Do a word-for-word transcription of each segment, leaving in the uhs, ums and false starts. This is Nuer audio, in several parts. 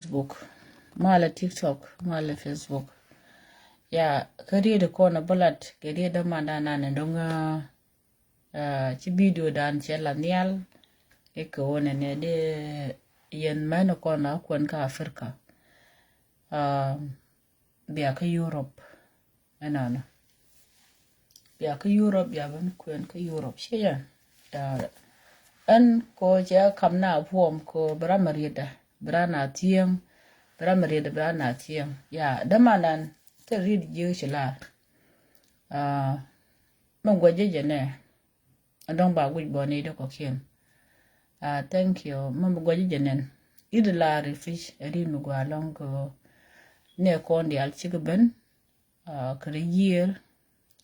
Facebook, malɛ TikTok, malɛ Facebook. Ya, kä riet kɔn a bä lat kɛ riet dämandan an dɔŋ, ah, ci videodan cɛ la nhial. Ikɛ wä nɛ nɛ dee yɛn mɛn kɔn a kuɛn kä Africa. Ah, bia kä Europe. Ɛnɔnɔ. Bia kä Europe, bia ben kuɛn kä Europe. Ci jɛ. Ya, ɛn ko cɛ kam na puɔm ko bra ma rietdä, bra na thiɛŋ, bra ma rietdä, bra na thiɛŋ. Ya, dämandan te riet jiö ci lar. Ah, mɛ guɔ jɛ jɛ nɛ. Adɔŋ ba guic bɔ ni dee kɔkiɛn. Ah, thank you. Mɛ guɔ jɛ jɛ nɛn. It lar ific, ɛ ri mi guɔ alɔŋ ko nɛ kɔn dial cikɛ ben. Ah, kɛ ri yiër,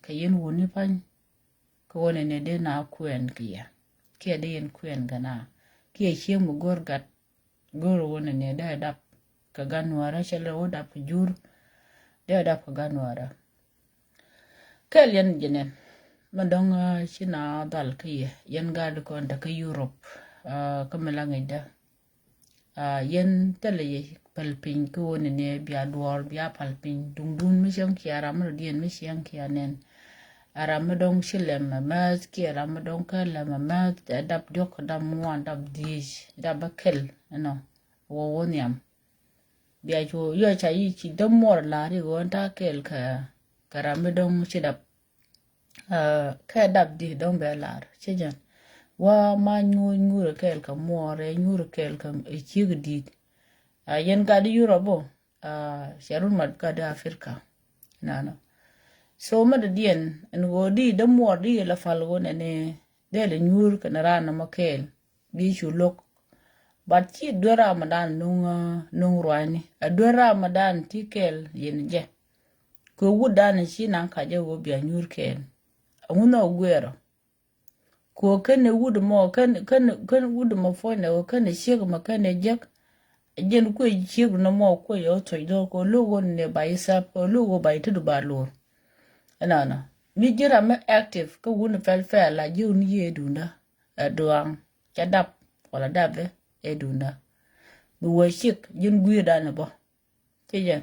kɛ yɛn wuni pany, kɛ wä nɛ nɛ dee na kuɛn kɛ yɛ. Kiɛ dee yɛn kuɛn kɛ na. Kiɛ cieŋ mi go̱r gat, go̱r wä nɛ nɛ dee dap kɛ gan nuäärä, cɛ lɛ wä dap kɛ jur, dee dap kɛ gan nuäärä. Kɛl yɛn jɛ nɛn, mɛ dɔŋ, ah, ci na dhal kä yɛ, yɛn gat kɔn te kä Europe, ah, kä mi la ŋäcdä. Ah, yɛn thilɛ yɛ päl piny kä wä nɛ nɛ bia duɔɔr, bia päl piny. Duŋdun mi cieŋ kia ram mi rɔdiɛn mi cieŋ kia nɛn. A ram mi dɔŋ ci lɛm a määth, kiɛ ram mi dɔŋ kä lɛm a määth, ɛ dap diɔk, dap ŋuan, dap dhiec, dap bä kɛl, ɛnɔ. Wä wä nhiam. Bia cu yɔ ca yi ci dämuɔr lar i̱ ɣöö ɛn ta̱a̱ kɛɛl kɛ, kɛ ram mi dɔ̱ŋ ci dap. Ah, kɛ dap di dɔ̱ŋ bɛ lar ci jɛn. Wa ma nyuur, nyuur kɛɛl kɛ muɔɔr, ɛ nyuur kɛɛl kɛ, ɛ ciek di̱i̱t. Ah, yɛn gat di Europe ɔ, ah, cɛ run mat gat di Africa. Nana. So mɛ dɔ̱diɛn ɛn ɣöö di dämuɔr di la pal ɣöö nɛnɛ dee lɛ nyuur kɛnɛ raan nɔmɔ kɛɛl. Bi cu lo̱k. But ci duer ram dan nuŋ, ah, nuŋ ruacni. A duer ram dan ti kɛɛl yɛn jɛ. Kɛ wut dan ci naŋ kacä wä bia nyuur kɛɛl. A ŋun ɔ guɛɛrɔ. Kɛ kɛn wut mɔ, kɛn, kɛn, kɛn wut mɔ puɔ̱nydɛ, kɛn ciek mɔ, kɛn jek. Jɛn kuɛ ciek nɔmɔ kuɛ yɛ wä tuɔc dɔr kɛ lo̱k wä nɛ ba yi sap, kɛ lo̱k wä ba yi ti du ba lor. Ɛnɔnɔ. Mi ji̱ ram mi active kä wun pɛl pɛl la ji̱ wun yiëë dundä. Ɛ duaŋ cɛ dap wala dap ɛ dundä. Bi wä cik ji̱n gui̱i̱r dan bä. Ci jɛn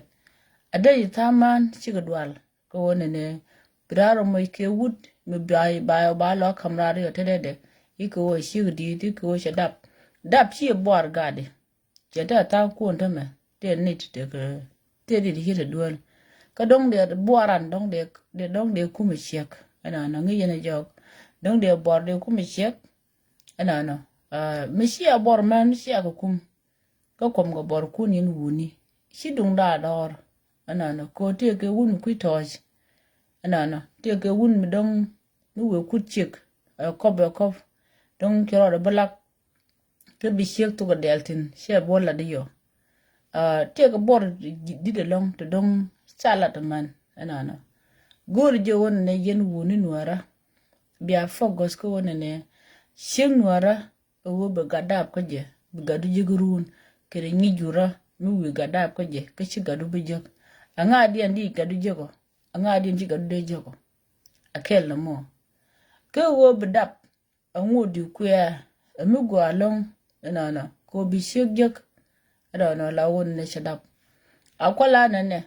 a dee ji̱ thaman cikɛ dual. Kä wä nɛnɛ bi raar ɔ moc kɛ wut mi ba ba ba lɔ kam raar yɔ te dee dee. Ikɛ wä cik di̱i̱t, ikɛ wä cɛ dap. Dap ci buar gatdi. Cɛ te a tha̱a̱ŋ kuɔn tämɛ tëë nit tekɛ tëë dit ci te duel. Kä dɔ̱ŋ dee buɔran dɔ̱ŋ dee dee dɔ̱ŋ dee kum ciek. Ɛnɔnɔ ŋi̱c yɛn a jɔk dɔ̱ŋ dee buɔr dee kum ciek. Ɛnɔnɔ mi cia buɔr män cia kɛ kum. Kä kuɔm kɛ buɔr kun yɛn wuni ci duŋ daa dɔɔr. Ɛnɔnɔ kɛ tëë kɛ wun mi kui̱ tɔ̱ɔ̱c. Ɛnɔnɔ tëë kɛ wun mi dɔ̱ŋ ni wee kut ciek. Ɛ kɔp ɛ kɔp dɔ̱ŋ ci rɔɔdɛ bi lak. Kä bi ciek thok a dɛl thin cɛ buɔl lat di yɔ. Tiek buɔr dit alɔŋ ti dɔŋ ca lat man ɛnɔnɔ. Go̱o̱r jɛ wä nɛ yɛn wuni nuäärä. Bia focus kä wä nɛ nɛ ciek nuäärä. Ɛ wä bi gat dap kä jɛ bi gat du jiäk run kɛnɛ nyi jurä mi wi̱i̱ gat dap kä jɛ kä ci gat du bi jiäk. Aŋa diɛn di gat du jiäk ɔ? Aŋa diɛn ci gat du dee jiäk ɔ? A kɛl nɔmɔ. Kä wä bi dap. Aŋot di kuɛ ɛ mi gua lɔŋ. Ɛnɔnɔ kɛ bi ciek jek. Ɛnɔnɔ la wun ni cɛ dap. A kuala nɛnɛ.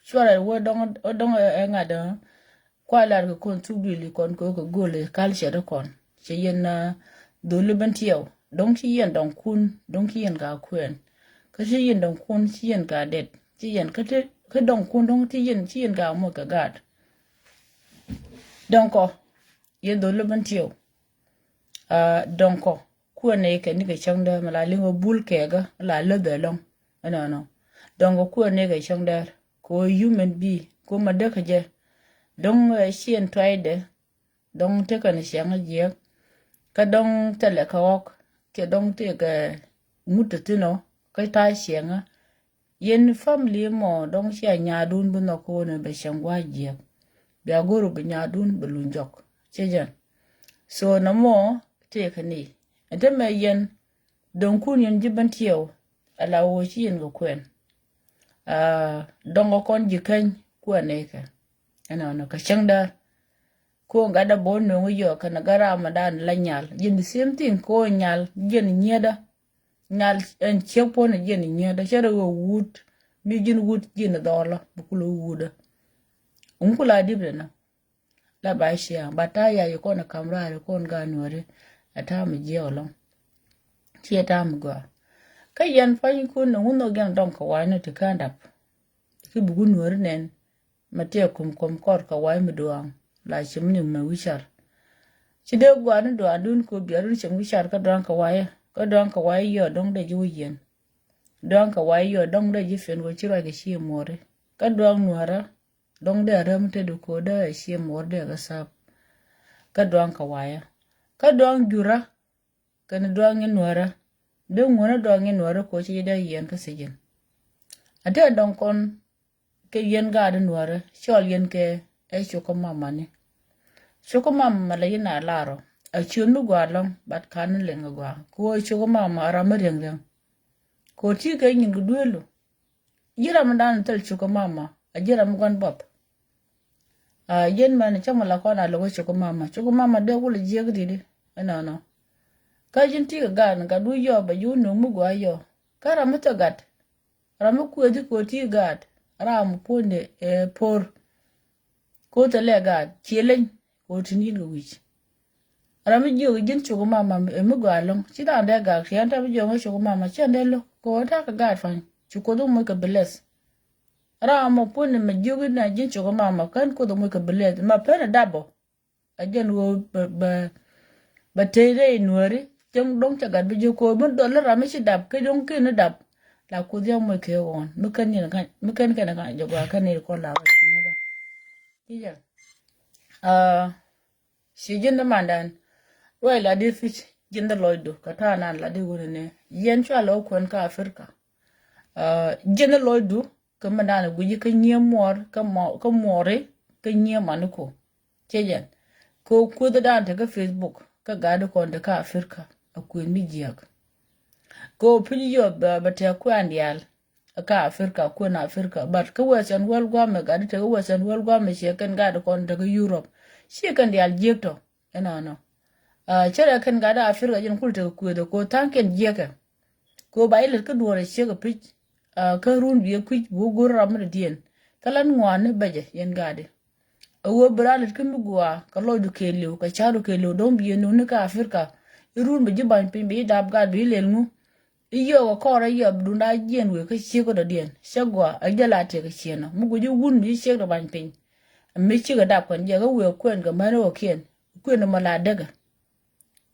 Cuarɛ wä dɔŋ dɔŋ ɛ ŋa̱t. Kuala kɛ kɔn thuk duili kɔn kɛ kɛ gol ɛ culture kɔn cɛ yɛn. Dholi ben tiɛw dɔŋ ci yɛn dɔŋ kun dɔŋ ci yɛn ka kuɛn. Kä ci yɛn dɔŋ kun ci yɛn ka det ci yɛn kä dɔŋ kun dɔŋ ci yɛn ci yɛn ka moc kɛ gaat. Dɔŋ kɔ yɛn dhol lä ben tiɛw. Dɔŋ kɔ kuɛ nɛy kɛ nikɛ cäŋ däär mɛ la liŋ ɔ bul kɛɛkä la läth ɛlɔŋ. Ɛnɔnɔ dɔŋ kɔ kuɛ nɛy kɛ cäŋ däär kɛ ɔ human being kɛ ɔ ma däkä jɛ. Dɔŋ ciɛn tuaydɛ. Dɔŋ tekɛ ni ciɛŋä jiɛk kä dɔŋ thilɛ kɛ ɣɔk kiɛ dɔŋ tekɛ ŋut ti thin ɔ kä ta̱a̱ ciɛŋä. Yɛn family mɔ dɔ̱ŋ cia nyaadun bi nhɔk ko̱n bɛ cieŋ gua̱a̱c jiɛk. Bia go̱r bi nyaadun bɛ luny jɔk. Cɛ jɛn. So nɔmɔ tëëkɛ ni ɛn te mɛ yɛn dɔ̱ŋkun yɛn ji̱ ben tiɛw. Ala wä ci yɛn kɛ kuɛn. Dɔ̱ŋ kɛ kɔn ji̱ keny kuɛn ni kɛ ɛnɔnɔ kɛ cieŋ däär. Ko̱n gat dä bä wä nöŋ yɔ kɛn gat ram mɛ dan la nyal ji̱n the same thing ko̱n nyal ji̱n nyietdä. Nyal ɛn ciek puɔ̱n ɛ jiɛn inyieet ɛ cɛ rɛ ɣöö wut mi ji̱n wut ji̱n dhɔlɔ bi kul wut ɛ. Ŋu kula dip dɛ nɔ. La ba ciaŋ ba ta̱a̱ yac kɔn ɛ kam raar kɔn gaat Nuääri. Ɛ ta̱a̱ mi jiɛk ɛlɔ̱ŋ. Ciɛ ta̱a̱ mi gɔaa. Kä yɛn pua̱nykun ni ŋu nhɔk yɛn dɔŋ kɛ wa̱i̱ ni ti kään dap. Ki bi wut Nuääri nɛn. Ma tiɛ kum kum kɔr kɛ wa̱i̱ mi duaŋ la cim ni mɛ wi̱car. Ci dee gua̱a̱r ni duaŋdun ko biɛrun cim wi̱car kä duaŋ kɛ wa̱i̱ kä duaŋ kɛ wa̱i̱ yɔ dɔŋ dee ji̱ wi̱c yɛn. Duaŋ kɛ wa̱i̱ yɔ dɔŋ dee ji̱ fen wä ci ruac kɛ ci muɔri kä duaŋ Nuäärä. Dɔŋ dee a räm te du ko dee a ci muɔri dee kɛ sap. Kä duaŋ kɛ wa̱i̱ kä duaŋ jurä. Kɛn duaŋ in Nuäärä dee ŋuɔ̱nä duaŋ in Nuäärä ko ci dee yɛn kä sijin. A dee dɔŋ kɔn kɛ yɛn gaat in Nuäärä cɔl yɛn kɛ ɛ cuk kä mamani. Cuk kä mama la yɛn a larɔ a ciöt mi gɔaa lɔŋ bat kan ni liŋ gɔaa ko cuk kä mama a ram mi riɛŋ riɛŋ. Ko ti kɛ nyin kɛ duelu. Ji̱ ram mi dan thil cuk kä mama a ji̱ ram mi guan buɔth. A yɛn mɛn cä mi la kɔn a lo̱k cuk kä mama cuk kä mama dee wul jiɛk didi. Ɛnɔnɔ kä ji̱n ti kɛ gat gat du yɔ bɛ ji̱ wun no̱o̱ŋ mi gɔaa yɔ kä ram mi thil gat. Ram mi kuëthi ko̱ ti gaat ram mi puɔ̱nydɛ ɛ por. Ko̱ thilɛ gaat ciɛ leny ko̱ ti ni̱n kɛ wi̱c. Ram mi jiök ji̱n cuk mama ɛ mi gɔaa lɔ̱ŋ ci dan dee gak tiɛn tɛ mi jiök ŋä cuk mama ciɛn dee lo̱k ko̱ ta̱a̱ kɛ gaat pa̱ny ci ko̱ dho̱ moc kɛ bless. Ram mi puɔ̱nydɛ mi jiök ji̱n cuk mama kän ko̱ dho̱ moc kɛ bless ma pen ɛ dap bɔ. A jɛn ɣöö bɛ bɛ bɛ tey rɛy Nuääri cäŋ do̱ŋ cɛ gat bi ji̱ ko̱o̱r mi dhɔl ram mi ci dap kä do̱ŋ kin ni dap. La kuth yam moc kee ɣɔn mi kän kɛn ka̱n jɛ gɔaa kän ni kɔn la ɣɔn. Ci jɛ ci ji̱n di mandan. Ruac la di thic ji̱n di lɔcdu kɛ ta̱a̱ nan la di wuni ni yɛn cua lɔ kuɛn kä Africa. Ji̱n di lɔcdu kä mi dan guici kä nyiee muɔr kä muɔri kä nyiee mani ko. Cɛ jɛn kɛ kuth dan te kä Facebook kä gat di kɔn te kä Africa. A kuën mi jiäk kɛ pi̱ny yɔ bɛ tɛ kuɛn diaal kä Africa kuën Africa but kä Western world guamɛ gat di te kä Western world guamɛ ciɛ kɛn gat di kɔn te kä Europe. Ciɛ kɛn diaal jiäk tɔ. Ɛnɔnɔ cɛ rɛ kɛn gat di Africa jɛn kul te kä kuëth ko tha̱a̱ŋ kɛn jiäkɛ. Kɛ ɣöö ba ilät kä duɔ̱ɔ̱r ɛ ciek ɛ pi̱c. Kä run biɛ kui̱c bi wä go̱r ram mi dɔ̱diɛn kä lan ŋuani bɛcɛ yɛn gaatdi. A ɣöö bi raan lät kä mi gua̱a̱ kɛ lɔcdu kɛɛliw kɛ ca̱rdu kɛɛliw dɔ̱ŋ biɛ nuni kä Africa. I̱ run bi ji̱ ba̱ny piny bi ji̱ dap gaat bi ji̱ lɛl ŋu. I̱ yio̱o̱k ɛ kɔr ɛ yɔp dunda jiɛn wëë kä ciek kä dɔ̱diɛn cä gua̱a̱ ɛ jɛ la tëë kɛ ciɛn ɔ mi guic i̱ wun mi ji̱ ciek dɔ ba̱ny piny. Ɛ mi ciek ɛ dap kɔn jɛ kä wëë kuɛn kɛ män ɛ ɣɔ̱kiɛn kuɛn ɛ mɔ la däkɛ.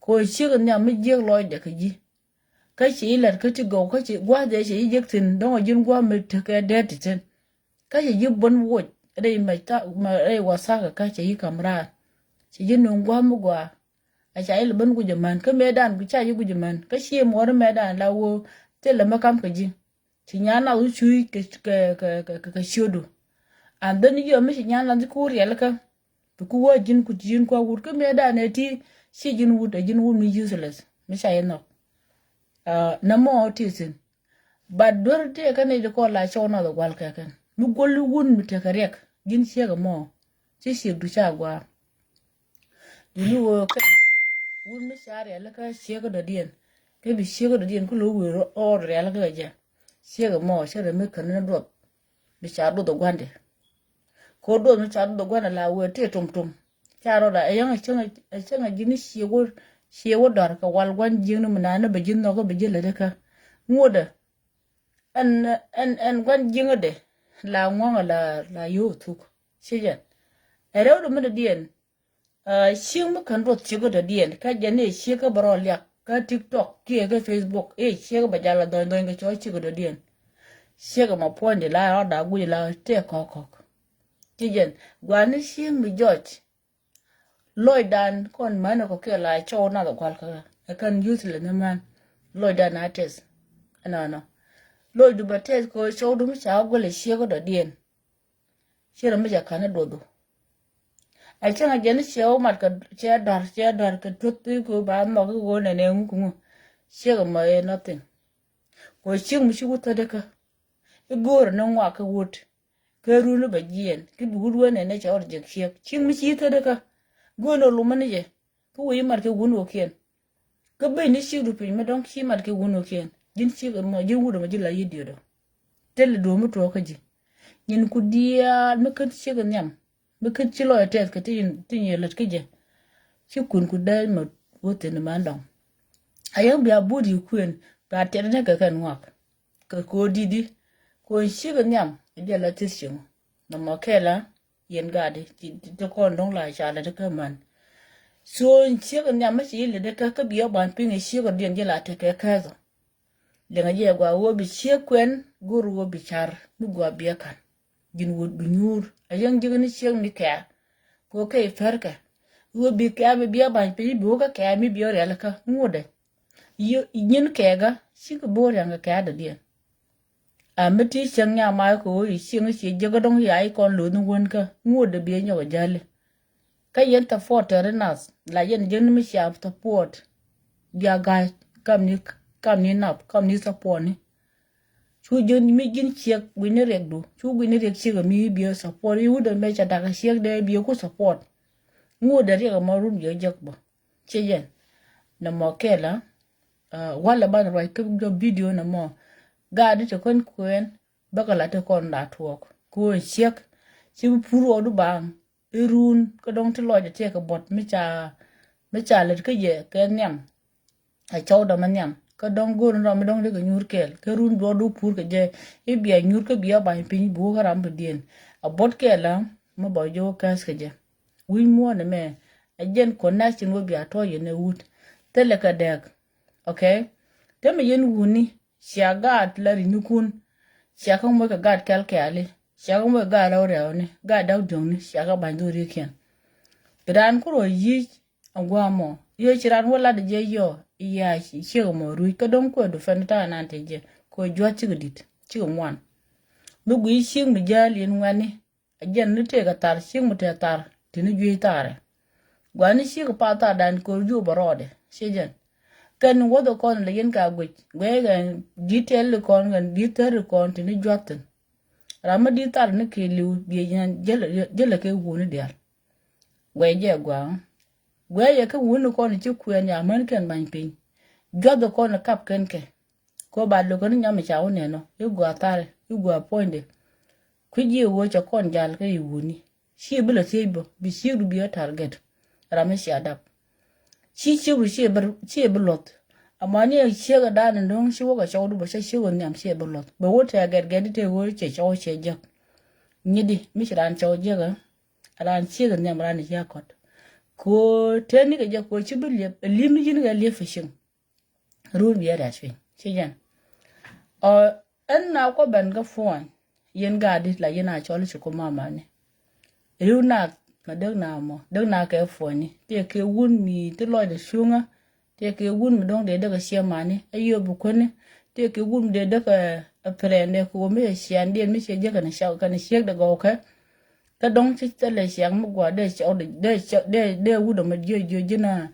Kɛ ɣöö ciek ɛ nhiam mi jiäk lɔcdɛ kɛ ji̱. Kä ci ilät kä ti gɔw kä ci gua̱th dee ci ji̱ jek thi̱n dɔ̱ŋ a ji̱n gua̱th mi tekɛ dee ti thi̱n. Kä ci ji̱ bun woc rɛy mɛ rɛy wathak kä ci ji̱ ka̱m raar. Ci ji̱ nuŋ gua̱th mi gua̱a̱. A ca ilɛ ben guic ɛmän kä mëëdan ca ji̱ guic ɛmän kä ci muɔɔri mëëdan la woo thilɛ mi ka̱m kɛ ji̱. Ci nyan nath wä cuuc kɛ kɛ kɛ kɛ ciötdu. And then yɔ mi ci nyan nath ji̱ kuur riɛlikä. Bi ku wä ji̱n ku ji̱n kua wut kä mëëdan ɛ ti ci ji̱n wut ɛ ji̱n wut mi useless mi ca yɛ nhɔk. Nɛ mɔ ti thi̱n. But duer tëë kä nɛy ti kɔn la cɔw nath ɛ gua̱l kɛ kɛn mi guɔli wun mi tekɛ riɛk ji̱n ciek ɛmɔ. Ci ciek du ca gua̱a̱. Duni wee kɛn wun mi ca riɛl kä ciek kä dɔ̱diɛn. Kä bi ciek kä dɔ̱diɛn kä lo̱ wee rɔ riɛl kä jɛ. Ciek ɛmɔ cä rɛ mi kän ni duɔth. Mi ca duɔth ɛ gua̱ndɛ. Ko duɔth mi ca duɔth ɛ gua̱ndɛ la wee tëë tum tum. Ca rɔɔdɛ ɛ yäŋ ɛ cäŋ ɛ cäŋ ɛ ji̱n ni ciek wä ciek wä dɔ̱r kɛ wal gua̱n jiäkni mi naan ni bɛ ji̱ nhɔk kä bɛ ji̱ lätdä kä. Ŋuɔ̱tdɛ. Ɛn ɛn ɛn gua̱n jiäŋädɛ la ŋuɔ̱ŋɛ la la yio̱w thuk. Ci jɛn ɛ rɛwdɛ mi dɔ̱diɛn. Ciek mi kän ruɔth ciek dɔ̱diɛn kä jɛn i̱ ciek kä bɛ rɔ liak kä TikTok kiɛ kä Facebook i̱ ciek bɛ jal a dhɔny dhɔny kɛ cɔl ciek dɔ̱diɛn. Ciek ma puɔ̱nydɛ la rɔɔda guic la tëë kɔk kɔk. Ci jɛn gua̱ni ciek mi jɔc. Lɔcdan kɔn män kɔ kiɛ la cɔw nath gua̱l kä ɛ kän useless ni män. Lɔcdan a tɛth. Ɛnɔnɔ lɔcdu bɛ tɛth kɛ cɔwdu mi ca guil ɛ ciek dɔ̱diɛn. Ci rɔ mi ca ka̱n i̱ duɔthu. A cäŋ a jɛn i̱ ciɛ wä mat kɛ ciɛ dɔ̱r ciɛ dɔ̱r kɛ tuth i̱ kɛ ba nhɔk i̱ ɣöö nɛnɛ ŋuk ŋu. Ciek ɛmɔ ɛ nothing. Kɛ ciek mi ci wut thätdä kä i̱ go̱o̱rä ni ŋuak kä wut. Kä run i̱ bɛ jiɛɛn ki bi wut wee nɛnɛ cɛ ɣɔr jek ciek ciek mi ci thätdä kä. Go̱o̱rä ni lumä ni jɛ. Kä wee i̱ mat kɛ wun wä kiɛn. Kä ben ni cikdu piny mi dɔ̱ŋ ci mat kɛ wun wä kiɛn. Ji̱n ciek ɛmɔ, ji̱n wut ɛmɔ, ji̱ la yi̱ diöt ɔ. Thilɛ duɔ̱ɔ̱p mi tuɔɔk kä ji̱. Nyin ku diaal mi ken ciek nhiam, mi ken ci lɔc tɛth kɛ ti nyin, ti nyin lät kä jɛ. Ci kun ku dee mɛ wä thin man dɔŋ. A yɛn bia but yi kuën, bia tiɛt ni kɛ kɛn ŋuak. Kɛ ko̱ di̱t i̱, ko̱ ciek nhiam, ɛ jɛ la thieth cieŋ. Nɔmɔ kɛl a, yɛn gaat i̱, ti, ti, ti kɔn dɔ̱ŋ la ca lät kä man. So, ciek nhiam mi ci lät kä, kä biɛ ban piŋ ɛ ciek diɛn jɛ la tekɛ kɛth ɔ. Liŋɛ jɛ gua wä bi ciek kuɛn, go̱r wä bi car, mi gua biɛ kan. Ji̱n wut bi nyuur, a yɛn ji̱k ni ciek mi kɛɛ. Kɛ kɛ i̱ pärkɛ. Wä bi kɛɛ bi biɛ ba̱ny piny bi wä kä kɛɛ mi biɛ rialikä ŋuudɛ. Yɛ nyin kɛɛkä cikɛ bo̱o̱r yaŋ kɛ kɛɛ dɔ̱diɛn. A mi ti cieŋ nya ma̱a̱ kɛ wä i̱ cieŋ cie jiäkä dɔ̱ŋ ya i̱ kɔn lo̱th ni wänkä ŋuudɛ biɛ nyɔk a jäli. Kä yɛn support tɛri nath la yɛn jiäk ni mi cia support. Bia ga̱a̱c kam ni, kam ni nap, kam ni support ni. Cu ji̱n mi ji̱n ciek gui̱ni riɛkdu, cu gui̱ni riɛk ciek mi biɛ support i̱ wut ɛmɛ ca dakä ciek dee biɛ ku support. Ŋuudɛ riɛk ɛmɔ run biɛ jek bä. Ci jɛn nɔmɔ kɛl a, walɛ banɛ ruac kä jɔ video nɔmɔ. Gaat i̱ te kɔn kuɛn bäkɛ la te kɔn la tuɔɔk. Kuɔn ciek ci bi pur ɣɔɔdu baaŋ. I̱ run kä dɔ̱ŋ ti lɔcdɛ tiɛɛkɛ buɔt mi ca, mi ca lät kä jɛ kɛ nhiam. A cɔwdɛ mi nhiam kä dɔ̱ŋ go̱o̱r ni dɔ̱ŋ mi dɔ̱ŋ dee kɛ nyuur kɛɛl kä run duɔɔdu pur kɛ jɛ. I̱ bia nyuur kä bia ba̱ny piny bi wä kä ram bi diɛn a buɔt kɛɛl a mi bä jɛ wä kääth kɛ jɛ. Wi̱c muɔ̱ɔ̱n ɛmɛ a jɛn connection wä bia tɔ̱ yɛn ɛ wut. Thilɛ kɛ dɛɛk. Okay. Te mi yɛn wuni. Cia gaat la ri̱nikun. Cia kä moc kɛ gaat kɛl kɛɛli. Cia kä moc kɛ gaat rɛw rɛwni, gaat da̱k diɔ̱ŋni, cia kä ba̱ny dhorikiɛn. Bi raan ku ruɔ̱c yic a gua̱a̱mɔ. Yio̱ ci raan wä lat jɛ yɔɔ, ya ciek mɔ rui̱c kä dɔ̱ŋ kuɛ du fɛn ta̱a̱ nan te jɛ. Kɛ jua̱th cikɛ di̱t, cikɛ ŋuan. Mi gui̱c ciek mi jäl yɛn ŋuɛ̈tni. A jɛn ni tëëk a thar, ciek mi te thar, ti ni juey tharɛ. Gua̱ni ciek a path thardan ko̱r juɔp a rɔɔdɛ, ci jɛn. Kɛn wäth a kɔn lɛ yɛn ka guic, guic kɛn di̱t tɛl kɔn, kɛn di̱t thär kɔn, ti ni juath thi̱n. Ram mi di̱t thar ni kɛ li̱w, biɛ jɛn jälɛ, jälɛ kɛ wuni diaal. Guic jɛ gua̱a̱. Guic jɛ kä wuni kɔn ci kuɛn ya män kɛn ba̱ny piny. Juath a kɔn kap kɛn kɛ. Ko ba lo̱k ni nyam ca wä nɛn ɔ i̱ gua thar i̱ gua puɔ̱nydɛ. Kui̱ jiɛ wee cɛ kɔn jal kä i̱ wuni. Ciɛ bi lɛ thiec bä bi ciekdu bi ɛ target. Ram mi cia dap. Ci ciekdu ciɛ bi, ciɛ bi luɔth. Ama ni ɛ ciek ɛ dan in do̱ŋ ci wä kɛ cɔwdu bä cɛ ciek wä nhiam ciɛ bi luɔth bɛ wä tɛɛ gɛt gɛt i̱ tëë wee cɛ cɔw cɛ jek. Nyitdi mi ci raan cɔw jek ɛ raan ciek ɛ nhiam raan i̱ cia kɔt. Ko tëë ni kɛ jek ko ci bi liep ɛ liep ni ji̱n kɛ liep fi cieŋ. Run biɛ rɛ̈t piny ci jɛn. Ɔ ɛn na kuɔ ben kä puɔ̱ny. Yɛn gaat dit la yɛn a cɔl ci ku mamani. Riw nath ma dek na mɔ dek na kɛ puɔ̱nyni tëë kɛ wun mi ti lɔcdɛ cuŋä. Tëë kɛ wun mi dɔ̱ŋ dee dek ɛ ciɛ mani ɛ yio̱ bi kuäni. Tëë kɛ wun mi dee dek ɛ pɛrɛndɛ kɛ wä mi ɛ ciandiɛn mi ciɛ jek kɛn ciek kɛn ciek dɛ gɔwkɛ. Kä dɔ̱ŋ ci thilɛ ciaŋ mi gua̱a̱ dee cɔw dee cɔw dee dee wut ɛmɛ jiö jiö ji̱n a.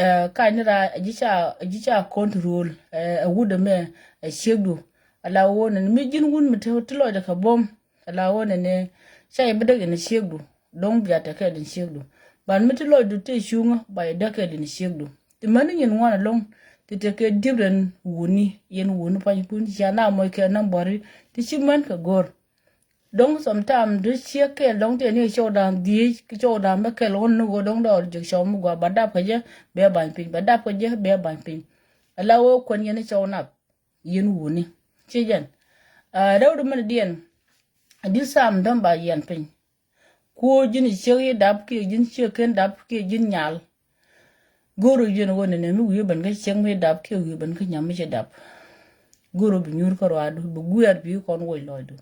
Ɛ kac ni raa ji̱ ca ji̱ ca control ɛ wut ɛmɛ ɛ ciekdu. Ala wä nɛn mi ji̱n wut mi te ti lɔcdɛ kɛ buɔ̱m. Ala wä nɛn ca yɛ bi däk in ciekdu. Dɔ̱ŋ bia tɛ kɛɛl in ciekdu. Ban mi ti lɔcdu tëë cuŋä ba yɛ däk kɛɛl in ciekdu. Ti mäni nyin ŋuan ɛlɔ̱ŋ ti te kɛ different wuni yɛn wuni pa̱nykun cia na mɔc kɛ nambɔri ti ci män kɛ go̱r. Dɔ̱ŋ sometime dee ciek kɛɛl dɔ̱ŋ tëë ni cɔwdan dhiec ki cɔwdan bä kɛl ɣän ni ɣöö dɔ̱ŋ dɔɔr jek cɔw mi gua̱a̱ ba dap kɛ jɛ bɛ ba̱ny piny ba dap kɛ jɛ bɛ ba̱ny piny. Ala ɣöö kuɛn yɛn cɔw nath yɛn wuni. Ci jɛn rɛw di mɛn diɛn. A di sam däm ba yɛn piny. Kuɔ ji̱n ciek yi dap kiɛ ji̱n ciek ken dap kiɛ ji̱n nyal. Go̱o̱r jiɛn ɣöö nɛnɛ mi wi̱i̱ ben kä ciek mi dap kiɛ wi̱i̱ ben kä nyam mi ci dap. Go̱o̱r bi nyuur kä ruaadu bi guiɛɛr bi kɔn woc lɔcdu.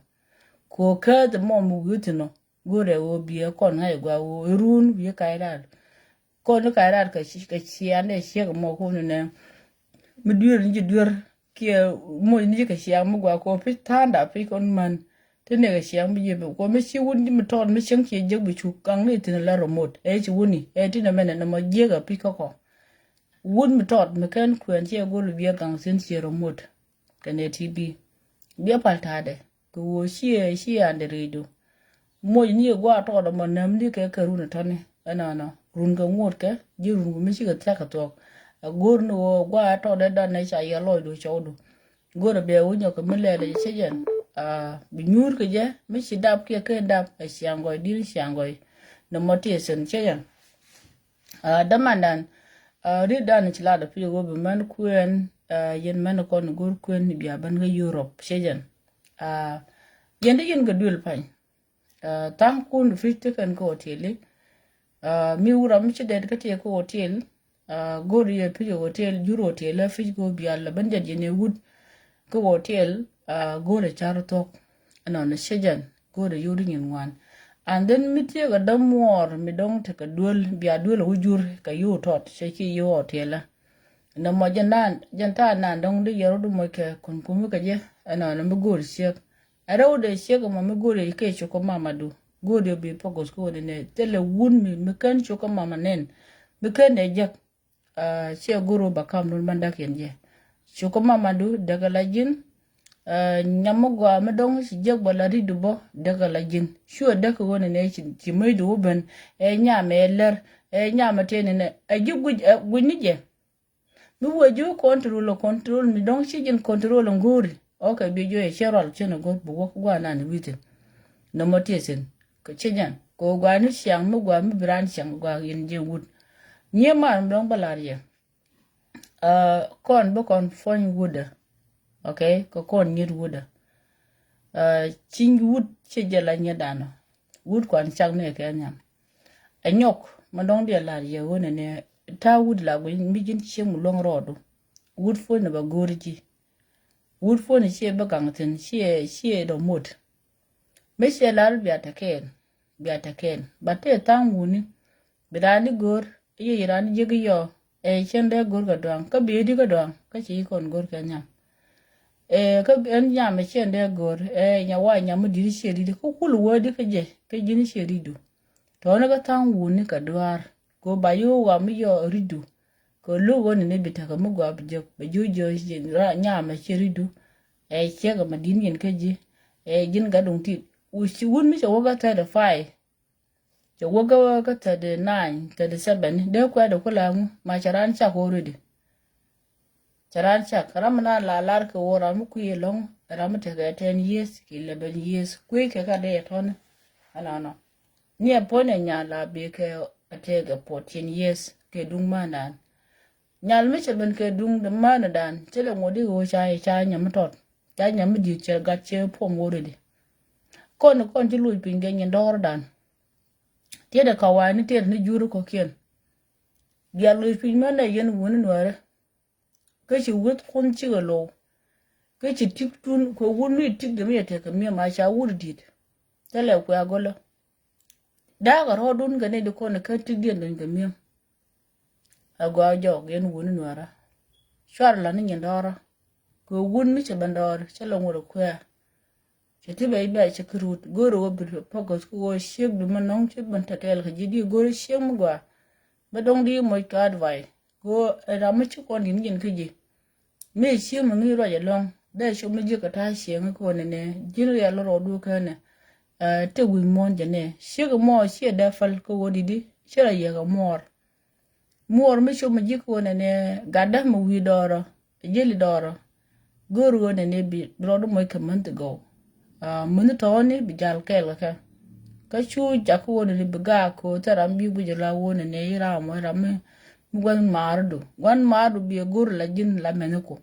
Kɛ ɣöö kääth mɔ mi wi̱i̱ thi̱n ɔ go̱o̱r ɛ ɣöö biɛ kɔn ŋa̱c ɛ gɔaa ɣöö iruun wi̱i̱ kac raar. Kɔn ni kac raar kɛ ciandɛ ciek mɔ kun ni nɛ mi dueer ni ji̱ dueer kiɛ moc ni ji̱ kɛ ciaŋ mi gɔaa kɛ ɣöö pi̱c tha̱a̱ŋda pi̱c kɔn män. Ti nɛkɛ ciaŋ mi ji̱ bi kɛ ɣöö mi ci wun ji̱ mi tɔɔt mi cieŋ ciɛ jiäk bi cuk kaŋ ni thi̱n la remote ɛ ci wuni ɛ ti nɛ mɛnɛ nɛ mɔ jiäk ɛ pi̱c kä kɔ. Wut mi tɔt mi kɛn kuɛn ciɛ go̱l biɛ gaŋ thi̱n ciɛ rɔ muɔt. Kɛnɛ ti bi biɛ pal ta̱a̱dɛ kɛ ɣöö ciɛ ciɛ andɛ rɛydu. Muɔc ni yɛ gua̱a̱ tɔt ɛmɔ nääm ni kɛ kɛ run ɛ tɔ̱ni ɛnɔnɔ run kɛ ŋuɔ̱tkɛ ji̱ run kɛ mi cikɛ thia̱k kɛ thuɔ̱k. Ɛ go̱r ni ɣöö gua̱a̱ tɔt ɛ danɛ ca yɛ lɔcdu cɔwdu. Go̱rɛ bia wä nyɔk kɛ mi lɛl ɛ cɛ jɛn. Bi nyuur kɛ jɛ mi ci dap kiɛ ken dap ɛ ciaŋ gɔy di̱n ciaŋ gɔy. Nɛ mɔ ti ɛ sen cɛ jɛn. Dämandan, ri̱t dan ci lat ɛ pi̱ wä bi mɛn kuɛn, yɛn mɛn kɔn go̱r kuɛn bia ben kä Europe cɛ jɛn. Yɛn di yɛn kɛ duel pany. Tha̱a̱ŋ kun pi̱c ti kɛn kä hotel i̱ mi wura mi ci dɛt kä tiɛ kä hotel. Go̱o̱r yɛ pi̱c hotel jur hotel ɛ pi̱c kɛ bial lɛ ben jɛt yɛn ɛ wut kä hotel. Go̱o̱r ɛ car thok ɛnɔn ɛ cɛ jɛn go̱o̱r ɛ yur nyin ŋuan. And then mi tiɛ kɛ däm muɔɔr mi dɔ̱ŋ tekɛ duel bia duel ɛ wä jur kɛ yur tɔt cɛ ci yur hotel ɛ. Nɔmɔ jɛn ta̱a̱ nan dɔ̱ŋ di yɛr wä di moc kɛ kun kumi kɛ jɛ ɛnɔn ɛ mi go̱o̱r ciek. Ɛ rɛw dee ciek ɛmɔ mi go̱o̱r yɛ kɛ cuk kä mamadu. Go̱o̱r yɛ bi pɔk gɔs kä wä ni nɛ thilɛ wun mi mi kän cuk kä mama nɛn mi kän dee jek. Ciɛ go̱o̱r wä ba kam dun ban dak yɛn jɛ cuk kä mamadu dek ala ji̱n. Nyam mi gɔaa mi dɔ̱ŋ ci jek bä la ri̱t du bä dek ala ji̱n cuɛ dek kɛ wä ni nɛ ci mëc du wä ben. Ɛ nyam ɛ lɛr ɛ nyam ɛ tëë ni nɛ ɛ ji̱ guic ɛ guic ni jɛ. Mi wee ji̱ control ɛ control mi dɔ̱ŋ ci ji̱n control ɛ ŋo̱o̱ri. Ok bi jiɔ yɛ cɛ rual cɛn ɛ go̱r bi wä guanan wi̱thin. Nɔmɔ tiɛ thin kɛ cɛ jɛn kɛ wä guani ciaŋ mi gua mi bi ran ciaŋ gua yɛn jɛ wut. Nyiɛ man mi dɔ̱ŋ bä lar yɛ. Kɔn bi kɔn puɔ̱ny wutdä. Ok kɛ kɔn nyiet wutdä. Ciny wut cɛ jɛ la nyiet danɔ. Wut kuan cak ni kɛ nhiam. Ɛ nyɔk ma dɔ̱ŋ diɛ lar yɛ ɣöö nɛnɛ ta̱a̱ wut la guic mi ji̱n ciek mi luäŋ rɔɔdu. Wut puɔ̱ny ni ba go̱o̱ri ji̱. Wut puɔ̱ny ni ciɛ bi gaŋ thi̱n ciɛ ciɛ dɔ mot. Mi ciɛ lar bia tɛ kɛɛl bia tɛ kɛɛl ba tëë tha̱a̱ŋ wuni. Bi raan di go̱o̱r i̱ yɛ raan di jiäk i̱ yɔ ɛ cɛn dee go̱o̱r kɛ duaŋ kä bi di kä duaŋ kä ci kɔn go̱o̱r kɛ nhiam. Ɛ kä ɛn nyam ɛ ciɛ dee go̱o̱r ɛ nya wa nyam mi di̱t ciɛ di̱t kä kul wee di kä jɛ kä ji̱n ciɛ di̱t du. Tɔɔni kä tha̱a̱ŋ wuni kɛ duaar kɛ ba yo̱o̱ wa mi yɔ ri̱t du. Kɛ lo̱k ɣöö ni ni bi tekɛ mi gɔaa bi jek bɛ ji̱ jiɔ nyam ɛ ciɛ ri̱t du. Ɛ ciɛ kɛ ma di̱t nyin kä ji̱ ɛ ji̱n gat duŋ tit. Wun mi cɛ wä kä thirty five. Cɛ wä kä kä thirty nine thirty seven dee kuɛɛdɛ kula ŋu ma cɛ raan cak already. Cɛ raan cak ram mi naan la lar kɛ wä ram mi kui̱ ɛlɔ̱ŋ ram mi tekɛ ten years kɛ eleven years kui̱ kɛ ka dee tɔ̱ni. Ɛnɔnɔ ni ɛ puɔ̱ny ɛ nyan la bi kɛ ɛ tekɛ fourteen years kɛ duŋ mandan. Nyal mi cɛ ben kɛ duŋ mandan cɛ lɛ ŋuɔ̱t di ɣöö ca ca nyam mi tɔt ca nyam mi di̱i̱t cɛ gat cɛ puɔm already. Kɔn kɔn ci luc piny kɛ nyin dɔɔrdan. Tiɛtɛ kawani tiɛtɛ ni juri kɔkiɛn. Bia luc piny mɛn ɛ yɛn wuni nuɛrɛ. Kä ci wut kun cikɛ low. Kä ci tik tun kɛ wut mi tik dɛ mi yɛ tekɛ miɛm a ca wut dit. Thilɛ kuɛ agolä. Da̱a̱kɛ rɔɔdun kɛ ni di kɔn kä tik diɛn duny kɛ miɛm. A gɔaa jɔk yɛn wuni nuɛrä. Cuar la ni nyin dɔɔrä. Kɛ wut mi cɛ ben dɔɔr cɛ lɛ ŋut a kuɛ. Cɛ ti bɛ i̱ bɛ cɛ kɛ rut go̱o̱rɛ wä bi pɔkɔth kä wä ciek du mi nɔŋ ci ben tɛtɛɛl kɛ ji̱ di go̱o̱rɛ ciek mi gɔaa. Bä dɔŋ di moc kɛ advice kɛ wä ɛ ram mi ci kɔn din ji̱n kä ji̱. Mi ciek mi ŋi̱i̱c ruac ɛlɔ̱ŋ dee cop mi ji̱ kɛ ta̱a̱ cieŋ kä wä nɛnɛ ji̱n riɛl rɔɔdu känɛ. Ɛ te wi̱i̱ muɔ̱ɔ̱n jɛ nɛ ciek mɔ ciɛ dee päl kä wä di di ci rɔ yɛ kɛ muɔɔr. Muɔɔr mi cop mi ji̱ kɛ ɣöö nɛnɛ gatdä mi wi̱i̱ dɔɔrä. Ji̱li dɔɔrä. Go̱o̱r ɣöö nɛnɛ bi rɔɔdu moc kɛ mänthi gɔw. Mänthi tɔ̱ɔ̱ni bi jal kɛɛl kɛ kɛ. Kä cu jak ɣöö nɛnɛ bi gaak kɛ ɣöö thil ram bi guic la ɣöö nɛnɛ i̱ ram mɔ ram mi gua̱n maardu gua̱n maardu bi ɛ go̱o̱r la ji̱n la mɛnhi ku.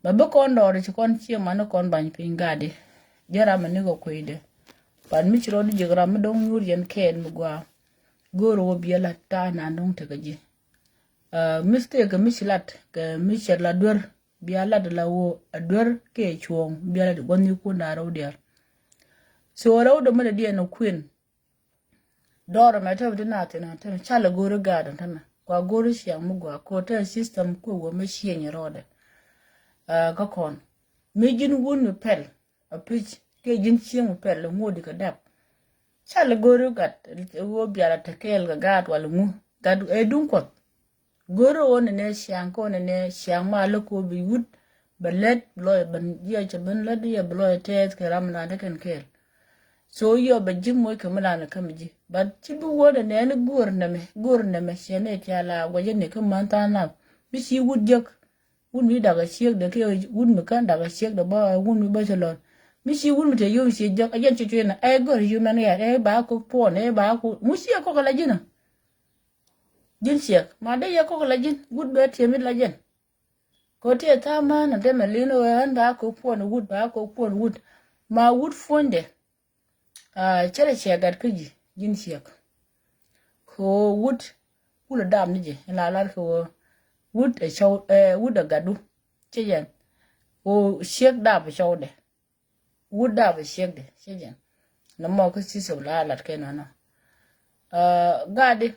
Bɛ bi kɔn dɔɔri ci kɔn ciɛ mani kɔn bany piny gatdi. Jɛ ram mɛnhi kɛ kuecdɛ. Pan mi ci rɔɔdu jiɛk ram mi dɔ̱ŋ nyuur yɛn kɛɛl mi gua̱a̱. Go̱o̱r ɣöö bi ɛ la ta̱a̱ nan dɔ̱ŋ tekɛ ji̱. Mistake kɛ mi ci lat kɛ mi cɛ la duer bia lat la woo a duer kɛ cuɔ̱ɔ̱ŋ bia lat gua̱n ni kun da̱a̱ rɛw diaal. So rɛw dɔ̱ mi dee diɛn a kuën. Dɔɔr ɛmɛ te bi ti na thin a te mi cal a go̱o̱ri gaat ɛn te mi kua go̱o̱ri ciaŋ mi gua ko̱ te system kuɛ wä mi cieny rɔɔdɛ. Kä kɔn mi ji̱n wun mi pɛl a pi̱c kiɛ ji̱n cieŋ mi pɛl a ŋuɔ̱t di kɛ dap. Cal a go̱o̱ri gat ɣöö bial a te kɛɛl kɛ gaat wal ŋu gat ɛ duŋ kuɔth. Go̱o̱ri ɣöö nɛnɛ ciaŋ kä ɣöö nɛnɛ ciaŋ ma lä ko̱o̱p i̱ wut bɛ lät bi lɔc bɛ jiɛc cɛ ben lät yɛ bi lɔc tɛɛth kɛ ram nandä kɛn kɛɛl. So yɔ bɛ ji̱ moc kɛ mi lan kä mi ji̱ but ci bi wä nɛnɛ ni go̱o̱r nɛmɛ go̱o̱r nɛmɛ ciɛ nɛ cia la guɛcä ni kä män tha̱a̱ŋ nap mi ci wut jek. Wut mi dakɛ ciekdɛ kiɛ wut mi kän dakɛ ciekdɛ bä, wut mi bä cɛ lɔt. Mi ci wut mi te yom ci jɔk, a jɛn ci cuenɛ, ɛ gör yom ɛn yɛt, ɛ ba kok puɔn, ɛ ba kok, mu ci ɛ kɔk ala ji̱n a. Ji̱n ciɛk, ma dee yɛ kɔk ala ji̱n, wut bɛ tiɛm it la jɛn. Kɛ ti ɛ tha̱a̱ŋ män a dee mɛ lin ɛ ɣän ba kok puɔn wut, ba kok puɔn wut. Ma wut puɔ̱nydɛ. Cɛ rɛ ciɛ gat kä ji̱, ji̱n ciɛk. Kɛ ɣöö wut kulɛ dap ni jɛ in la lar kɛ ɣöö wut ɛ cɔw, ɛ wut ɛ gatdu. Cɛ jɛn ɣöö ciɛk dap ɛ cɔwdɛ. Wut dap ɛ ciɛkdɛ cɛ jɛn. Nɔmɔ kä system la lat kɛ nɔnɔ. Gatdi.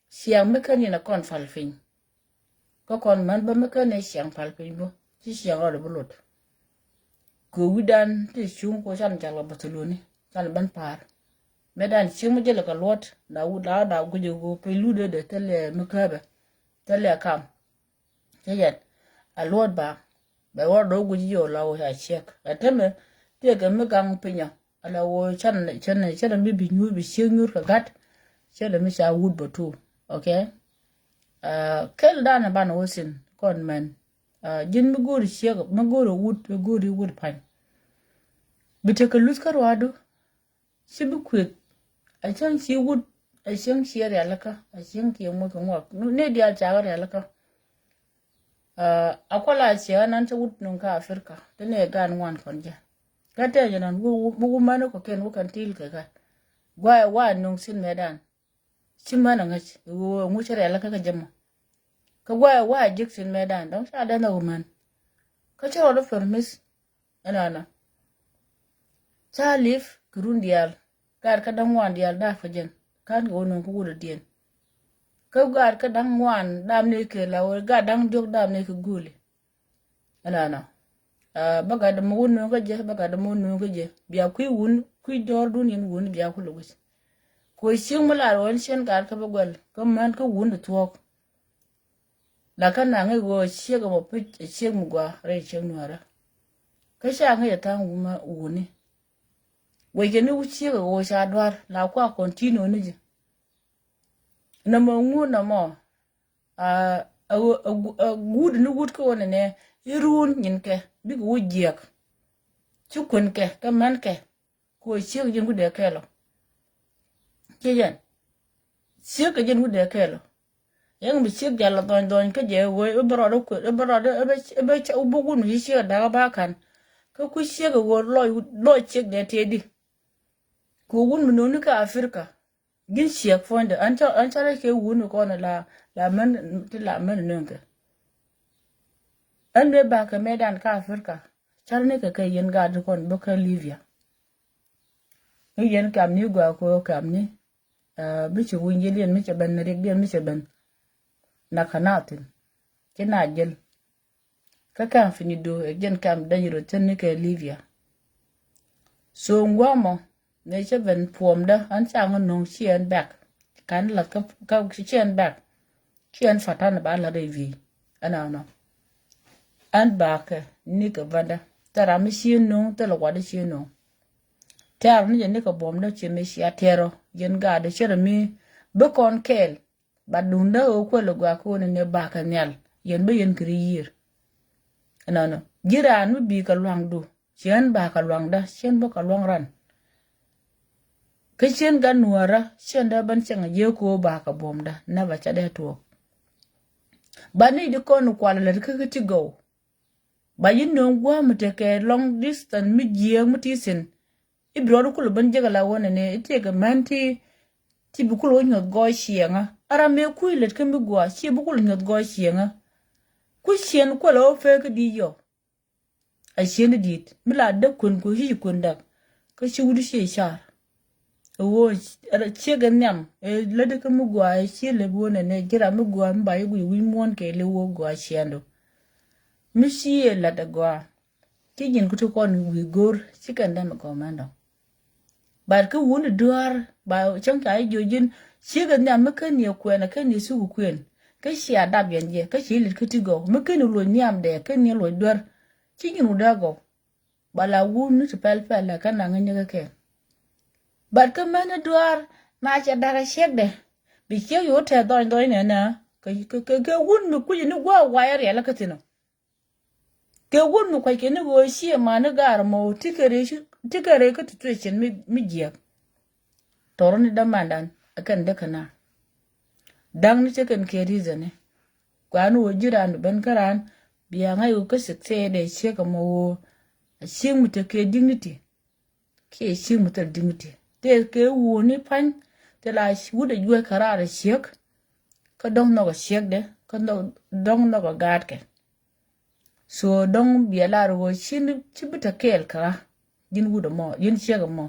Ciaŋ mi kän yɛn a kɔn pal piny. Kä kɔn män bä mi kän ɛ ciaŋ pal piny bä ci ciaŋ rɔɔdɛ bi lot. Kɛ wi̱dan ti cuŋ kɔ can cal kɛ Barcelona can ben pa̱a̱r. Mɛ dan cieŋ mi jälɛ kɛ luɔt la wut la da guic ɛ ɣöö piny lutdɛ dee thilɛ mi kääpɛ. Thilɛ kam. Cä yɛn a luɔt ba bɛ wä dɔ̱ guic yio̱w la wä ca ciek. Ɛ tämɛ tëëkɛ mi gaŋ pinyɔ ala wä cän cän cän mi bi nyuur bi ciek nyuur kɛ gat. Cä lɛ mi ca wut bä tu. Okay. Kel dan ban wä sin kɔn mɛn. Ji̱n mi go̱o̱ri ciek mi go̱o̱ri wut mi go̱o̱ri wut pa̱ny. Bi tekɛ luth kä ruaadu. Ci bi kueth. A cäŋ ci wut a cäŋ ci rialikä a cäŋ ci ŋuɔth ŋuɔth ni diaal cakɛ rialikä. A kuala ciɛ nan cä wut nuŋ kä Africa ti ni gan ŋuan kɔn jɛ. Kä tɛ jɛ nan bi wumani kɔ ken wä kɛn til kɛ kä. Guay wa nuŋ sin mɛ dan. Ci män a ŋäc ŋu cä rialikä kä jɛ mɔ. Kä guay wa jik sin mɛ dan dɔŋ ca dan a wumän. Kä cä rɔɔd a permis. Ɛnɔnɔ. Ca lip kɛ run diaal. Gaat kä da̱ŋ ŋuan diaal dap kɛ jɛn. Ka̱n kɛ wä nöŋ kä wut a diɛn. Kä gaat kä da̱ŋ ŋuan dap ni kɛ la wä gaat da̱ŋ diɔk dap ni kɛ guuli. Ɛnɔnɔ. Bä gat dämɛ wä nöŋ kä jɛ bä gat dämɛ wä nöŋ kä jɛ bia kui̱ wun kui̱ dɔɔr dun yɛn wun bia kulɛ wi̱c. Kuɔ cieŋ mi lar wä ɛn cien gaat kä bä guɛl kä män kä wun di thuɔ̱k. La kä naŋ i̱ ɣöö ciek ɛmɔ pi̱c ɛ ciek mi gɔaa rɛy ciek nuäärä. Kä ca ŋäc ɛ tha̱a̱ŋ wumä wuni. Wec kɛ ni wä ciek ɛ ɣöö ca dua̱r la kua continue ni ji̱. Nɔmɔ ŋu nɔmɔ a guut ni wut kä wä nɛnɛ i̱ ruun nyinkɛ bikɛ wä jiɛk. Ci kuenkɛ kä mänkɛ. Kuɔ ciek ji̱n wut dee kɛɛl ɔ. Ciɛ jɛn. Ciek kɛ ji̱n wut dee kɛɛl ɔ. Yɛn bi ciek jal ɔ dhɔny dhɔny kä jɛ wee i̱ bä rɔɔd i̱ kuet i̱ bä rɔɔd i̱ bä i̱ bä ca wut bä wut mi ci ciek ɛ da̱k i̱ ba ka̱n. Kä ku ciek ɛ wee lɔc lɔc ciek dee tëëdi. Kuɔ wut mi nööni kä Africa. Ji̱n ciɛk puɔ̱nydɛ ɛn cä ɛn cä rɛc kɛ wun kɔn la la män ti la män nööŋkɛ. Ɛn mëë bakɛ mëëdan kä Africa. Cä rɛc ni kɛ kɛ yɛn gaat kɔn bä kä Libya. Ni yɛn kam ni gɔaa kɛ wä kam ni. Bi ci wun yɛn yɛn mi cɛ ben ni riɛk yɛn mi cɛ ben. Na kä na thin ci na jɛl. Kä kam fi ni do ɛ jɛn kam da̱ny rot thin ni kɛ Libya. So ŋuamɔ ni cɛ ben puɔmdä an ca ŋä no̱o̱ŋ ci ɛn bɛk. Kan lath kä kä ci ɛn bɛk. Ci ɛn fatan ba lath rɛy wi̱i̱ ɛn anɔ. An bakɛ ni kɛ bändä thil ram mi ci no̱o̱ŋ thil wat ci no̱o̱ŋ. Tɛr ni jɛ ni kɛ buɔmdä ci mi cia tɛrɔ yɛn gaat cɛ rɛ mi bi kɔn kɛɛl. Ba duundä ɣöö kuɛl ɛ gɔaa kä ɣöö ni ni bakɛ nhial yɛn bä yɛn kiri yiër. Ɛnɔnɔ ji̱ raan mi bi̱i̱ kɛ luaŋdu ciɛn bakɛ luaŋdä ciɛn bä kɛ luaŋ ran. Kä ciɛn gat nuäärä ciɛn dee bän cäŋ a jiɛ ko̱o̱ bakɛ buɔ̱mdä nɛ ba ca dee tuɔɔk. Ba ni di kɔn kual lät kä kä ti gɔw. Ba yi nööŋ gua̱a̱m mi tekɛ long distance mi jiääk mi ti thi̱n. I̱ bi rɔɔdu kulɛ ben jek ala wä nɛnɛ i̱ tëëkɛ män ti ti bi kulɛ wä nyuɔth gɔɔy ciɛŋä. Ara mëë kui̱ lät kä mi gua̱a̱ ci bi kulɛ nyuɔth gɔɔy ciɛŋä. Kui̱ ciɛn kuɛlɛ wä pek kä di̱i̱t yɔ. A ciɛn i̱ di̱i̱t mi la däk kuën kuën ci ci kuën dak. Kä ci wut ci car. Ɛ ɣöö ciek ɛ nhiam ɛ lätdä kä mi gua̱a̱ ɛ ci lep ɣöö nɛnɛ ji̱ ram mi gua̱a̱ mi ba yi guic wi̱c muɔ̱ɔ̱n kɛ lep ɣöö gua̱a̱ ciɛɛndu. Mi ci ɛ la̱t ɛ gɔaa. Ci ji̱n ku ti kɔn wi̱i̱ go̱o̱r ci kɛn däm ɛ gɔmɛn dɔ̱ŋ. Bat kä wun i̱ dua̱a̱r ba cäŋ ca i̱ jiö ji̱n ciek ɛ nhiam mi ken ni ɛ kuɛn ɛ ken ni ɛ thuk ɛ kuɛn. Kä cia dap yɛn jɛ kä ci i̱ lit kä ti gɔw mi ken ni luɔc nhiamdɛ ken ni ɛ luɔc duer. Ci ji̱n wut dee gɔw. Ba la wun ni ti pɛl pɛl la kä naŋ inyäkä kɛn. Bat kä män i̱ dua̱a̱r na cɛ da̱k ɛ ciekdɛ bi ciek yo̱o̱ tɛth dhɔny dhɔny nɛnɛ. Kɛ kɛ kɛ wun mi kui̱c ni gua̱a̱ wayä riɛl kä thi̱n ɔ. Kɛ wut mi kuac kɛ ni ɣöö ciɛ mani gaar mɔ ti kɛ rɛy, ti kɛ rɛy kä ti tuecin mi, mi jiɛk. Tɔrɔ ni dämandan ɛ kɛn däk kɛ na. Da̱ŋ ni cä kɛn kɛ reason ni. Kuan ɣöö ji̱ raan bi ben kä raan bia ŋa̱c ɣöö kä sik thɛɛdɛ ciek ɛmɔ ɣöö a ciek mi te kɛ dignity. Kiɛ ciek mi thil dignity tëë kɛ wuni pa̱ny. Thil a wut a juɔc kɛ raar a ciek. Kä dɔ̱ŋ nhɔk a ciekdɛ kä dɔ̱ŋ nhɔk a gaatkɛ. So dɔ̱ŋ bia lar ɣöö ci ni ci bi te kɛɛl kɛ ɣä. Ji̱n wut ɛmɔ, ji̱n ciek ɛmɔ.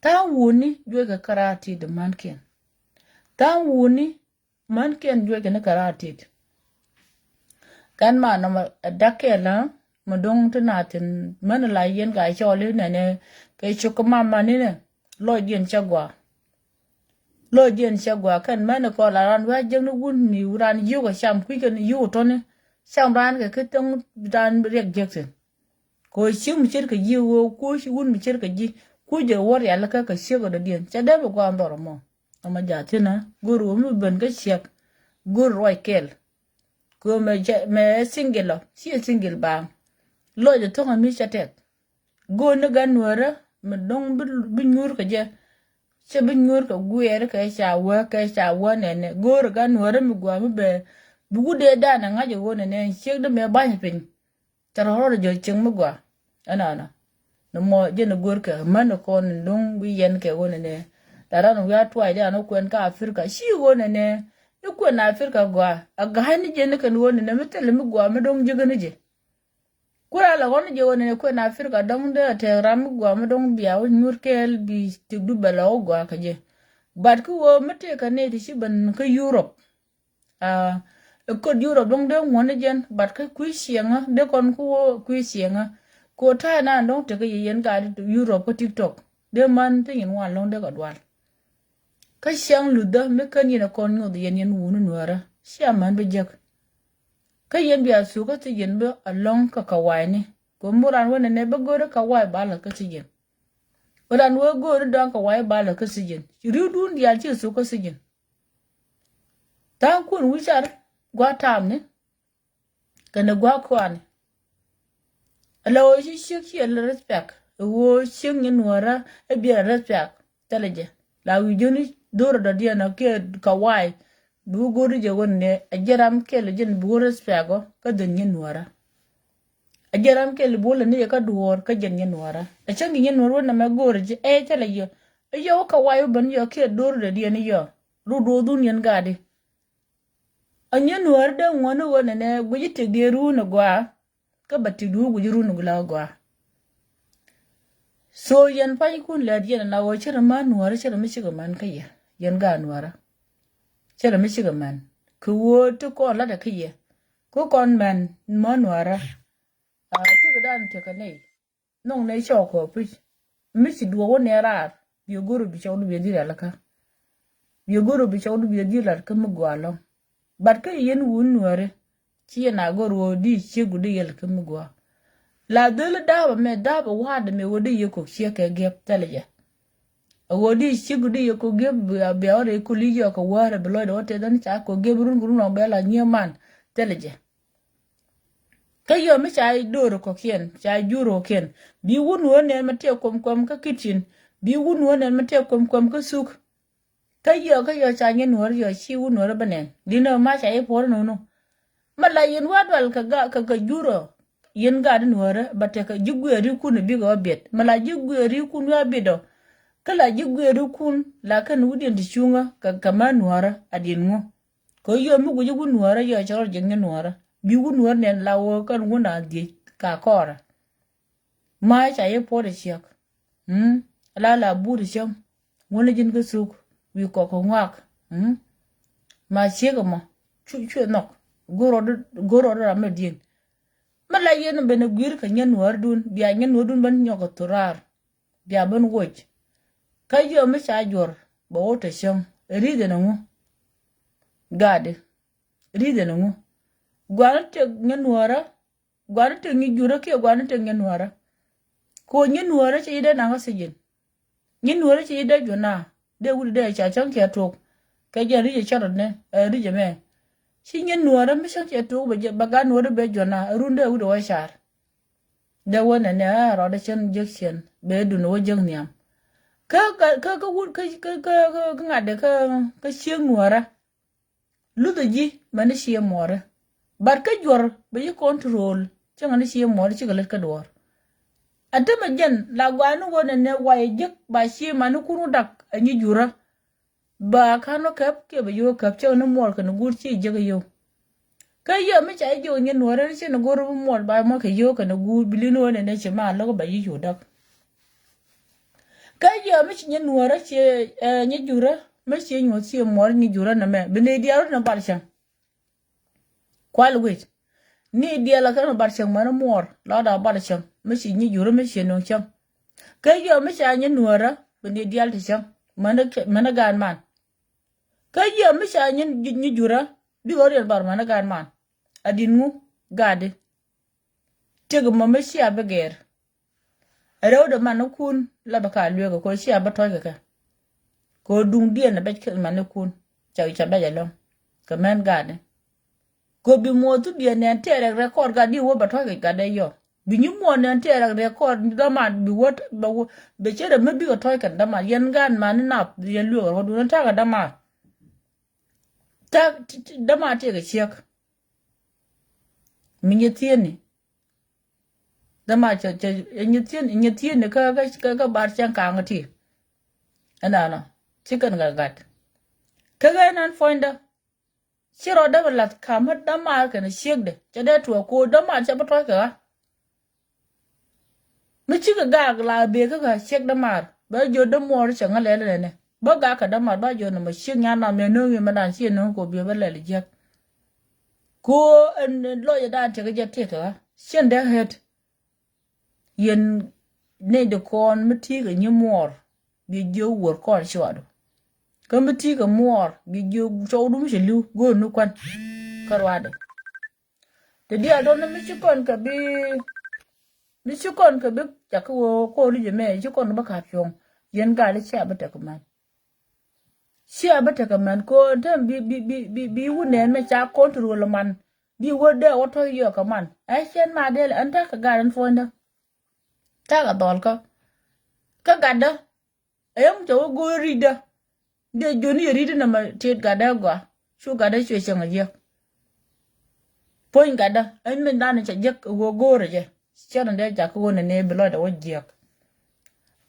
Tha̱a̱ŋ wuni juɔc kɛ kɛ raar ti dämankiɛn. Tha̱a̱ŋ wuni män kiɛn juɔc kɛ ni kɛ raar tit. Kɛn ma nɔmɔ ɛ dak kɛɛl ɛ mi do̱ŋ ti na thin män la yɛn ka cɔl i̱ nɛnɛ kɛ cuk kä ma mani nɛ. Lɔcdiɛn cɛ gua. Lɔcdiɛn cɛ gua kɛn män kɔl a ran wi̱i̱ a jiäkni wun mi ran yiëk ɛ cam kui̱ kɛn yiëk ɛ tɔni. Cam ran kɛ kä thäŋ ran riɛk jiäk thin. Kɛ ɣöö ciek mi ce̱tkɛ ji̱ ɣöö kuc wun mi ce̱tkɛ ji̱ kuc jɛ wä rialikä kɛ ciek ɣä dɔ̱diɛn cɛ dee bi gua̱a̱n dhɔr ɛmɔ. Ɛmɔ ja̱ thi̱n ɛ go̱r ɣöö mi ben kä ciek. Go̱r ruac kɛl kɛ ɣöö mɛ cɛ mɛ single ɔ ciɛ single baaŋ. Lɔcdɛ thok ɛ mi cɛ tɛth. Go̱r ni gan nuäärä mi do̱ŋ bi nyuur kɛ jɛ. Cɛ bi nyuur kɛ guiɛɛr kɛ ca wä kɛ ca wä nɛnɛ go̱r gan nuäärä mi gua̱a̱ mi bɛ bi wut dee danɛ ŋa̱c ɛ ɣöö nɛnɛ ciek dee mɛ ba̱ny piny. Cɛ rɔ rɔɔdɛ jɔ̱ cieŋ mi gɔaa. Ɛnɔnɔ ni mɔ jɛn i̱ go̱rkɛ män i̱ kɔn in do̱ŋ wi̱i̱ yɛn kɛ ɣöö nɛnɛ. La ran wi̱i̱ a tuaacdɛ an i̱ kuɛn kä Africa ci ɣöö nɛnɛ. I̱ kuɛn Africa gɔaa a ga̱a̱c ni jɛn i̱ kɛn ɣöö nɛnɛ mi thilɛ mi gɔaa mi do̱ŋ jiäkä ni jɛ. Ku ran la ɣɔn ni jɛ ɣöö nɛnɛ kuɛn Africa dɔ̱ŋ dee a tɛɛk ram mi gɔaa mi do̱ŋ bia wä nyuur kɛɛl bi tik du bɛ la wä gɔaa kä jɛ. But kä ɣöö mi tëëkɛ nɛy ti ci ben kä Europe. Aa, ɛ kot Europe dɔ̱ŋ dee ŋuɔ̱n ni jɛn, but kä kui̱ cieŋä dee kɔn ku wä kui̱ cieŋä. Ko ta̱a̱ nan dɔ̱ŋ tekɛ yɛ yɛn gaat Europe kä TikTok dee man ti nyin wan lɔ̱ŋ dee kɛ dual. Kä cieŋ luthä mi kän yɛn ɛ kɔn nyoth yɛn yɛn wuni nuäärä cia män bi jek. Kä yɛn bia thuk kä thi yɛn bi alɔ̱ŋ kä kawayni. Ko mi ran wä nɛnɛ bä go̱rä kaway ba la̱th kä thi yɛn. Ran wä go̱rä dɔ̱ŋ kaway ba la̱th kä thi yɛn. Ri̱wdun diaal ci thuk kä thi yɛn. Tha̱a̱ŋ kun wi̱car gua̱a̱th ta̱a̱mni kɛnɛ gua̱a̱th kɔaani. Ala ɣöö ci ciek ciɛ lɛ respect ɛ ɣöö ciek nyin nuäärä ɛ biɛl a respect. Thilɛ jɛ la wi̱i̱ jiöni do̱rä dɔ̱diɛn ɔ kiɛ kaway. Bi wä go̱ri jɛ ɣöö nɛ a jiɛn ram kɛl jɛn bi wä respect ɔ kä dhil nyin nuäärä. A jiɛn ram kɛl bi wä lɛ ni jɛ kä duɔ̱ɔ̱r kä jɛn nyin nuäärä. A cäŋ kɛ nyin nuäärä wä nɛmɛ go̱rä jɛ ɛ thilɛ yɛ. Ɛ yɛ wä kaway wä ben yɔ kiɛ do̱rä dɔ̱diɛn yɔ. Ru duɔ̱ɔ̱dhun yɛn gaadi. A nyɛ nuäär dee ŋuɔ̱n i̱ ɣöö nɛnɛ guici tëk diee ruun ɛ gɔaa. Kä bɛ tëk duun guici ruun ɛ gula ɛ gɔaa. So yɛn pa̱nykun lɛt yɛn ɛn a ɣöö cärɛ män nuäärä cärɛ mi cikɛ män kä yɛ. Yɛn gaat nuäärä cärɛ mi cikɛ män. Kɛ ɣöö ti kɔn latdɛ kä yɛ. Kä kɔn män män nuäärä. A, ti kɛ dan tekɛ nɛy. Nhɔk nɛ cɔɔk kɔ pi̱c mi ci duɔk wä nɛ raar. Biɛ go̱r bi cɔwdu biɛ dhil rialikä. Biɛ go̱r bi cɔwdu biɛ dhil lat kä mi gɔaa lɔ̱ŋ. But kä yɛn wun nuääri ci yɛn a go̱r wä di ciek wä di yɛl kä mi gɔaa. La dhil da̱a̱p amɛ da̱a̱p a wa̱a̱d amɛ wä di yɛ kok ciek kɛ giɛp thɛlɛ jɛ. A wä di ciek wä di yɛ kok giɛp bia wä rɛy koli yɔk a wäär a bi lɔcdɛ wä tɛth ɛn ca kok giɛp run kɛ run ɔ bɛ la nyiee man thɛlɛ jɛ. Kä yɔ mi ca do̱r kɔkiɛn ca jur kɔkiɛn. Bi wun wä nɛn ma tiɛ kuɔm kuɔm kä kitchen. Bi wun wä nɛn ma tiɛ kuɔm kuɔm kä thuk. Kä yɔ kä yɔ ca nyɛ nuɔr yɔ ci wun nuɔr bä nɛn. Di nɔ ma ca yi puɔr nunu. Ma la yɛn wa dual kɛ ga kɛ kɛ jur ɔ. Yɛn gat nuɔr bä tekɛ ji̱ guiɛɛri kun bikɛ wä biɛt. Ma la ji̱ guiɛɛri kun wa biɛt ɔ. Kä la ji̱ guiɛɛri kun la kɛn widiɛn ti cuŋä kɛ kɛ ma nuɔr a diɛn ŋu. Kɛ yɔ mi guici wun nuɔrä yɔ cɛ rɔ jiɛk nyɛ nuɔrä. Bi wun nuɔrä nɛn la wä kɛn wun a dhiec ka kɔrä. Ma ca yɛ puɔt ɛ ciɛk. Mm. La la but ɛ cäŋ. Wun ɛ ji̱n kä thuk. Wi̱i̱ kɔk kɛ ŋuak. Mm. Ma ciek ɛmɔ. Cu cuɛ nhɔk. Go̱r rɔɔdä go̱r rɔɔdä ram mɛ diɛn. Mɛ la yɛn ben ɛ gui̱r kɛ nyɛ nuɔrä dun bia nyɛ nuɔrä dun ben nyɔk kɛ thuraar. Bia ben woc. Kä yɔ mi ca juɔr bɛ wä te cäŋ. Ri̱th ɛn ɛŋu? Gatdi. Ri̱th ɛn ɛŋu? Gua̱n tek nyɛ nuɔrä. Gua̱n tek nyi jurä kiɛ gua̱n tek nyɛ nuɔrä. Ko nyɛ nuɔrä ci dee naŋ kä thi̱ji̱n. Nyɛ nuɔrä ci dee juɔna. Dee wut dee ca cäŋ kiɛ tok. Kɛ jɛn ri̱c ɛ cärɔtnɛ ɛ ri̱c ɛmɛ. Ci nyin nuɔrä mi cäŋ cɛ tuk bɛ gat nuɔrä bɛ juɔna run dee wut wä car. Dee wä nɛ nɛ rɔɔdɛ cɛn jek ciɛn bɛ dun wä jek nhiam. Kä kä kä wut kä kä kä ŋa̱t dee kä kä ciek nuɔrä. Luthɛ ji̱ mɛn ni ciɛ muɔri. But kä juɔr bɛ ji̱ control cäŋɛ ni ciɛ muɔri cikɛ lät kä duɔɔr. A tämɛ jɛn la guayni wä nɛ nɛ wayɛ jiäk ba ciɛ mani kun wä dak a nyi jurä. Ba ka̱n wä käp kiɛ bɛ ji̱ wä käp cäŋɛ ni muɔr kɛn guur ci jiäk yio̱w. Kä yio̱w mi ca ji̱ jiäk nyi nuɔri ni ci ni go̱r bi muɔr ba mɔ kɛ yio̱w kɛn guur bi lin wä nɛ nɛ ci ma lo̱k ba ji̱ cu dak. Kä jiɛ mi ci nyi nuɔrä ciɛ nyi jurä mi ciɛ nyuɔth ciɛ muɔr nyi jurä nɛ mɛ bi ni diɛl rut ni bar cäŋ. Kual wec ni diɛl a kɛn bar cäŋ mɛn muɔr la da bar cäŋ mi ci nyi jurä mi ciɛ nuɔŋ cäŋ. Kä jiɛ mi ca nyi nuɔrä bi ni diɛl ti cäŋ mɛn mɛn gaat man. Kä jiɛ mi ca nyi nyi jurä bikɛ riɛn bar mɛn gaat man. A din ŋu gaatdi. Tiek mɔ mi cia bi gɛɛr. Rɛwdɛ man ni kun la bɛ ka lueek kɛ kɔ cia bä tɔ̱c kɛ kɛ. Kɛ duŋdiɛn a bɛc kɛ man ni kun ca ca bɛc alɔŋ. Kɛ mɛn gatni kɛ bi muɔth thu biɛ nɛn tɛɛrɛ rɛkɔɔd gat di wä bɛ tɔ̱c kɛ gat dɛ yɔ. Bi nyi muɔth nɛn tɛɛrɛ rɛkɔɔd däman bi wä bɛ wä bɛ cɛ rɛ mi bikɛ tɔ̱c kɛn däman yɛn gat man ni nap yɛn lueek rɔ dun takɛ däman. Tak däman tiek kɛ ciek. Mi nyi thieni. Däma cɛ cɛ nyi thieni nyi thieni kä kä kä bar cɛŋ kaŋ ti. Ɛnanɔ ci kɛn gat gat. Kä ɣän an puɔ̱nydä ci rɔ dämɛ lath ka̱m mi däma kɛn ciekdɛ cɛ dee tuɔɔk ko̱o̱r däma cɛ bi tɔ̱c kɛ ɣä. Mi cikɛ gak la bee kä ka ciek dämaar bä jiö dämuɔɔr cɛ ŋä lɛl nɛnɛ bä gak kɛ dämaar bä jiö nɔmɔ ciek nyan nam yɛ no̱o̱ŋ yɛ mɛ dan ci yɛ no̱o̱ŋ kɛ biö bä lɛl jiäk. Ku ɛn lɔcɛ dan tiɛk jɛ tiɛk kɛ ɣä cien dee ɣet. Yɛn nɛy de kɔn mi ti̱i̱ kɛ nyi muɔɔr bi jiö wuɔr kɔn cuɔdu. Kä mi ti̱i̱ kɛ muɔɔr bi jiö cɔwdu mi cɛ li̱w go̱o̱r ni kuan kä ruadɛ. Ti diaal dɔn ni mi ci kɔn kɛ bi mi ci kɔn kɛ bi cak kɛ wee kɔn ni jɛ mɛ ci kɔn bä kap cuɔ̱ŋ. Yɛn gal i̱ cia bä tekɛ mɛn. Cia bä tekɛ mɛn kɔn te bi bi bi bi bi wun nɛn mɛ ca kɔn ti ruɔl man bi wä dee wä tɔ̱ yɔk kɛ man. Ɛ cɛn ma dee ɛn takɛ gal ɛn puɔ̱nydä. Takɛ dhɔl kä kä gatdä. Ɛ yäŋ cɛ wä go̱o̱r ri̱cdä. Dee joni yɛ ri̱cdä nɛmɛ tet gatdä gɔaa cu gatdä cuɛ cäŋ a jiäk. Puɔ̱ny gatdä ɛn min dan cɛ jiäk ɛ wä go̱o̱r ɛ jɛ. Cɛ ni dee jakä wä ni nɛɛ bi lɔcdɛ wä jiäk.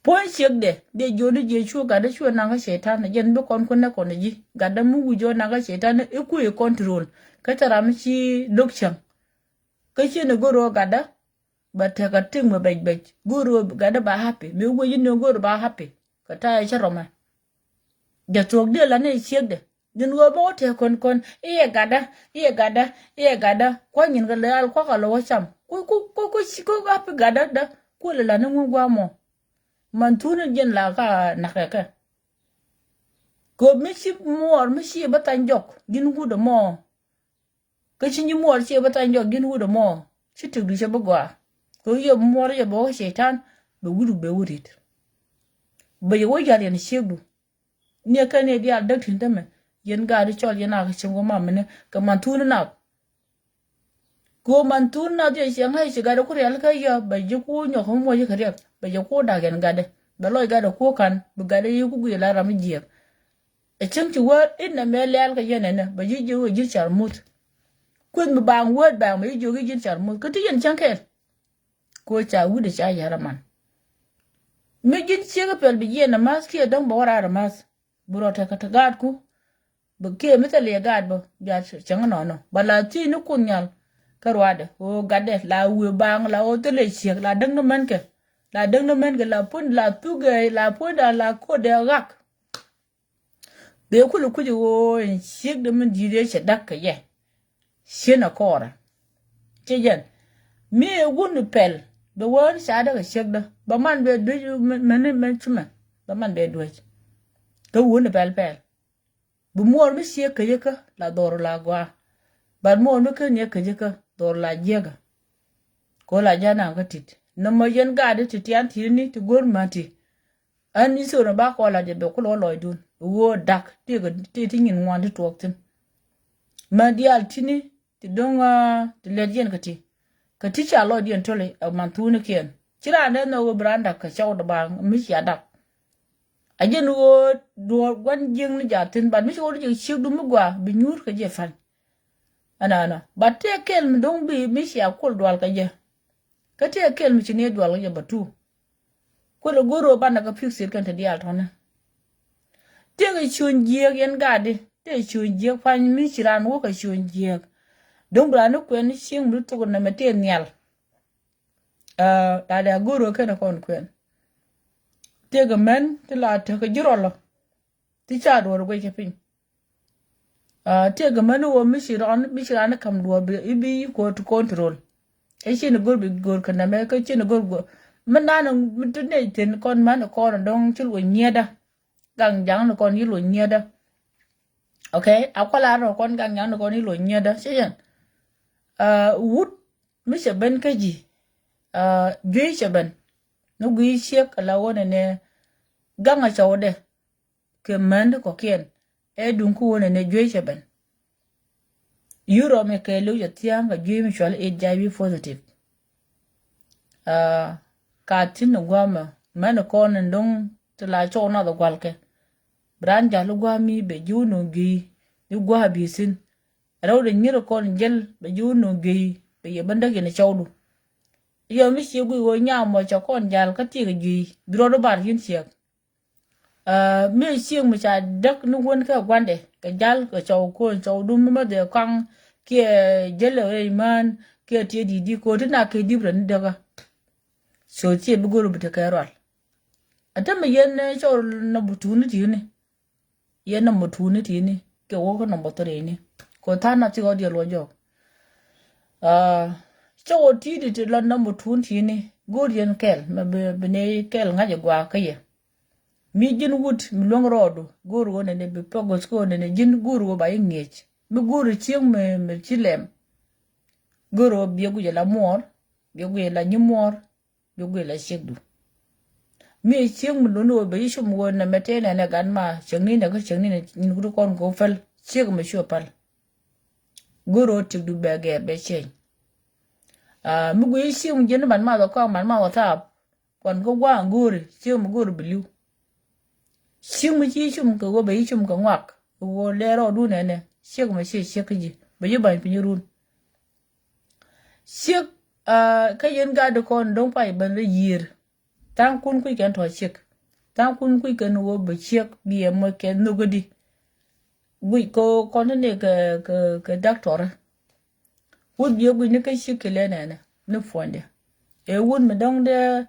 Puɔ̱ny ciekdɛ dee joni jiɛ cu gatdä cuɛ naŋ kä cɛytan ɛ jɛn bi kɔn kun nɛ kɔn ɛ ji̱ gatdä mi wi̱c ɔ naŋ kä cɛytan ɛ kui̱ ɛ control. Kä cɛ ram mi ci lo̱k cäŋ. Kä ciɛ ni go̱o̱r ɔ gatdä. Bɛ tekɛ tiŋ mi bɛc bɛc go̱o̱r ɔ gatdä ba happy mi wec ni go̱o̱r ba happy. Kɛ ta̱a̱ cä rɔmɛ. Jɛ thuɔ̱k diɛ la ni ciekdɛ. Nyin ɣöö bä wä tëë kön kön i̱ yɛ gatdä i̱ yɛ gatdä i̱ yɛ gatdä. Kua̱ nyin kɛ lɛ al kua̱ kɛ lɛ wä cam ku ku ku ku ku happy gatdä dä. Ku lɛ la ni ŋun gua̱a̱ mɔ. Man thun in jiɛn la ka nakɛ kɛ. Kööp mi ci muɔɔr mi ci bä thany jɔk ji̱n wut ɛmɔ. Kä ci nyi muɔɔr ciɛ bä thany jɔk ji̱n wut ɛmɔ. Ci tëkdu cɛ bä gɔaa kɛ wi̱i̱ yɛ muɔɔr yɛ bä wä cɛytan. Bɛ wut bɛ wä rit. Bɛ yɛ wä ya̱r yɛn ciekdu. Niɛ kɛ ni diaal däk tin tämɛ. Yɛn gaat i̱ cɔl yɛn a kɛ cieŋ wä mam minɛ kɛ man thun nath. Kɛ wä man thun nath yɛ ciɛ ŋa̱c ci gat i̱ ku rial kä yɛ bɛ ji̱ ku nyɔk kä muɔc kɛ riɛk bɛ ji̱ ku dak yɛn gatdɛ bɛ lɔc gatdɛ ku ka̱n bi gatdɛ yi ku guic la ram i̱ jiɛk. Ɛ cäŋ ci wä inɛ mɛ lɛl kɛ yɛn ɛnɛ bɛ ji̱ ji̱ wä ji̱ car muth. Kueth mi baaŋ wä baaŋ bɛ ji̱ jiök i̱ ji̱n car muth kä ti yɛn cäŋ kɛɛl. Ko ca wi̱dɛ ca yɛr aman. Mi ji̱n ciek pɛl bi jiɛn amäth kiɛ däŋ bɛ wä raar amäth. Bi rɔ tekɛ te gaatku. Bi kiɛ mi thil yɛ gaat bä bia cäŋ nɔnɔ ba la thiec ni kun nyal. Kä ruadɛ ɣöö gatdɛ la wi̱i̱ baaŋ la ɣöö thilɛ ciek la däŋ ni mänkɛ. La däŋ ni mänkɛ la puɔ̱n la thukɛ la puɔ̱nda la kodɛ ɣak. Bee kulɛ kuc ɣöö ɛn ciekdɛ min di̱i̱t ëë cɛ da̱k kɛ yɛ. Ciën ɛ kɔɔrɛ. Cɛ jɛn mi ɛ wun pɛl bɛ wä ni ca däk ɛ ciekdä bɛ man bɛ duec mɛn mɛn cumɛ bɛ man bɛ duec. Kä wun pɛl pɛl. Bi muɔɔr mi ciek kä yɛ kä la dhɔr la gɔaa. Bat muɔɔr mi ken yɛ kä yɛ kä dhɔr la jiɛkä. Ko la jana kä tit nɔmɔ yɛn gaat ti tian ti ni ti go̱r ma ti. Ɛn ni thon ba kɔl a jɛ bɛ kulɔ lɔcdun ɣöö dak ti ti nyin ŋuan ti tuɔɔk thin. Mɛ diaal ti̱ni ti do̱ŋ ti lɛt yɛn kä ti kä ti ca lɔcdiɛn töli ɛ man thuunikiɛn. Ci raan dee nhɔk ɣöö bi raan dak kɛ cɔwdɛ ba mi cia dak. A jɛn ɣöö duɔ̱ɔ̱r gua̱n jiäkni jaa thi̱n, but mi ci ɣöö di jɛ ciekdu mi gɔaa bi nyuur kɛ jɛ pa̱ny. Ɛnɔnɔ, but tëë kɛl mi do̱ŋ bi mi cia kol dual kɛ jɛ. Kä tëë kɛl mi ci ni dual kɛ jɛ bä tu. Kuël ɛ go̱r ɣöö banɛ kɛ pi̱w thil kɛn te diaal tɔ̱nɛ. Tëëkɛ cuny jiääk yɛn gaatdi, tëëkɛ cuny jiääk pa̱ny mi ci raan wä kɛ cuny jiääk. Do̱ŋ bi raan ni kuɛn ni cieŋ mi thok nɛmɛ tëë nhial. Aa, la dee a go̱r ɣöö kɛn ɛ kɔn kuɛn. Tëëkɛ män ti la tekɛ ji̱ rɔlɔ ti ca duɔ̱ɔ̱r guic kɛ piny. Aa, tëëkɛ män ni ɣöö mi ci raan, mi ci raan ni ka̱m duɔ̱ɔ̱r bi i̱ bi i̱ ko̱o̱t control. Ɛ ci ni go̱r bi go̱r kɛ nɛmɛ kä ci ni go̱r go̱r. Mi naan mi ti nɛy thi̱n kɔn män ni kɔn dɔ̱ŋ ci luɔ̱c nyiɛtdä. Gaŋ ja̱ŋ ni kɔn ci luɔ̱c nyiɛtdä. Okay, a kuala rɔ kɔn gaŋ ja̱ŋ ni kɔn ci luɔ̱c nyiɛtdä. Ci jɛn. Aa, wut mi cɛ ben kä ji̱. Aa, juey cɛ ben. Ni guiy ciek ala wä nɛnɛ gaŋ a cɔwdɛ. Kɛ män ti kɔ̱kiɛn ɛ duŋ kä wä nɛnɛ juey cɛ ben. Yurop mi kɛ lo̱c a thia̱a̱ŋ kɛ juey mi cual H I V positive. Aa, ka thi̱n ni gua̱a̱mɛ män kɔn in do̱ŋ ti la cɔw nath a gua̱lkɛ. Bi raan ja̱l i̱ gua̱a̱ mi bɛ ji̱ wä no̱o̱ŋ juey ni gua̱a̱ bi thi̱n. Rɛw dee nyir kɔn jäl bɛ ji̱ wä no̱o̱ŋ juey bɛ yɛ bändäk yɛn cɔwdu. Yɔ mi cie guiy ɣöö nyam mɔ cɛ kɔn ja̱l kä tiek juey bi rɔɔdu bar yi̱n ciɛk. Aa, mi cieŋ mi ca däk ni wän kɛ gua̱ndɛ kɛ jal kɛ cɔw ko̱n cɔw dum mi ma dhɛ kaŋ kiɛ jälɛ rɛy mään kiɛ tiɛ di̱t di̱t ko̱n ti na kɛ di̱p rɛ ni däkä. So ciɛ bi go̱r bi tekɛ rual. Ɛ tämɛ yɛn cɔw nɔmɔ tuuni ti̱ni. Yɛn nɔmɔ tuuni ti̱ni kɛ wä kä nɔmɔ thiriini. Ko̱ tha̱a̱n na thik ɔ diɛl wä jɔk. Aa, cɔw ti̱ni ti lɔ nɔmɔ tuuni ti̱ni go̱r yɛn kɛl mɛ bi, bi ni kɛl ŋa̱c ɛ gua̱a̱k kä yɛ. Mi ji̱n wut mi luäŋ rɔɔdu go̱o̱r ɣöö nɛnɛ bi pɔk gɔ̱th kä ɣöö nɛnɛ ji̱n go̱o̱r ɣöö ba ji̱ ŋi̱eec. Mi go̱o̱r cieŋ mi, mi ci lɛm. Go̱o̱r ɣöö biɛ guic ala muɔɔr, biɛ guic ala nyimuɔɔr, biɛ guic ala ciekdu. Mi cieŋ mi luni ɣöö bɛ ji̱ cum ɣöö nɛmɛ tëë nɛnɛ gat ma cieŋni nɛ kä cieŋni nɛ nyin kut kɔn kɛ ɣöö päl ciek mi cuɛ päl. Go̱o̱r ɣöö tiekdu bɛ gɛɛr bɛ cieny. Aa, mi guic cieŋ mi ji̱n man math ɔ kɔaŋ man math ɔ thaap. Kɔn kä gua̱a̱ŋ go̱o̱ri ciek mi go̱o̱ri bi li̱w. Ciek mi ci cum kɛ ɣöö bɛ ci cum kɛ ŋuak kɛ ɣöö lɛr rɔɔdun ɛnɛ ciek mi ci ciek kä ji̱ bɛ ji̱ ba̱ny piny run. Ciek, aa, kä yɛn gat di kɔn do̱ŋ pay ben rɛ yiër. Tha̱a̱ŋkun kui̱ kɛn tɔ̱ ciek. Tha̱a̱ŋkun kui̱ kɛn ɣöö bɛ ciek bi ɛ moc kɛ nhök kädi. Guic kɛ ɣöö kɔn ti ni kɛ, kɛ, kɛ daktɔri. Wut biɛ guic ni kä ciek kɛ lɛ nɛnɛ ni puɔ̱nydɛ. Ɛ wut mi dɔ̱ŋ dee,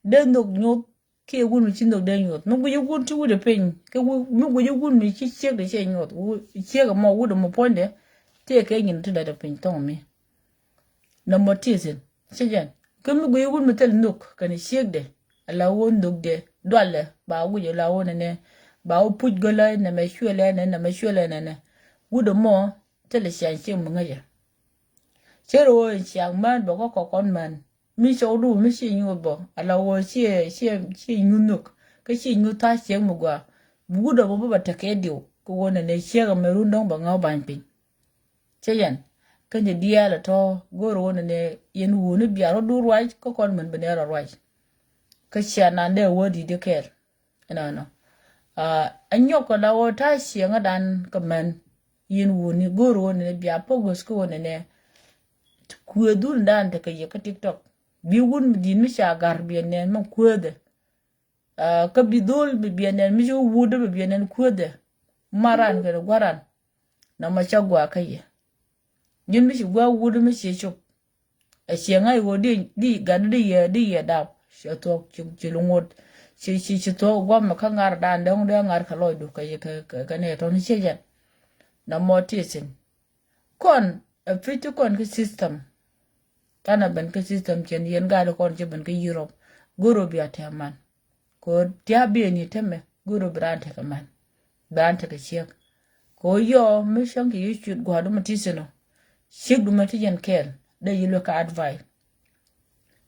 dee nhök nyoth kiɛ wut mi ci nhök dee nyoth. Mi guic wut ti wut ɛ piny. Kɛ wut, mi guic wut mi ci ciek dee cɛ nyoth. Wut, ciek ɛmɔ wut ɛmɔ puɔ̱nydɛ. Tëë kɛ nyin ti dee dee piny thɔŋ mi. Nɔmɔ ti thi̱n. Cɛ jɛn. Kä mi guic wut mi thil nhök kɛnɛ ciekdɛ. Ala wä nhökdɛ. Dualɛ. Ba guic ala wä nɛnɛ. Ba wä puc gölä nɛmɛ cuɛlɛ nɛnɛ, nɛmɛ cuɛlɛ nɛnɛ. Wut ɛmɔ. Thilɛ ciaŋ ciek mi ŋäcɛ. Cɛ rɛ ɣöö ciaŋ mään bɛ kä kɔkɔn mään. Mi cɔwdu mi ci nyuuth bɔ ala ɣöö ci, ci, ci nyuuth nhök. Kä ci nyuuth tha̱a̱ ciek mi gɔaa. Bi wut ɛmɔ bä bɛ tekɛ diw kɛ ɣöö nɛnɛ ciek ɛmɛ run dɔ̱ŋ bɛ ŋa̱w ba̱ny piny. Cɛ yɛn kä ni diaal ɛ tɔ̱ go̱o̱r ɣöö nɛnɛ yɛn wuni bia rɔ duur ruac kä kɔn män bi nɛɛr rɔ ruac. Kä cia nan dee wä di̱t di kɛɛl. Ɛnɔnɔ. Aa, ɛ nyɔk kɛ la ɣöö ta̱a̱ cieŋädan kɛ män. Yɛn wuni go̱o̱r ɣöö nɛnɛ bia pɔk göth kä ɣöö nɛnɛ kuëëdhun dan tekɛ yɛ kä TikTok. Bi wun mi di̱i̱t mi ca ga̱r biɛ nɛn mi kuëëdhɛ. Aa, kä bi dhol bi biɛ nɛn mi ci wut bi biɛ nɛn kuëëdhɛ. Maran kɛnɛ gua̱ran. Nɔmɔ cä gua̱a̱ kä yɛ. Ji̱n mi ci gua̱a̱ wut mi ci cop. Ɛ ciɛ ŋa̱c ɣöö di, di gat di yɛ, di yɛ dap. Ci thuɔ̱k, ci, ci luŋot. Ci, ci, ci thuɔ̱k gua̱mɛ kä ŋa̱r dan dɔ̱ŋ dee ŋa̱r kɛ lɔcdu kɛ, kɛ, kɛ, kɛ nɛ tɔ̱ni ciɛ jɛn. Nɔmɔ ti thi̱n. Kɔn, ɛ pi̱c ti kɔn kä system. Thanɛ ben kä system cɛn yɛn gat kɔn ci ben kä Europe. Go̱r ɣöö bia tɛm man. Kɛ ɣöö tia̱a̱ biɛ ni temɛ go̱r ɣöö bi raan tekɛ man. Bi raan tekɛ ciek. Kɛ ɣöö yɔɔ mi cäŋ kɛ yi cuit gua̱a̱r dumɛ ti thi̱n ɔ. Ciek dumɛ ti yɛn kɛɛl dee yi luɛ kɛ advice.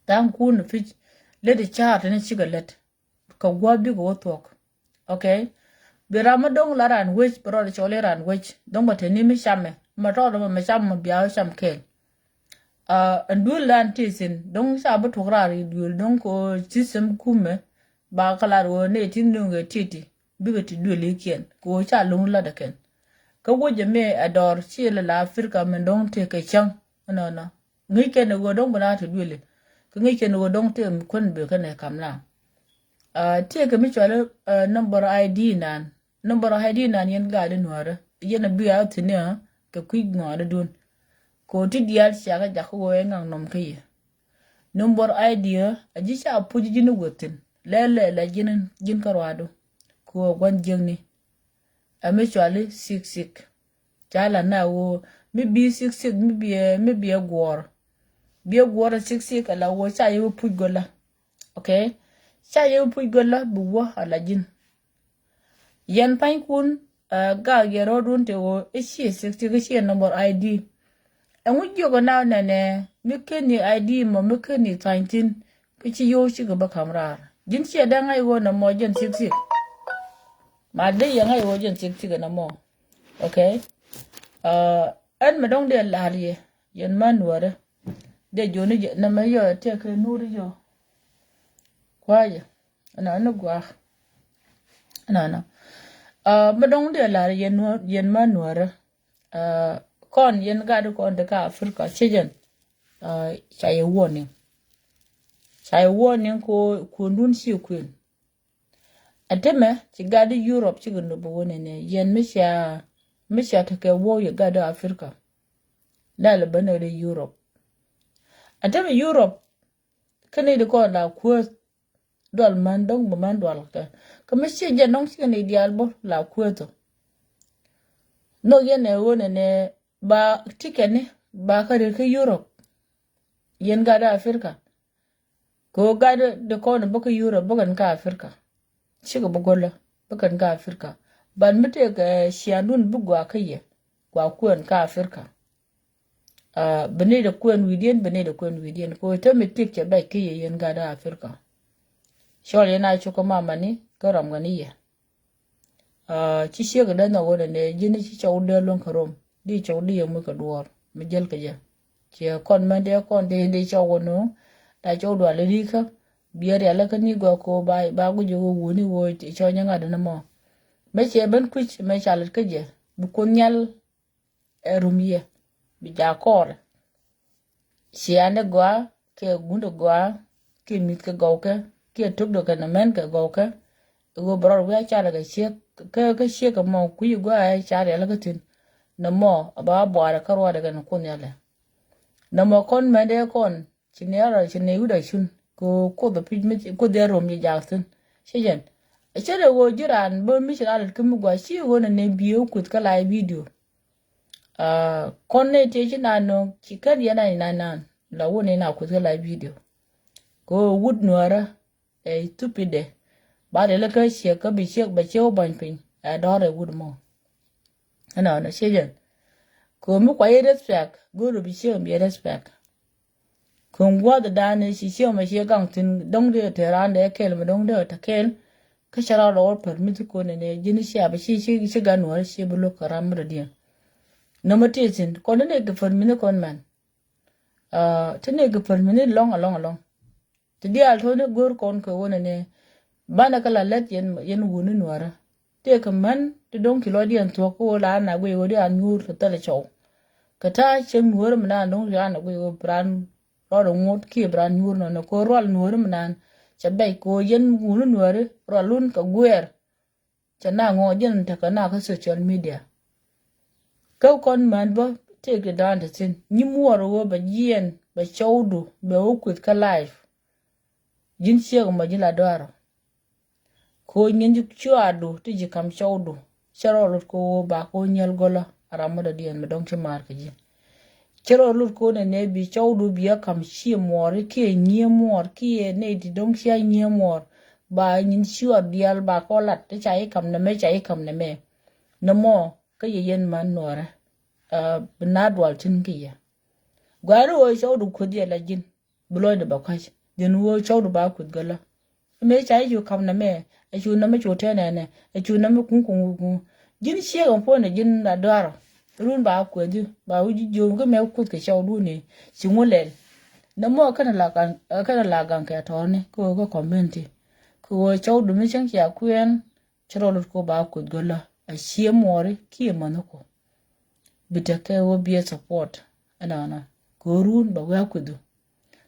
Tha̱a̱ŋkun pi̱c lät i̱ ca̱a̱r teni cikɛ lät. Kɛ gua̱a̱r bikɛ wä thuɔ̱k. Okay. Bi ram mi do̱ŋ la raan wec bi rɔɔdɛ cɔl i̱ raan wec do̱ŋ bɛ teni mi camɛ. mɛ tɔɔt mɛ mɛ cam mɛ bia wä cam kɛɛl. Ɛn duel lan ti thin do̱ŋ ca bi tuk raar i̱ duel do̱ŋ ko system kumɛ ba kɛ lar wä ne tin nuŋ kɛ titi bikɛ ti duel ikiɛn ko ca luŋ lat kɛn. Kä wä jɛ mi ɛ dɔr ci lɛ la Africa min do̱ŋ ti kɛ cäŋ. Nɔnɔ ŋi̱c kɛn ɛ wä do̱ŋ bi na ti duel. Kä ŋi̱c kɛn ɛ wä do̱ŋ ti kuän bi kɛn ɛ kam na. Ti kɛ mi cuali number I D nan. Number I D nan yɛn gaat in nuäärä yɛn a bia thi̱n ɛ kɛ kui̱ ŋɔaani dun. Ko ti diaal cia kɛ jak kä wee ŋaŋ nɔm kä yɛ. Number I D ɛ a ji̱ ca puc ji̱n wä thi̱n lɛ lɛ lɛ ji̱n ji̱n kä ruaadu. Ko gua̱n jiäkni ɛ mi cuali sik sik. Ca la na woo mi bi sik sik mi bi mi bi ɛ guɔ̱ɔ̱r. Bi ɛ guɔ̱ɔ̱r ɛ sik sik ɛ la woo ca yɛ wä puc go̱lä. Okay. Ca yɛ wä puc go̱lä bi wä a la ji̱n. Yɛn panykun gak yɛ rɔɔdun te ɣöö i̱ ciɛ sixty kä ciɛ number I D. Ɛŋu jiök ɛ na nɛnɛ mi ken ni I D mɔ mi ken ni thany thi̱n kä ci yio̱w cikɛ bä ka̱m raar. Ji̱n ciɛ dee ŋa̱c ɣöö nɔmɔ jɛn sixty. Ma dee yɛ ŋa̱c ɣöö jɛn sixty kɛ nɔmɔ. Okay. Ɛn mɛ dɔ̱ŋ dee la̱r yɛ yɛn ma nuɔrɛ. Dee joni jɛ nɛmɛ yɔ tɛk kɛ nuuri yɔ. Kuayɛ. Ɛnɔ ɛn gua̱a̱k. Ɛnɔ ɛnɔ. Mɛ dɔ̱ŋ dee la̱r yɛn ma nuɔrɛ. Kɔn yɛn gat kɔn ti ka Africa ci jɛn. Ca yɛ warning. Ca yɛ warning ko kuondun ci kuën. Ɛ temɛ ci gat di Europe cikɛ nop wä nɛnɛ yɛn mi cia mi cia tekɛ wä yɛ gat di Africa. Lɛl bä nɛ di Europe. Ɛ temɛ Europe kä ni di kɔn la kuäth. Dual män dɔ̱ŋ bä män dual kɛ kä mi ciɛ jɛ nɔŋ cikɛ ni diaal bä la kuäth. Nhɔk yɛn ɛ wä nɛnɛ ba tikɛni ba kä ri kä Europe. Yɛn gat di Africa. Kɛ ɣöö gat di kɔn bä kä Europe bä kɛn kä Africa. Cikɛ bä go̱lä bä kɛn kä Africa. Ban mi tëëk ciaandun bi gɔaa kä yɛ gɔaa kuɛn kä Africa. Bi nɛy dee kuɛn wi̱i̱diɛn bi nɛy dee kuɛn wi̱i̱diɛn kɛ ɣöö te mi tik cɛ bɛc kä yɛ yɛn gat di Africa. Cɔl yɛn a cuk kä mamani kä ram kɛn i̱ yɛ. Ci ciek dee nhɔk ɣöö nɛnɛ ji̱n ci cɔw dee luäŋ kɛ rom di cɔw di yɛ muc kɛ duɔɔr mi jäl kɛ jɛ. Ciɛ kɔn mɛn dee kɔn dee dee cɔw ɣöö nööŋ da cɔw dual ri̱kä. Biɛ rialikä ni gɔaa ko ba ba guic ɣöö wuni ɣöö cɔw nyɛ ŋa̱t ni mɔ. Mɛ ciɛ ben kui̱c mɛ ca lät kä jɛ bi kun nhial. Ɛ rum yɛ bi jaak kɔɔrɛ. Ciaani gɔaa kiɛ gundi gɔaa kiɛ mi̱th kɛ gɔwkɛ kiɛ tökdɛ kɛ nɛ mɛn kɛ gɔwkɛ. I̱ ɣöö bɛ rɔɔd wi̱i̱ a car kɛ ciek kä kä ciek kɛ mɔ kui̱ gɔaa ɛ car yɛlɛ kä thi̱n. Nɛ mɔ a ba buaarɛ kä ruaadɛ kɛ nɛ kuoth yɛlɛ. Nɛ mɔ kɔn mɛn dee kɔn ci nɛ rɔ ci nɛ wi̱i̱dɛ cun kɛ ɣöö kuoth ɛ pi̱c mi kuoth yɛ rom ci jaak thi̱n. Ci jɛn ɛ cɛ dee ɣöö ji̱ raan bä mi ci raan lät kä mi gɔaa ci ɣöö nɛ nɛ bi̱i̱ wä kueth kä la video. Kɔn ni tëë ci na nööŋ ci kän yɛn a ni na naan la wun ni na kuth kä la video. Kɛ ɣöö wut nuäärä ɛ thupidɛ ba dee lä kä ciek kä bi ciek bɛ ciek wä bäny piny ɛ dɔ̱r ɛ wut mɔ. Ɛnɔ nɔ ciek jɛn kɛ ɣöö mi kua yɛ respect go̱o̱r bi ciek bi yɛ respect. Kɛ gua̱a̱th dan ci ciek mɛ ciek gaŋ thi̱n dɔ̱ŋ dee te raan dee kɛl mɛ dɔ̱ŋ dee te kɛl. Kä cɛ raan rɔɔd pär mi thi kon nɛ ji̱n cia bɛ ci ci ci gan wär ci bi lo̱k kɛ ram mi dɔ̱diɛn. Nɔmɔ ti thi̱n kɔn ti nɛ kɛ pär mi thi kon mɛn. Ti nɛ kɛ pär mi thi lɔ̱ŋ alɔ̱ŋ alɔ̱ŋ. Ti diaal to̱ni go̱o̱r kɔn kɛ wä nɛ nɛ banɛ kä la lɛth yɛn wuni nuäärä. Tëëkɛ män ti do̱ŋ ci lɔcdiɛn thuɔ̱k kä ɣöö la na guic ɣöö di an nyuur ti thilɛ cɔw. Kɛ ta̱a̱ cieŋ nuäärä mi naan do̱ŋ ci an guic ɣöö bi raan rɔɔdɛ ŋuɔ̱t kiɛ bi raan nyuur nɔnɔ kɛ ɣöö rual nuäärä mi naan. Cɛ bɛc kɛ ɣöö yɛn wuni nuäärä rualun kɛ guɛɛr. Cɛ na ŋɔɔ jɛn tekɛ na kä social media. Kä kɔn män bä tëëk ti daan te thi̱n nyi muɔɔr ɣöö bɛ jiɛɛn bɛ cɔwdu bɛ wä kueth kä live. Ji̱n ciek mɔ ji̱ la dɔaarɔ. Kɛ ɣöö nyin ji̱ cuaardu ti ji̱ ka̱m cɔwdu. Cä rɔ lut kɛ ɣöö ba kɛ ɣöö nyɛl gɔlä a ram mi dɔ̱diɛn mi dɔ̱ŋ ci maar kɛ ji̱. Cä rɔ lut kɛ ɣöö nɛ nɛ bi cɔwdu bi a ka̱m cië muɔɔr kiɛ nyiee muɔɔr kiɛ nɛ ti dɔ̱ŋ cia nyiee muɔɔr. Ba nyin cuaar diaal ba kɛ ɣöö lat ti ca i̱ ka̱m nɛ mɛ ca i̱ ka̱m nɛ mɛ. Nɛ mɔ kä yɛ yɛn man nuɔɔrɛ. Bi na dual tin kä yɛ. Gua̱a̱ri ɣöö cɔwdu kueth yɛ la ji̱n. Bi lɔcdɛ bɛ kɔ̱c jɛn ɣöö cɔwdu ba kueth gälä. Mëë ca i̱ cu ka̱m nɛmɛ ɛ cu nɛmɛ cu tɛn ɛnɛ ɛ cu nɛmɛ kuŋ kuŋ kuŋ. Ji̱n ciek ɛn puɔ̱nydɛ ji̱n a dɔaarɔ. Run ba kueth ji̱ ba wi̱c ji̱ jiöm kä mɛ kuth kɛ cɔwdun ni ci ŋu lɛl. Nɛ mɔ kɛn la gaŋ kɛ tɔɔni kä ɣöö kä community kä ɣöö cɔwdu mi cäŋ cia kuɛɛn. Ci rɔ lut kɛ ɣöö ba kueth gölä a cie muɔɔri kiɛ mäni kɔ. Bi tekɛ ɣöö biɛ support ɛnɔnɔ kɛ ɣöö run ba wee a kuethu.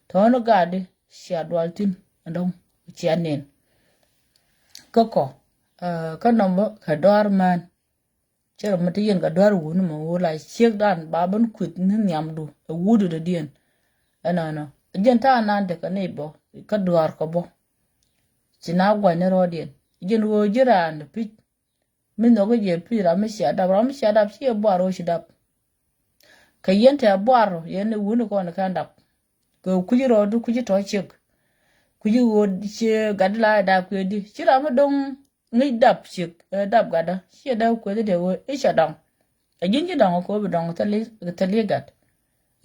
Tɔɔni gaatdi cia dual thi̱n ɛdɔ̱ŋ cia nen. Kä kɔ kä nɔmbä kɛ dɔaar mään. Cɛ rɔ mi ti yɛn kɛ duaar wuni mɛ wula ciek dan ba ben kueth ni nhiamdu ɛ wut dɔ̱diɛn. Ɛnɔnɔ jɛn ta̱a̱ nan tekɛ ni bɔ kä duaar kɛ bɔ. Ci na gua̱ny ni rɔɔdiɛn jɛn ɣöö ji̱ raan pi̱c. Mi nhɔk jɛ pi̱c ram mi cia dap ram mi cia dap ci yɛ buar ɣöö ci dap. Kɛ yɛn tɛ buar yɛn ni wuni kɔn kɛn dap. Kɛ kuci rɔɔdu kuci tɔ ciek. Kuci ɣöö ci gatdi la ɛ dap kuëëdi ci ram mi do̱ŋ ŋi̱c dap ciek ɛ dap gatdä ci ɛ dap kuëëdi dee ɣöö i̱ ca dɔŋ. Ɛ ji̱n ci dɔŋ kɛ ɣöö bi dɔŋ thil i̱ gat.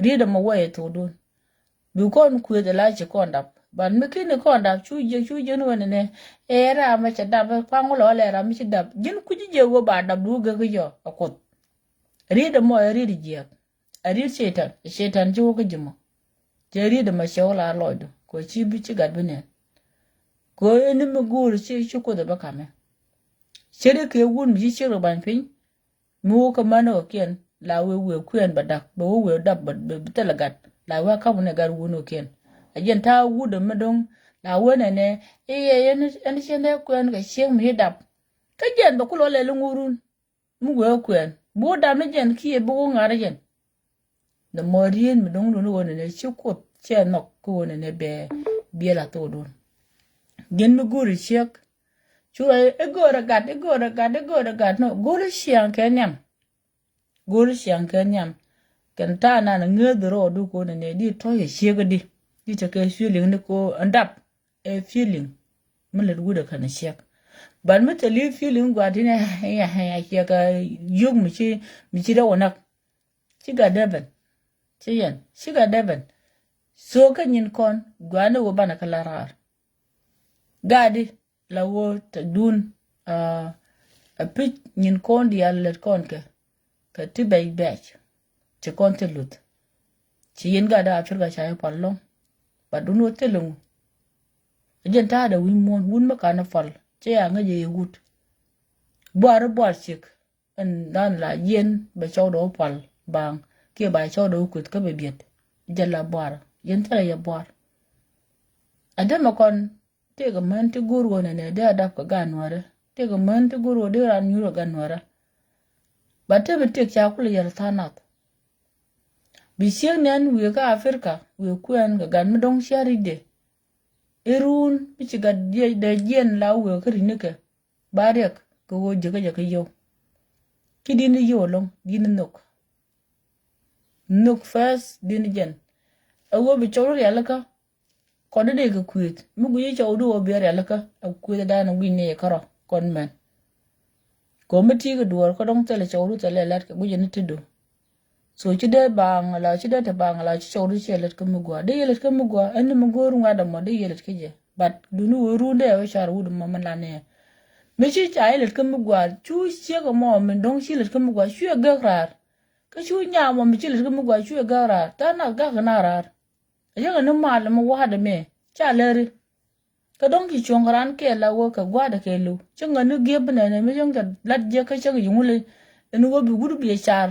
Riet ɛmɔ wä ɛ thokdun. Bi kɔn kuëëth ɛ la ci kɔn dap ban mi ki̱ni kɔn dap cu jiek cu jiek ni wen ɛnɛ. Ɛ ram mi ca dap ɛ paŋ wä lɔ lɛ ram mi ci dap ji̱n kuci jiek ɣöö ba dap du gek kä yɔ ɛ kuoth. Riet ɛmɔ ɛ riet jiɛk. A riet cɛy-tan ɛ cɛy-tan ci wä kä ji̱ mɔ. Cɛ riet ɛmɔ cɛ wä la lɔcdu kɛ ci bi ci gat bi nɛn. Kɛ ɣöö ɛn ni mi go̱o̱r ci ci kuoth ɛ bä kamɛ. Cɛ ri kɛ wun mi ci ciek rɔ bany piny. Mi wä kä män ɣɔkiɛn la wee wee kuɛn bɛ dak bɛ wä wee dap bɛ thilɛ gat la wee a ka̱m wun ɛ gat wun ɣɔkiɛn. A jɛn ta̱a̱ wut ɛmɛ do̱ŋ la wee nɛnɛ i̱ yɛ ɛn cɛ nɛ kuɛn kɛ ciek mi ci dap. Kä jɛn bɛ kulɔ lɛl iŋurun. Mi wee kuɛn bi wä dam ni jɛn kiɛ bi wä ŋa̱r jɛn. Nɛ mɔ rien mi do̱ŋ luni wä nɛnɛ ci kuoth cɛ nhɔk kä wä nɛnɛ bɛ biɛl a thok dun. Ji̱n mi go̱o̱ri ciek. Cu rɔ i̱ go̱o̱rɛ gat i̱ go̱o̱rɛ gat i̱ go̱o̱rɛ gat nɔ go̱o̱rɛ ciaŋ kɛ nhiam. Go̱o̱rɛ ciaŋ kɛ nhiam. Kɛn ta̱a̱ nan ŋeeth rɔ du ko nɛnɛ di tɔ̱ yɛ ciek di di tekɛ feeling ni ko ɛn dap. Ɛ feeling mi lät wut ɛ kɛn ciɛk. But mi thil i̱ feeling gua̱a̱r di̱n ɛ ciɛk ɛ yio̱k mi ci mi ci rɛw ɛ näk. Ci gat dee ben ci yɛn ci gat dee ben. So kä nyin kɔn gua̱a̱r ni wä banɛ kä la raar. Gat di la wä te dun. A pi̱c nyin kɔn diaal lät kɔn kɛ kɛ ti bɛc bɛc. Ci kɔn thil luth. Ci yɛn gat dee Africa ca yɛ pal lɔŋ. But dun wä thil ŋu. Jɛn ta̱a̱dɛ wi̱i̱ muɔ̱ɔ̱n wun mi kanɛ pal cɛ ya ŋäc yɛ wut. Buar buar ciek. Ɛn dan la yɛn bɛ cɔwdɛ wä pal baŋ kiɛ ba cɔwdɛ wä kueth kä bɛ biɛt. Jɛ la buar yɛn thilɛ yɛ buar. A dämɛ kɔn. Tëëkɛ män ti go̱o̱r ɣöö nɛnɛ dee a dap kɛ gan nuäärä. Tëëkɛ män ti go̱o̱r ɣöö dee ran nyuur kɛ gan nuäärä. Ba te mi tëëk ca kulɛ yɛl tha̱a̱ŋ nath. Bi ciek nɛn wiee kä Africa wiee kuɛɛn kɛ gat mi dɔ̱ŋ cia ri̱cdɛ. I̱ ruun mi ci gat dee jiɛn la wiee kä ri̱cnikɛ. Ba riɛk kɛ ɣöö jiäkä jɛ kä yio̱w. Ci di̱n i̱ yio̱w ɛlɔ̱ŋ di̱n i̱ nhök. Nhök first di̱n i̱ jɛn. Ɛ ɣöö bi cɔl rialikä. Kɔn di dee kɛ kuëëth mi guic i̱ cɔwdu ɣöö biɛ rialikä ɛ kuëëth ɛ da̱a̱n ɛ guic ni yɛ kärɔ̱ kɔn mɛn. Kɛ ɣöö mi ti̱i̱ kɛ duɔ̱ɔ̱r kä dɔ̱ŋ thilɛ cɔwdu thilɛ lat kɛ guic ni ti̱du. So ci dee baŋ la ci dee te baŋ la ci cɔwdu ci yɛ lät kä mi gua̱a̱ dee yɛ lät kä mi gua̱a̱ ɛn ni mi go̱o̱r ŋuat ɛmɔ dee yɛ lät kä jɛ. But duni wee run dee ɛ wee car wut ɛmɔ mi lan ni yɛ. Mi ci ca yɛ lät kä mi gua̱a̱ cu ciek ɛmɔ mi dɔ̱ŋ ci lät kä mi gua̱a̱ cu yɛ gek raar. Kä cu nyam ɛmɔ mi ci lät kä mi gua̱a̱ cu yɛ gek raar tha̱a̱ŋ nath gak kɛ na raar. A yäŋɛ ni mal mi wa̱a̱dɛ mɛ ca lɛri. Kä dɔ̱ŋ ci cuɔ̱ŋ ran kɛɛl la wä kɛ gua̱a̱dɛ kɛɛliw cä ŋäni giep bi nɛnɛ mi cäŋ cɛ lat jiäk kä cäk ji̱ ŋuli. Ɛn wä bi wut bi car.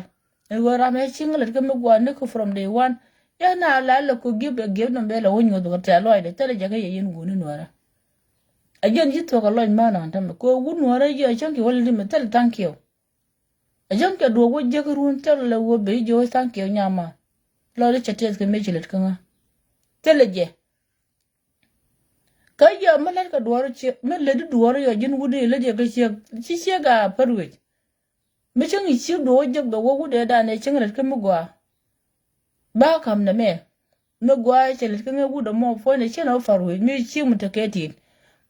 Ɛn wä ram ɛ ciŋ lät kä mi gua̱a̱ ni kä from day one. Yɛn na la lɛ kɔ giep ɛ giep nɔm bɛ lɛ wä nyuɔth kɛ tɛ̈ lɔcdɛ thilɛ jɛ kä yɛ yɛn guuni nuäärä. A jɛn ci thuɔ̱k ɛ lɔc män ɔn tämɛ kɛ wä wut nuäärä jiɛ cäŋ ci wä lɛ di mi thilɛ thank you. A jäŋ kɛ duɔ̱ɔ̱k wä jiäk run thilɛ wä ben ji̱ wä thank you nyama. Lɔcdɛ cɛ tɛth kɛ mëë ci lät kä ŋä. Thilɛ jɛ. Kä yɛ mi lät kɛ duɔ̱ɔ̱r ciek mi lät di duɔ̱ɔ̱r yɔ ji̱n wut di lät yɛ kä ciek ci ciek a pär wec. Mi cäŋ i̱ ciek duɔ̱ɔ̱k wä jiäk bɛ wä wut dee dan ɛ cäŋ lät kä mi gɔaa. Ba ka̱m nɛ mɛ mi gɔaa cɛ lät kä ŋä wut ɛmɔ puɔ̱nydɛ ciɛn ɛ wä pär wec mi ciek mi tekɛ tit.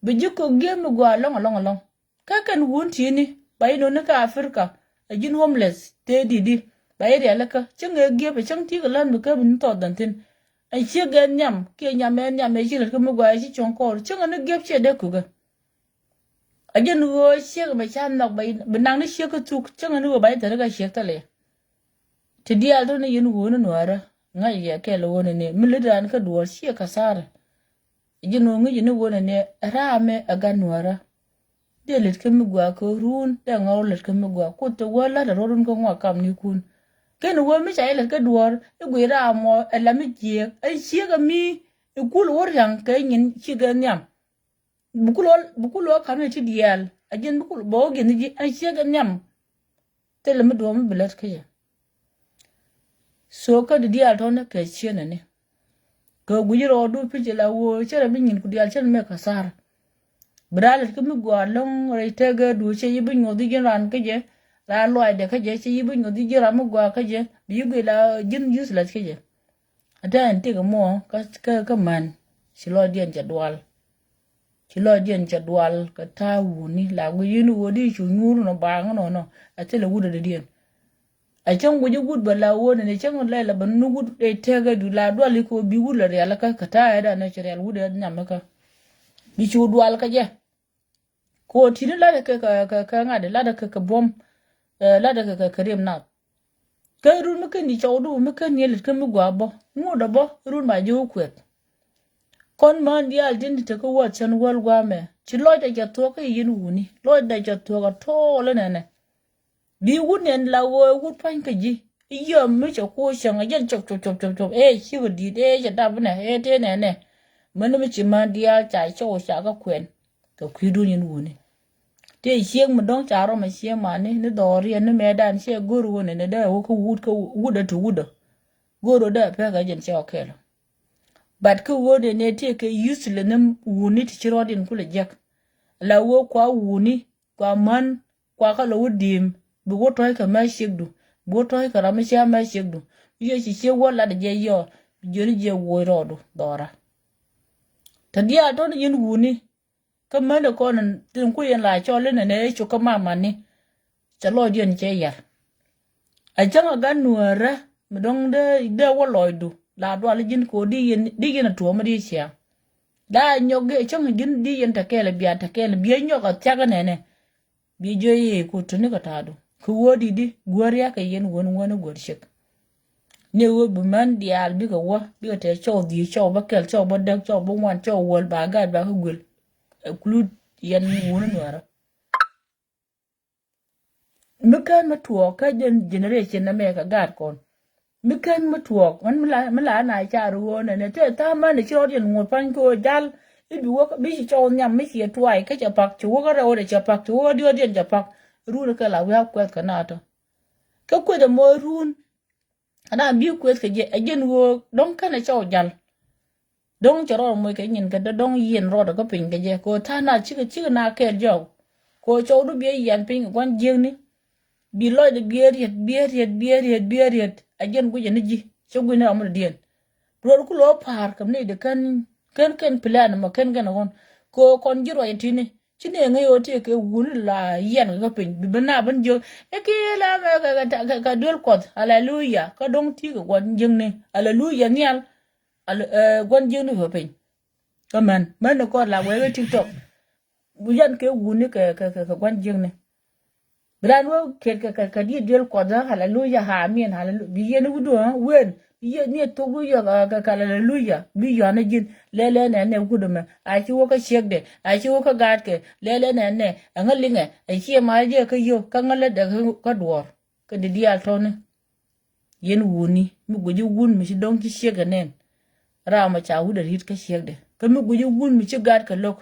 Bi ji̱ kök gi̱eem mi gɔaa lɔ̱ŋ lɔ̱ŋ lɔ̱ŋ. Kä kɛn wun ti̱i̱ni ba yi nuni kä Africa. Ɛ ji̱n homeless tëë di̱t di ba yi rialikä cäŋ ëë giep ɛ cäŋ ti̱i̱ kɛ län bi käp ni thɔɔth dhɛn thi̱n. Ɛ ciek ɛ nhiam kiɛ nyam ɛ nhiam ɛ ci lät kä mi gɔaa ɛ ci cuɔ̱ŋ kɔɔr cäŋ ɛ ni giep ciɛ dee kukä. Ɛ ji̱n ɣöö ciek ɛmɛ ca nhɔk bi naŋ ni ciek kä thuk cäŋ ɛ ni ɣöö ba yi thɛri kä ciek thilɛ. Ti diaal tɔ̱ ni yɛn wuɔ̱ɔ̱ni nuäärä ŋa̱c yɛ kɛl ɣöö nɛnɛ mi lät raan kä duɔ̱ɔ̱r ciɛ kasaarä. Ji̱n ɣöö ŋi̱ci ni ɣöö nɛnɛ raamɛ ɛ gat nuäärä. Dee lät kä mi gɔaa kɛ run dee ŋɔr lät kä mi gɔaa kuoth te wä la̱t ɛ ruɔ̱t run kä ŋuak kamnikun. Kɛn ɣöö mi ca yɛ lät kä duɔ̱ɔ̱r i̱ guic raam ɔ ɛ la mi jiëëk ɛ ciek ɛ mi i̱ kul wä ria̱ŋ kɛ nyin cikɛ nhiam. Bi kul ɣä, bi kul ɣä ka̱n ni ti diaal a ji̱n bi kul bɛ wä gi̱n ni ji̱ a ciek in nhiam. Thilɛ mi duɔ̱ɔ̱p mi bi lät kä jɛ. So kä di diaal tɔ̱ni kɛ cienɛ ni kɛ gui̱c rɔɔdu pi̱c la woo cɛ rɛ mi nyin ku diaal cɛ rɛ mi kɛ sar. Bi raa lät kä mi gɔaa lo̱ŋ rɛy tëëk ɛ duɔ̱ɔ̱r cɛ yi bi nyuɔth ji̱n raan kä jɛ. Raa luaacdɛ kä jɛ cɛ yi bi nyuɔth ji̱n raan mi gɔaa kä jɛ bi yi guic la ji̱n useless kä jɛ. A tɛn tik mɔ kä kä kä män ci lɔcdiɛn cɛ dual. Ci lɔcdiɛn cɛ dual kɛ ta̱a̱ wuni la guic yini ɣöö di cu nyuur nɔ baaŋ nɔnɔ. A thilɛ wut dɔ̱diɛn. A cäŋ guic wut bɛ la ɣöö nɛnɛ cäŋ lɛl a bɛ nuni wut dee tɛk ɛ du la dual ikɛ ɣöö bi wut lɛ rial kä kɛ ta̱a̱ ɛ danɛ ci rial wut ɛ nyam kä. Bi cu dual kä jɛ. Kɛ ɣöö ti̱ni latdɛ kɛ kɛ kɛ ŋa̱t latdɛ kɛ kɛ buɔ̱m. Latdɛ kɛ kɛ kɛ riɛm nath. Kä run mi ken ni cɔwdu mi ken ni lät kä mi gua bä ŋut a bä run ba ji̱ wä kuɛth. Kɔn män diaal tin ti te kä wä cän wäl guamɛ ci lɔcdɛ cɛ thuɔk kä yɛn wuni lɔcdɛ cɛ thuɔk a tɔɔl inɛnɛ. Bi wut nɛn la wä wut pa̱ny kä ji̱ i̱ yiɔm mi cɛ kuɔ cäŋ a jɛn cop cop cop cop cop ëë cikɛ di̱t ëë cɛ dap inɛ ëë tëë nɛnɛ. Män mi ci män diaal ca cɔw ca kä kuɛn. Kɛ kui̱dun yɛn wuni. Tëë ciek mi dɔ̱ŋ ca rɔm a ciek mani ni dhɔriɛn ni mɛtdan ciɛ go̱r wuni ni dee wä kä wut kä wut a ti wut a. Go̱r wä dee pek a jɛn cɛ ɔ kɛl. But kä wä dee ni tëë kɛ useless ni wuni ti ci rɔɔdiɛn kulɛ jek. La wä kua wuni kua män kua kä lɔ wä di̱i̱m bi wä tɔ̱c kɛ mɛ ciekdu. Bi wä tɔ̱c kɛ ram mi cia mɛ ciekdu. Bi yɛ ci ciek wä lat jɛ yɔ bi jiöni jɛ woc rɔɔdu dhɔra. Tɛ diaal tɔ̱ni yɛn wuni. Kä män ɛ kɔn tin ku yɛn la cɔl inɛ nɛ cuk kä mamani. Cɛ lɔcdiɛn cɛ yar. A cäŋ a gat nuäärä mi dɔ̱ŋ dee dee wä lɔcdu la dual ji̱n ko̱ di yɛn di yɛn a tuɔɔm di cia. La nyɔk gɛ cäŋ ji̱n di yɛn tɛ kɛɛl bia tɛ kɛɛl bia nyɔk a thiak inɛnɛ. Bi jiö yi ku tuni kɛ ta̱a̱du kɛ wä di di guäär ya kɛ yɛn wän wän guäär cek. Ni wä bi män diaal bikɛ wä bikɛ tɛ cɔw dhieec cɔw bä kɛl cɔw bä däk cɔw bä ŋuan cɔw wäl ba gat ba kä guil. Include yɛn wuni nuäärä. Mi kän mi tuɔɔk kä jɛn generation nɛ mɛ kɛ gaat kɔn. Mi kän mi tuɔɔk mɛn mi la mi la na car ɣöö nɛ nɛ te tha̱a̱ŋ män ci rɔɔdiɛn ŋuɔ̱t pa̱ny kɛ ɣöö jal. I̱ bi wä bi ci cɔw nhiam mi ciɛ tuay kä cɛ pak ci wä kä rɛw rɛ cɛ pak ci wä kä diɔ̱ɔ̱diɛn cɛ pak. Run kɛ la wiak kuɛth kɛ na tɔ. Kä kueth ɛmɔ run. Ana bi kueth kɛ jɛ ɛ jɛn ɣöö dɔ̱ŋ kɛnɛ cɔw jal. Dɔ̱ŋ cɛ rɔɔd moc kɛ nyin kɛ dɔ̱ŋ yiɛn rɔɔd kä piny kɛ jɛ kɛ ɣöö tha̱a̱ŋ na cikɛ cikɛ na kɛɛl jɔw. Kɛ ɣöö cɔwdu biɛ yian piny kɛ gua̱n jiäkni. Bi lɔcdɛ biɛ riet biɛ riet biɛ riet biɛ riet a jɛn guicɛ ni ji̱ cɛ gui̱c ni ram mi dɔ̱diɛn. Ruɔd ku lo̱o̱ pa̱a̱r kɛ mi nɛy dee kän kän kɛn plan mɔ kän kɛn ɣɔn. Kɛ ɣöö kɔn ji̱ ruac ti̱ni. Ci ni ŋäc ɣöö tëë kɛ wuni la yiɛn kɛ piny bi bi na ben jiök. Ɛ ki la mɛ kɛ kɛ kɛ duel kuɔth aleluya kä do̱ŋ ti kɛ gua̱n jiäkni aleluya nhial. Gua̱n jiäkni kɛ piny. Kä män män ni kɔn la wee kɛ TikTok. Yan kɛ wuni kɛ kɛ kɛ gua̱n jiäkni. Bi raan wä kiɛt kɛ kɛ kɛ diet duel kuɔth aleluya amin aleluya bi yɛn wut duɔ̱ɔ̱ŋ wen bi yɛn ni thok du yɛ kɛ kɛ aleluya bi yɔ̱a̱n ji̱n lɛlɛ nɛ nɛ wut mɛ a ci wä kä ciekdɛ a ci wä kä gaatkɛ lɛlɛ nɛ nɛ ɛŋä liŋɛ ɛ ciɛ ma jɛ kä yio̱k kä ŋä lätdɛ kä duɔ̱ɔ̱r. Kä di diaal tɔ̱ni. Yɛn wuni mi guici wun mi ci dɔ̱ŋ ci ciek ɛ nɛn. Ram ɔ ca wut ɛ ri̱t kä ciekdɛ kä mi guici wun mi ci gaatkɛ lo̱k.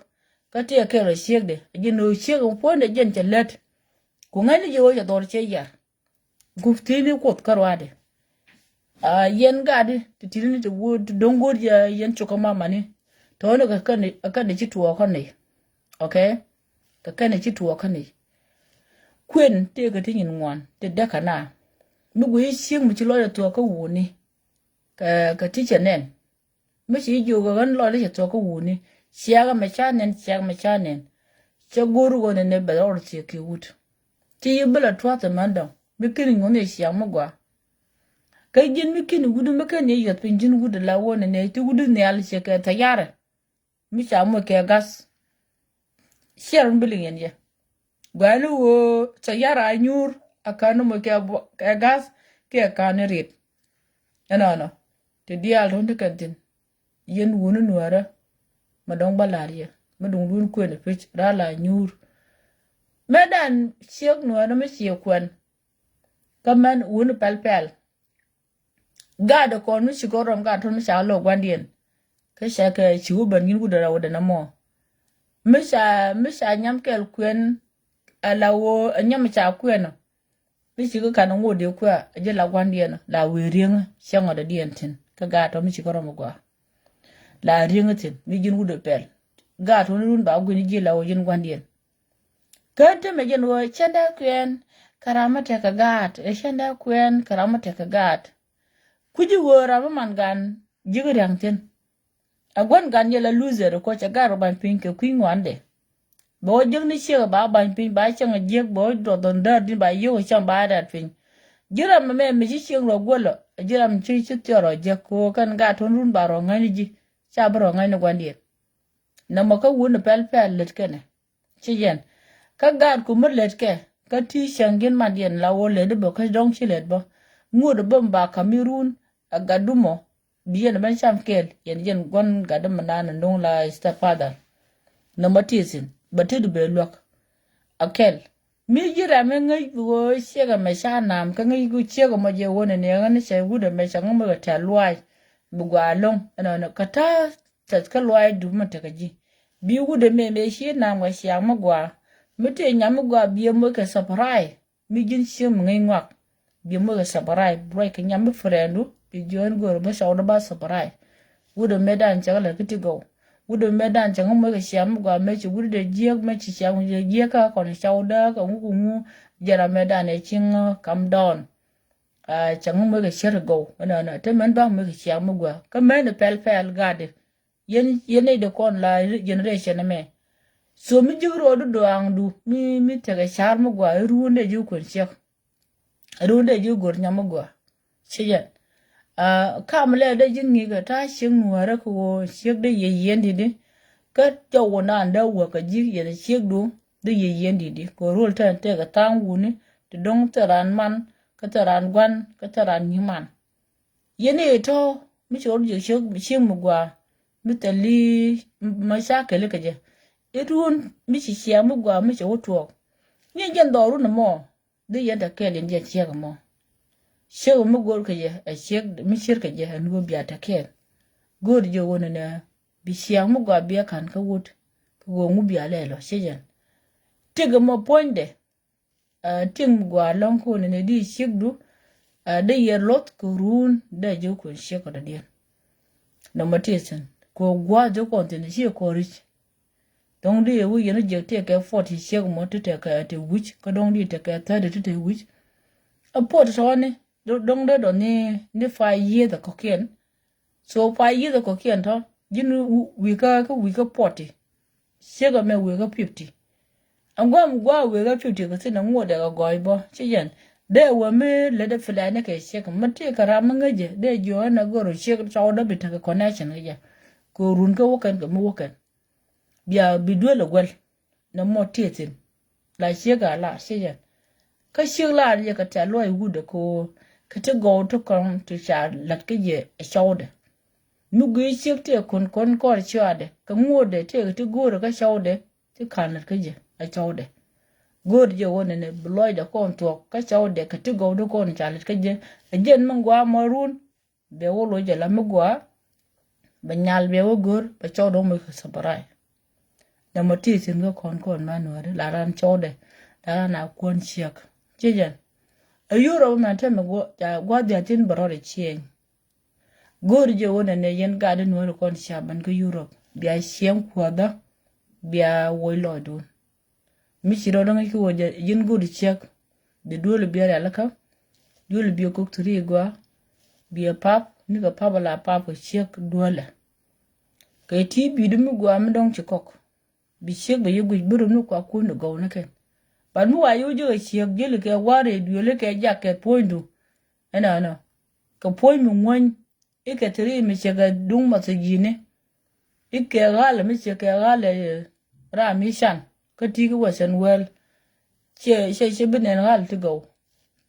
Kä tëë kɛl ɔ ciekdɛ a ji̱n ɣöö ciek ɔ puɔ̱ndɛ jiɛn cɛ lät. Ku ŋäcni ji̱ ɣöö cɛ dhɔr cɛ yar. Gup thiecni kuoth kä ruaadɛ. A yɛn gatdi ti ti̱tni ti wut ti do̱ŋ go̱o̱r jɛ yɛn cuk kä mamani. Tɔ̱ɔ̱ni kɛ kɛn kɛn ci tuɔɔk kä nɛy. Okay. Kɛ kɛn ci tuɔɔk kä nɛy. Kuën tëëkɛ ti nyin ŋuan ti däk kɛ na. Mi guic ciek mi ci lɔcdɛ thuɔɔk kä wuni. Kɛ kɛ ti cɛ nɛn. Mi ci jiök ɣän lɔcdä cɛ thuɔ̱k kä wuni. Ciɛk ɛmɛ ca nɛn ciɛk ɛmɛ ca nɛn. Cɛ go̱r ɣöö nɛn ɛ bɛ rɔɔd thiek kiɛ wut. Ci yi bi la tua̱th ɛmɛn dɔ̱ŋ mi ken ŋuɔ̱n i̱ ciɛk mi gɔaa. Kä ji̱n mi ken wut mi ken i̱ yuɔth piny ji̱n wut la ɣöö nɛn ɛ ti wut nhial ciɛ kɛ thɛyarɛ. Mi ca moc kɛ gath. Ciɛ run bi liŋ yɛn yɛ. Gua̱a̱ni ɣöö cɛ yar a nyuur a ka̱n ni moc kɛ gath. kiɛ ka̱n ni riet. Ɛnɔnɔ ti diaal tɔ̱ ti kɛn thi̱n. Yɛn wuni nuäärä. Mɛ dɔ̱ŋ bä la̱r yɛ mɛ duŋdun kuën pi̱c raa la nyuur. Mɛ dan ciek nuäärä mi ciɛ kuɛn. Kä mɛn wuni pɛl pɛl. Gaat kɔn mi ci kɔn rɔm gaat tɔn mi ca lo̱k gua̱ndiɛn. Kä ca kɛ ci wä ben gin wut dee rɛw dee nɛ mɔ. Mi ca mi ca nyam kɛl kuɛn. Ala wä nyam ca kuɛn ɔ. Mi ci kä kan ŋot dee kuɛ a ji̱ la gua̱ndiɛn ɔ la wee rieŋä cɛ ŋɔt a diɛn thi̱n kä gaat tɔn mi ci kɔn rɔm a gua. La rieŋä thi̱n mi ji̱n wut dee pɛl. Gaat tɔn run ba gui̱n ji̱ la wä ji̱n gua̱ndiɛn. Kä temɛ jɛn ɣöö cɛn dee kuɛn kɛ ram mi tekɛ gaat ɛ cɛn dee kuɛn kɛ ram mi tekɛ gaat. Kui̱ci ɣöö ram mi man gan ji̱k ria̱ŋ thi̱n. A gua̱n gan jɛ la loser kɔ cɛ gaat rɔ ba̱ny piny kɛ kui̱ ŋuandɛ. Bɛ wä jiäk ni ciek ba ba̱ny piny ba cäŋ a jiäk bɛ wä duɔth dhɔn däär din ba yio̱k cam ba rat piny. Ji̱ ram mɛ mɛ mi ci ciek rɔ guäl ɔ ji̱ ram ci ci thiɔr rɔ jiäk kɛ ɣöö kɛn gaat tɔn run ba rɔ ŋäny ni ji̱. Ca bi rɔ ŋäny ni gua̱ndiɛn. Nɔmɔ kä wun ni pɛl pɛl lät kɛnɛ. Ci yɛn kä gaat ku mi lät kɛ kä ti cäŋ ji̱n man yɛn la wä lät bä kä dɔ̱ŋ ci lät bä. Ŋuɔ̱t bä mi ba ka̱m mi run a gat dumɔ. Bi yɛn ben cam kɛɛl yɛn yɛn gua̱n gat dumɔ naan a nuŋ la step father. Nɔmɔ ti thi̱n bä ti du bɛ luäk. A kɛl mi ji̱ ram mi ŋäc ɣöö ciek ɛmɛ ca naam kä ŋäc ku ciek ɛmɔ jɛ wä ni ni ɣän cɛ wut ɛmɛ cɛ ŋä mi kɛ tɛ̈th luaac. Bi gɔaa lo̱ŋ ɛnɔnɔ kɛ ta̱a̱ tɛth kä luaac dup mi tekɛ ji̱. Bi wut ɛmɛ mëë ci naam kɛ ciaŋ mi gɔaa mi tëë nyam mi gɔaa bi ɛ moc kɛ surprise. Mi ji̱n cieŋ mi ŋäc ŋuak bi ɛ moc kɛ surprise bi ruac kɛ nyam mi friend du bi jiɔ̱ɔ̱n go̱o̱r mi cɔwdä ba surprise. Wut ɛmɛ dan cɛ kɛ lät kä ti gɔw. Wut ɛmɛ dan cɛ ŋä moc kɛ ciaŋ mi gɔaa mëë ci wut dee jiääk mëë ci ciaŋ mi jiääk kä kɔn cɔwdä kɛ ŋu kɛ ŋu. Jɛn ram ɛmɛ dan ɛ cieŋ kam dɔɔn. Cɛ ŋä moc kɛ cier kɛ gɔw ɛnɔnɔ te mɛn ba moc kɛ ciaŋ mi gɔaa kä mɛn ɛ pɛl pɛl gatdɛ. Yɛn yɛn nɛy dee kɔn la generation ɛmɛ. So mi ji̱k ruɔɔdu dɔaaŋdu mi mi tekɛ ca̱r mi gɔaa i̱ ruun dee ji̱ kuën ciek. I̱ ruun dee ji̱ go̱r nyam mi gɔaa. Ci yɛn. Kam lɛ dee ji̱ ŋi̱i̱kɛ ta̱a̱ ciek nuäärä kɛ ɣöö ciek dee yiëë yieen di̱t i̱. Kä jɔw wä naan dee wäk kɛ ji̱ yɛn ciekdu dee yiëë yieen di̱t i̱ kɛ ɣöö ruɔl tɛn tëëkɛ tha̱a̱ŋ wuni ti do̱ŋ thil raan man kä thil raan gua̱n kä thil raan nyiman. Yɛn i̱ tɔ̱ mi ci rɔ̱ ji̱ ciek mi gɔaa mi thil i̱ ma ca kɛli kɛ jɛ. I̱ ruun mi ci ciaŋ mi gɔaa mi cɛ wä tuɔɔk. Ni jɛn dhɔru ni mɔ di yɛn tɛ kɛɛl yɛn jɛ ciek mɔ. Ciek mi go̱o̱r kɛ jɛ ɛ ciek mi cier kɛ jɛ ɛn ɣöö bia tɛ kɛɛl. Go̱o̱r jɛ ɣöö ni nɛ bi ciaŋ mi gɔaa bia ka̱n kä wut kɛ ɣöö ŋu bia lɛ lɔ ci jɛn. Tëk mɔ puɔ̱nydɛ. Tiŋ mi gɔaa lɔ̱ŋ ko̱n ni di ciekdu di yɛ luɔth kɛ ruun dee ji̱ kuën ciek kɛ dɔ̱diɛn. Nɔmɔ ti thi̱n kɛ gua̱a̱th ji̱ kɔn thi̱n ci kɔn ri̱c. Dɔ̱ŋ di yɛ wi̱c yɛn jiäk tëëkɛ puɔt ci ciek mɔ ti tëëkɛ ti wi̱c kä dɔ̱ŋ di tëëkɛ thäri ti te wi̱c. A puɔt tɔ̱ɔ̱ni dɔ̱ŋ dee dɔ̱ŋ ni ni five years a kɔ̱kiɛn. So five years a kɔ̱kiɛn tɔ̱ ji̱n wi̱i̱ kä kä wi̱i̱ kä forty. Ciek ɛmɛ wi̱i̱ kä fifty. Ɛn gua̱a̱m gua̱a̱ wi̱i̱ kä fifty kɛ thi̱n ɛŋuɔ̱t dɛ kɛ gɔɔy bä ci yɛn dee wä mi lät ɛ filani kɛ ciek mi ti kɛ ram mi ŋäcɛ dee jiɔ ɛn ɛ gör ciek cɔwdä bi tekɛ connection kɛ jɛ. Kɛ run kä wäkɛn kɛ mi wäkɛn. Bia bi duel ɛ guɛl. Nɛ mɔ tiee thi̱n la ciek a la ciek yɛn. Kä ciek la yɛ kɛ tɛ̈th luɔc wut ɛ ko̱o̱r kɛ ti gɔw ti kɔn ti ca la̱t kä yɛ ɛ cɔwdɛ. Mi gui̱i̱ ciek tëë kɔn kɔn kɔr ciɔaadɛ kɛ ŋuɔ̱ɔ̱dɛ tëë kɛ ti go̱o̱rɛ kä cɔwdɛ. Ti ka̱n la̱t kä yɛ ɛ cɔwdɛ. Go̱o̱r yɛ wä nɛnɛ bi luɔcdɛ kɔn thuɔ̱k kä cɔwdɛ kɛ ti gɔwdɛ kɔn ca la̱t kä yɛ. Ɛ jɛn mi gua̱a̱ mɔ run. Bɛ wä loc jɛ la mi gɔaa. Bɛ nyal bɛ wä go̱r bɛ cɔwdɛ wä moc kɛ sabarai. Nɛ mɔ ti thi̱n kä kɔn kɔn ma nuɔri la ran cɔwdɛ la ran a kuɔn ciɛk. Ci jɛn. A Europe mɛn te mi guɔ ja gua̱th bia thi̱n bɛ rɔɔdɛ ciɛny. Go̱r jɛ wä nɛ nɛ yɛn gat di nuɔri kɔn cia bɛn kä Europe bia ciɛŋ kuɔthä. Bia woc lɔcdun. Mi ci rɔɔdä ŋäc ki wä jɛ ji̱n go̱r ciɛk. Bi duɔli bia rialikä. Duɔli bia kok ti ri gua. Bia pap ni kɛ pap ala pap kɛ ciɛk duɔlɛ. Kɛ ti bi̱i̱du mi gua mi dɔ̱ŋ ci kɔk. Bi ciek bɛ yi guic bi rum ni kua kun ni gɔw ni kɛn. But mi wa yi wä ji̱ kɛ ciek ji̱ li kɛ war rɛy duëli kɛ jak kɛ puɔ̱nydu. Ɛnɔ ɛnɔ kɛ puɔ̱ny mi ŋuäny. Ikɛ ti ri mi ciek kɛ duŋ math ji̱ni. Ikɛ ɣal mi ciek kɛ ɣal ɛ ram mi can kä ti ki western world. Ciɛ ciɛ ciɛ bi nɛn ɣal ti gɔw.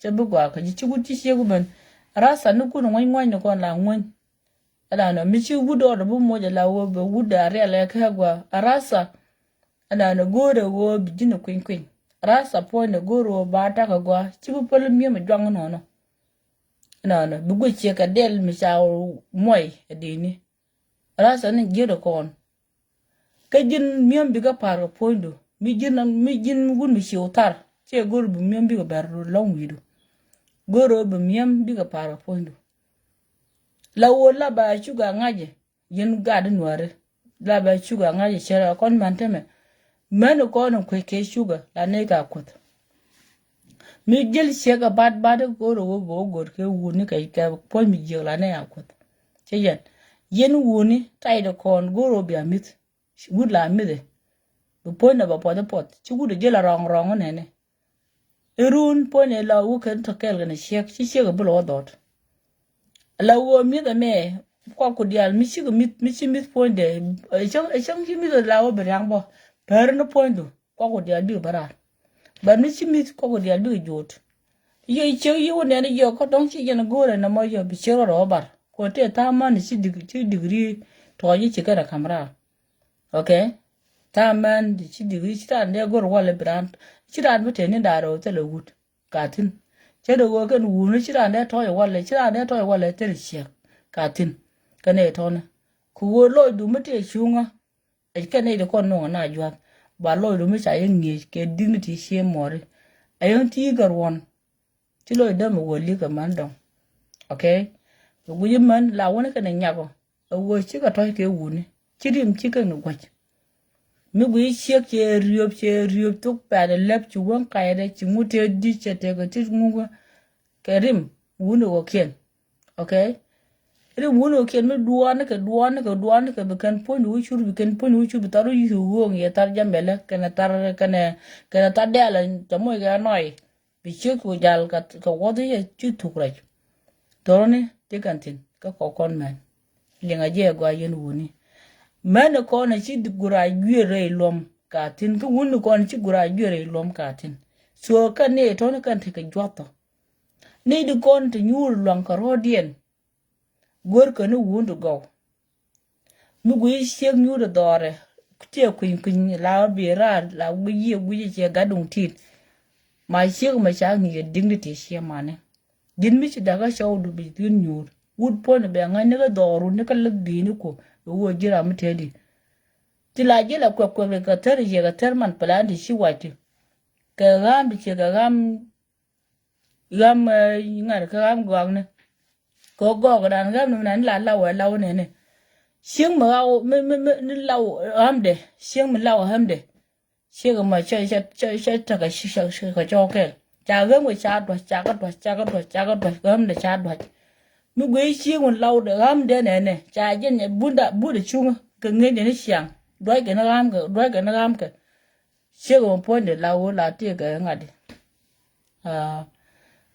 Cɛ bi gɔaa kä ji̱ ci wut ci ciek ben. Rasa ni kun ŋuany ŋuany ni kɔn la ŋuany. Ɛnanɔ mi ci wut ɔɔdɛ bi moc ala wä bɛ wut a riɛl ɛ kɛ gua a rasa. Ɛnanɔ go̱o̱rɛ wä bi ji̱n kuiny kuiny. Rasa puɔ̱nydɛ go̱o̱rɛ wä ba takä gua ci bi päl mi̱em a juaŋ nɔnɔ. Ɛnanɔ bi guic ciɛ kɛ dɛl mi ca muɔy ɛ dini. Rasa ni ji̱n kɔn. Kä ji̱n mi̱em bikɛ pa̱a̱r kɛ puɔ̱nydu mi ji̱n mi ji̱n wut mi ciw thar ciɛ go̱o̱r bi mi̱em bikɛ bɛr lɔŋ wi̱i̱du. Go̱o̱r bi mi̱em bikɛ pa̱a̱r kɛ puɔ̱nydu. La wä la ba cuk a ŋa̱cɛ. Yɛn gaat nuäri la bɛ cuk a ŋa̱c cɛ rɛ kɔn män tämɛ. Män kɔn kuec kɛ cuk a la nɛy ka kuoth. Mi jil ciek a bat bat go̱r a wä bɛ wä go̱r kɛ wuni kɛ kɛ puɔ̱ny mi jiök la nɛy a kuoth. Cɛ yɛn yɛn wuni tayt kɔn go̱r a wä bia mi̱th. Wut la mi̱th ɛ bi puɔ̱ny na bɛ puɔth puɔth ci wut a jil a rɔŋ rɔŋ nɛnɛ. Irun puɔ̱ny ɛ la wä kɛn tɔ kɛɛl kɛn ciek ci ciek a bi lɔ wä dhɔt. La wä mi̱th ɛmɛ kɔk ku diaal mi cikɛ mi̱th mi ci mi̱th puɔ̱nydɛ. Ɛ cäŋ ɛ cäŋ ci mi̱th la wä bi riaŋ bä pɛr ni puɔ̱nydu kɔk ku diaal bikɛ bä raar. Bä mi ci mi̱th kɔk ku diaal bikɛ juut. Yɛ ciek yi wä nɛn yɛ kɔ dɔŋ ci yɛn go̱o̱rɛ nɔmɔ yɛ bi ciek rɔ rɔ bar kɔ tëë tha̱a̱ŋ män ci dik ci digri tɔɔc ci kɛn a ka̱m raar. Okay. Tha̱a̱ŋ män ci digri ci raan dee go̱r walɛ bi raan ci raan bi tëë ni da̱a̱r rɔ thilɛ wut. Ka thi̱n. Cä dee ɣöö kɛn wuni ci raan dee tɔ̱ɔ̱c walɛ ci raan dee tɔ̱ɔ̱c walɛ thil ciɛk. Ka thi̱n. Kɛn ɛ tɔ̱ni. Ku ɣöö lɔcdu mi tëë cuŋä. Ɛ kɛn nɛy ti kɔn nuɔ̱ŋ na juath ba lɔcdu mi ca yɛ ŋi̱eec kɛ dignity cie muɔri. Ɛ yɛn ti kɛ ruɔ̱n. Ci lɔcdä mi wä li̱k kɛ män dɔ̱ŋ. Okay. Kɛ guic män la wuni kɛn ɛ nyakɔ. Ɛ wä cikɛ tɔ̱c kɛ wuni ci rim cikɛ ni gua̱c. Mi guic ciek cɛ riöp cɛ riöp thuk pɛ̈t ɛ lɛp ci wäŋ kayɛtɛ ci ŋut tëë di̱c cɛ tëë kɛ tit ŋukä kɛ rim wuni wä kiɛn. Okay. Rim wuni wä kiɛn mi duɔɔni kɛ duɔɔni kɛ duɔɔni kɛ bi kɛn puɔ̱ny wä cur bi kɛn puɔ̱ny wä cur bi thar wä yuc wä ŋiɛ thar jamɛlɛ kɛnɛ thar kɛnɛ kɛnɛ thar dɛɛlɛ cɛ moc kɛ anɔy. Bi ciek ku jal kɛ wuɔth i̱ ci thuk rɛc. Thoroni ti kɛn thi̱n kä kɔk kɔn mɛn. Liŋ a jiɛ gɔaa yɛn wuni. Mɛn kɔn a ci gur a juier rɛy luɔm ka thi̱n kä wuni kɔn a ci gur a juier rɛy luɔm ka thi̱n. Thuɔɔk kɛn ni tɔni kɛn tekɛ juɔth thɔ. Ni di kɔn ti nyuur luaŋ kɛ rɔɔdiɛn. Guer kɛ ni wun ti gɔw. Mi guic ciek nyuut dhɔrɛ tiɛ kui̱ny kui̱ny la bi raar la guic yiëë guic ciɛ gat duŋ tit. Ma ciek ma ca ŋi̱i̱ dignity ciɛ mani. Ji̱n mi ci dakä cɔwdu bi ji̱n nyuut wut puɔ̱ny bɛ ŋa̱c ni kä dhɔru ni kä läth bi̱i̱ni ku bi wä ji̱ ram mi tedi. Ti la ji̱ la kuɛk kuɛk kɛ thär ciɛ kɛ thär man plan ti ci wac ti. Kɛ ɣa̱a̱m ti ciɛ kɛ ɣa̱a̱m ɣam ŋa̱t kä ɣam gɔakni. Kɛ gɔɔk dan ɣam ni mi nan la law ɛ law nɛni. Cieŋ mi ɣaw mi mi mi ni law ɣamdɛ cieŋ mi law ɣamdɛ. Cieŋ mɔ cɛ cɛ cɛ cɛ tekɛ ci cɛ cɛ kɛ cɔɔk kɛl ca ɣäm kɛ ca duac ca kɛ duac ca kɛ duac ca kɛ duac ɣamdɛ ca duac. Mi guiy cieŋ mi lawdɛ ɣamdɛ nɛnɛ ca jɛn bunda bunda cuŋä kɛ ŋi̱eecdɛ ni ciaŋ duackɛ ni ɣamkɛ duackɛ ni ɣamkɛ. Ciek mɔ puɔ̱nydɛ la wä la tiek kɛ ŋa̱t.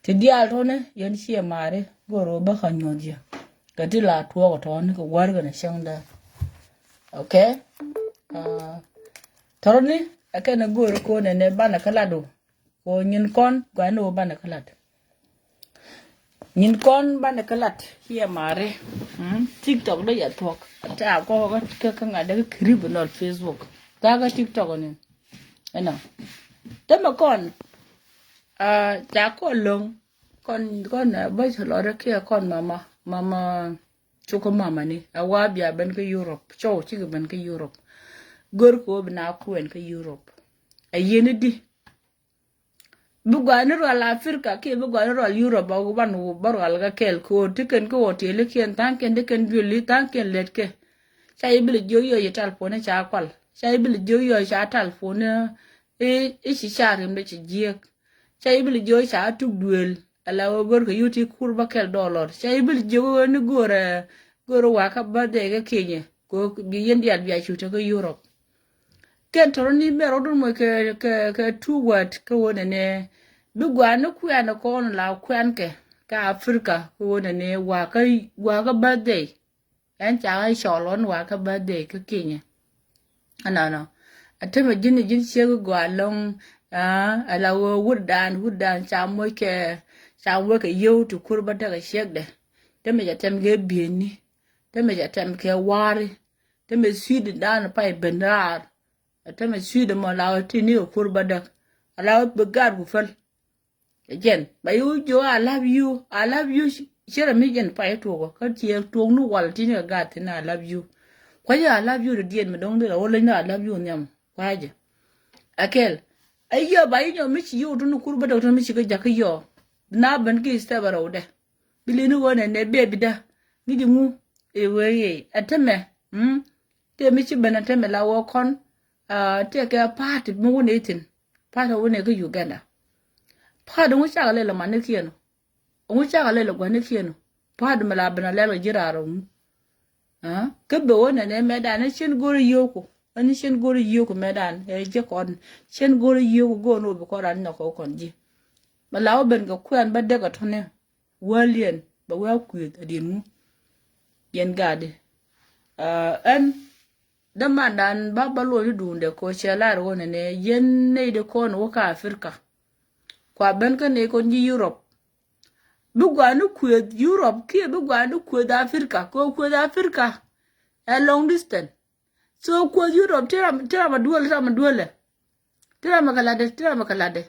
Ti diaal tɔ̱ni yɛn ciɛ mari go̱r wä bä ka nyuɔ̱th yɛ kɛ ti la tuɔɔk tɔ̱ni kɛ wär kɛn cäŋ dee. Okay. Tɔ̱ni ɛ kɛn go̱r ko̱n ɛn ɛ banɛ kä lat wä. Ko nyin kɔn guani wä banɛ kä lat. Nyin kɔn banɛ kä lat ciɛ mari. TikTok dee yɛ thuɔk ta kɔk kä kä ŋa̱t dee kä criminal Facebook. Ta kä TikTok ni. Ɛnɔ. Tämɛ kɔn ca kɔn lo̱ŋ kɔn kɔn bä cɛ lɔrɛ kiɛ kɔn mama mama. Cukɛ mama ni a wa bia ben kä Europe cɔw cikɛ ben kä Europe. Gör kɛ wä bi na kuɛn kä Europe. A yeni di. Bi gɔaa ni rual Africa kiɛ bi gɔaa ni rual Europe a wan wä bä rual kä kɛl kɛ wä ti kɛn kä wä tiɛli kiɛn tha̱a̱ŋ kɛn ti kɛn biöli tha̱a̱ŋ kɛn lɛt kɛ. Ca yi bi lɛ jiök yɔc yi tal puɔ̱ni ca kual ca yi bi lɛ jiök yɔc ca tal puɔ̱ni. I̱ ci ca rimdɛ ci jiɛk. Ca i̱ bi lɛ jiök ca tuk duëël ala ɣöö gör kɛ yut ti kur bä kɛl dɔlɔr ca i̱ bi lɛ jiök ɣöö ni gör ɛ gör ɛ wakä bä dhɛy kä kinyɛ kɛ ɣöö bi yɛn diaal bia cu te kä Europe. Kɛn tɔrɔ ni mɛ rɔdun mɔ kɛ kɛ kɛ two word kä ɣöö nɛnɛ bi gua̱a̱n ni kuɛn kɔn la kuɛn kɛ kä Africa kä ɣöö nɛnɛ wakä wakä bä dhɛy. Ɛn ca ɣä cɔl ɣän wakä birthday kä kinyɛ. Ɛnɔnɔ a temɛ ji̱n ji̱n ciek gɔaa loŋ. Ala ɣöö wutdan wutdan ca moc kɛ Ca wek kɛ yio̱w ti kur bädäk ɛ ciekdɛ. Te mɛ ca tɛm kɛ bieni. Te mɛ ca tɛm kɛ wari. Te mɛ Sweden dan pay ben raar. Te mɛ Sweden mɔ la wä ti ni kɛ kur bädäk. A la wä bi gat ku päl. Jɛn ba yu jo I love you, I love you. Cɛ rɛ mi jɛn pay tuɔkɔ kä tiɛ tuɔk ni wal ti ni kɛ gat ti ni I love you. Kua̱cä I love you ti diɛn mi dɔŋ di la wä leny ni I love you nhiam. Kua̱cä. Akɛl. Ɛ yɔ ba yi nyɔ mi ci yio̱w tuni kur bädäk tuni mi ci kä jakä yɔ. Na ben ki step a rɛwdɛ. Bi lini wä nɛ nɛ bebidä. Ŋi̱ci ŋu. Ɛ wee yɛ ɛ tämɛ. Tëë mi ci ben ɛ tämɛ la wä kɔn. Tëë kɛ party mi wä nɛ ithin. Party wä nɛ kä Uganda. Party ŋu cakɛ lɛ lɛ manikiɛn. Ŋu cakɛ lɛ lɛ guanikiɛn. Party mi la ben a lɛl kɛ ji̱ raar ŋu. Kä bɛ wä nɛnɛ mɛtdan ni cien go̱r yio̱o̱ku. Ni cien go̱r yio̱o̱ku mɛtdan ɛ ji̱ kɔn. Cien go̱r yio̱o̱ku go̱r ni wä bi kɔn ran nyɔk kɛ wä kɔn ji̱. Mɛ la wä ben kɛ kuɛn bä dek ɛ tɔ̱ni. Wäl yɛn bɛ wä kuëth ɛ diɛn ŋu. Yɛn gatdi. Ɛn dämandan ba bä luɔc ni duundɛ ko cɛ lar wä nɛnɛ yɛn nɛy di kɔn wä kä Africa. Kua ben kä nɛy kɔn ji̱ Europe. Bi gua̱a̱ni kuëth Europe kiɛ bi gua̱a̱ni kuëth Africa kɛ kuëth Africa. Ɛ long distance. So kuëth Europe ti ram ti ram a duel ram a duelɛ. Ti ram a kɛ latdɛ ti ram a kɛ latdɛ.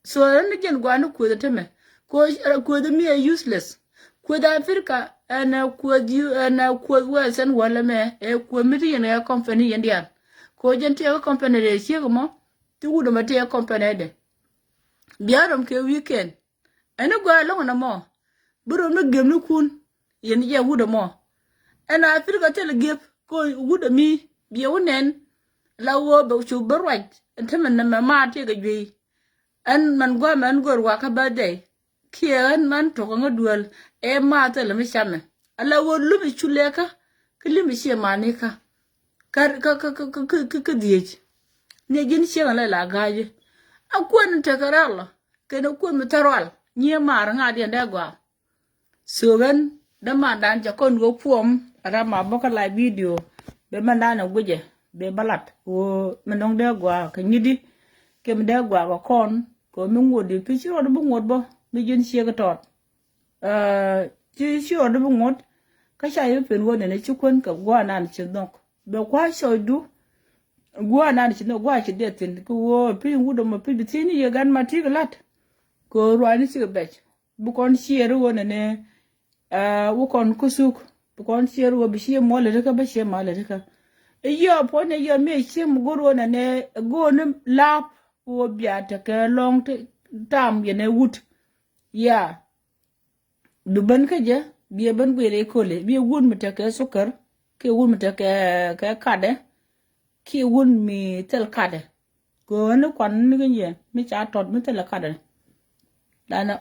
So ɛn ni jɛn gua̱a̱ni kuëth ɛtɛmɛ. Kɛ kuëth mi ɛ useless. Kuëth Africa ɛn ɛ kuëth yu ɛn ɛ kuëth western world ɛmɛ ɛ kuëth mi ti yɛn ɛ company yɛn diaal. Kɛ jɛn ti ɛ company rɛ ciek mɔ ti wut ɛmɛ ti ɛ company ɛdɛ. Bia rom kɛ weekend. Ɛn i̱ gɔaa ɛlɔ̱ŋ ɛn ɛmɔ bi rot mi gem ni kun. Yɛn jɛ wut ɛmɔ ɛn a thil kɛ thil giep kɛ wut ɛmi. Biɛ wä nɛn la wä bɛ cu bä ruac ɛn tämɛ nɛmɛ maar tiɛ kɛ juey. Ɛn mɛn gua̱a̱mɛ ɛn gör wakä birthday kiɛ ɛn mɛn tok ɛŋä duel. Ɛ maar thil ɛmi camɛ ala wä lumi cu lɛkä. Kä limi ciɛ manikä kä kä kä kä kä kä dhiec. Ni ji̱n ciek ɛn lɛ la ga̱a̱c a kuɛn tekɛ rɛl. Kɛn kuoth mi thärual nyiee maar ŋa̱a̱diɛn dee gɔaa. Thöök ɣän dämandan cɛ kɔn wä puɔm ram a bä kä live video. Bɛ mɛndan ɛ guicɛ bɛ bä lat wä mi nɔŋ dee gɔaa kɛ nyitdi. Kɛ mi dee gɔaa kɛ kɔn kɛ mi ŋuɔ̱tdi pi ci ruɔt bi ŋuɔ̱t bä mi ji̱n ciek tɔɔt. Ci ci ruɔt bi ŋuɔ̱t kä ca yɛ pen wä nɛn ci kuän kɛ gua̱a̱nan ci nhɔk bɛ kua̱ cɔcdu. Gua̱a̱nan ci nhɔk gua̱a̱ ci dee thin kɛ wä pi wut dɔmɔ pi bi thin yɛ gan ma ti kɛ lat. Kɛ ruani cikɛ bɛc bi kɔn ciɛɛr iwä nɛnɛ. Wä kɔn kä suk bi kɔn ciɛɛr iwä bi ciɛ mɔ lɛ rikä bä ciɛ ma lɛ rikä. Iyiɔ puɔ̱ny iyiɔ mi ciɛ mi go̱r iwä nɛnɛ go̱r ni lap. Wä bia tekɛ lɔŋ tam yɛn ɛ wut. Ya. Du ben kä jɛ biɛ ben guir ikolɛ biɛ wut mi tekɛ sukar. Kiɛ wut mi tekɛ kɛ kadɛ. Kiɛ wut mi thil kadɛ. Kɛ ɣän ni kuan ni kä yɛ mi ca tɔt mi thilɛ kadɛ. Danɛ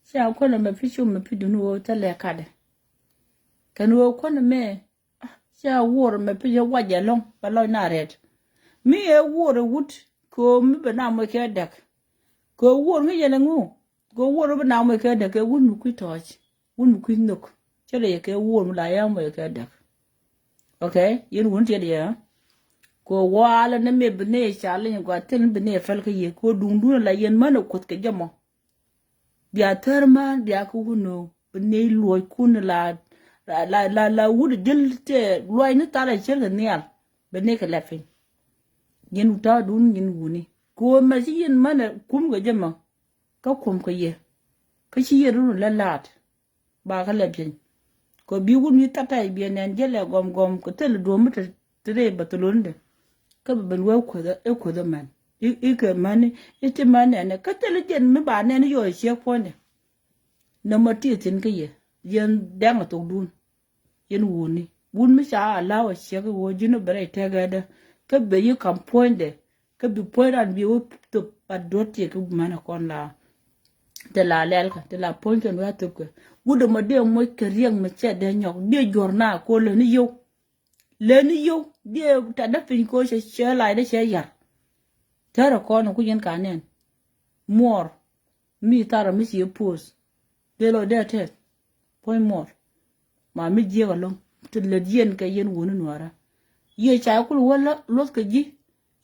cia kuɔnɛ mɛ pi cum mɛ pi duni wee thilɛ kadɛ. Kɛn wee kuɔnɛ mɛ cia wuɔr mɛ pi jɛ wacɛ lɔŋ bɛ lɔc na rɛt. Mi ɛ wuɔr ɛ wut kɛ mi bɛ na mɔc kɛ dɛk. Kɛ wuɔr ŋi̱ yɛn ɛ ŋu. Kɛ wuɔr bi na mɔc kɛ dɛk kɛ wut mi kui̱ tɔɔc. Wun mi kui̱ nhök cä lɛ yɛ kɛ wuɔr mi la yɛ mɔ yɛ kɛ däk. Ok. Yɛn wun tiɛt yɛ kɛ walɛ ni mi bi ni ca liny gua thil bi ni fɛl kä yɛ kɛ duŋ duŋ la yɛn män kuoth kɛ jɛ mɔ. Bia thär män bia kä wun nɔ bi ni luɔc kun la la la la wut jil tɛ luɔc ni thalɛ cir kɛ nhial. Bi ni kɛ lɛ piny. Yɛn wut ta̱a̱ duŋ yɛn wuni kɛ wä mɛ ci yɛn män kum kɛ jɛ mɔ. Kä kum kɛ yɛ kä ci yɛ run lɛ laat. Ba kä lɛ piɛny kɛ bi wun mi thatay biɛ nɛn jɛ lɛ gɔm gɔm kɛ thil duɔm mi te rɛy bɛ thilundɛ. Kä bɛ ben wee kuothä i̱ kuothä mɛn i̱ kɛ mɛn i̱ ti mɛn nɛn kä thil jɛn mi ba nɛn i̱ yɔɔ i̱ ciek puɔ̱nydɛ. Nɔmɔ ti thi̱n kä yɛ yɛn dɛŋ a thok dun. Yɛn wuni wun mi ca a la̱w a ciek i̱ wä ji̱n i̱ bɛ rɛy tɛk ɛdɛ kä bɛ yi kam puɔ̱nydɛ. Kä bi puɔ̱ny ran bi wä thop a duɔ̱t tiɛ kä män a kɔn la. Te la lɛl kä te la puɔ̱ny kɛn wä a thop kɛ wut ɛmɔ dee moc kɛ riɛk mɛ cɛ dee nyɔk dee juɔr na ko leni yio̱w. Leni yio̱w dee ta dee piny ko cɛ cɛ lac dee cɛ yar. Tɛrɛ kɔn ku yɛn ka nɛn muɔr. Mi tharä mi ci post dee lɔ dee tɛth. Puɔ̱ny muɔr ma mi jiɛk alɔŋ ti lät yɛn kɛ yɛn wuni nuäärä. Yiëë ca kul wä luɔth kɛ ji̱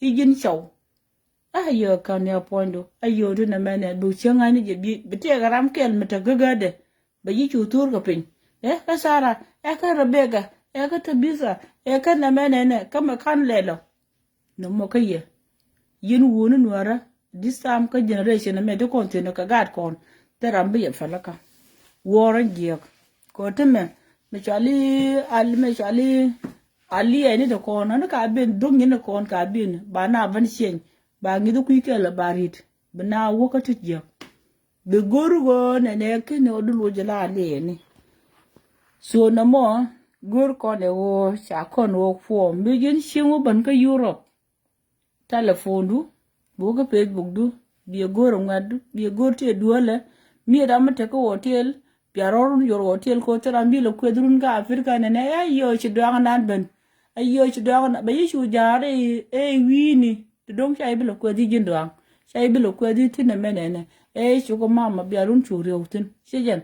i̱ ji̱n cɔw. Ayö, kan ya puɔ̱nydu. Ayö, ti nɛ mɛnɛ bi cieŋ ŋa̱cni jɛ bi bi tiɛɛk ram kɛl mi te gägädɛ. Bɛ yi cu thur kɛ piny. Ɛ kä Sara, ɛ kä Rebeka, ɛ kä Tabitha, ɛ kä nɛ mɛnɛ nɛ kä mɛ kan lɛlɔ. Nɔmɔ kä yɛ. Yin wuni nuäärä, this time kä generation mɛ ti kɔn thi̱n kɛ gaat kɔn. Thil ram bi yɛ päl kä. Wuɔrä jiɛk. Kɔ ti mɛ, mɛ cɔali, al mɛ cɔali, ali ɛni ti kɔn, ani ka bin, dhuk nyin ti kɔn ka bin, ba na ban cieŋ, ba ŋi̱th kui̱ kɛl ba rit, bi na wä kä ti jiɛk. Bi go̱r ɣöö nɛnɛ kini ɣöö dul wä jɛ la aliɛni. So nɔmɔ go̱r kɔn ɛ ɣöö ca kɔn ɣöö kuɔm. Bi ji̱n cieŋ wä ben kä Europe. Telephone du, bi wä kä Facebook du, bi ɛ go̱r ɛ ŋuɛt du, bi ɛ go̱r ti ɛ duɔlɛ. Mi ram mi tek kä hotel, bia rɔr run yor hotel ko thil ram bi lɛ kueth run kä Africa nɛnɛ, ɛ yio̱ ci duaŋ nan ben. Ɛ yio̱ ci duaŋ nan, bɛ yi cu ja̱a̱r ɛ wi̱i̱ni. Ti do̱ŋ ca i̱ bi lɛ kuɛth i̱ ji̱n dua̱a̱ŋ. Ca i̱ bi lɛ kuɛth i̱ thi̱n ɛmɛ nɛnɛ. Ëë cukɛ mama bia run cuk riɛw thi̱n. Ci jɛn.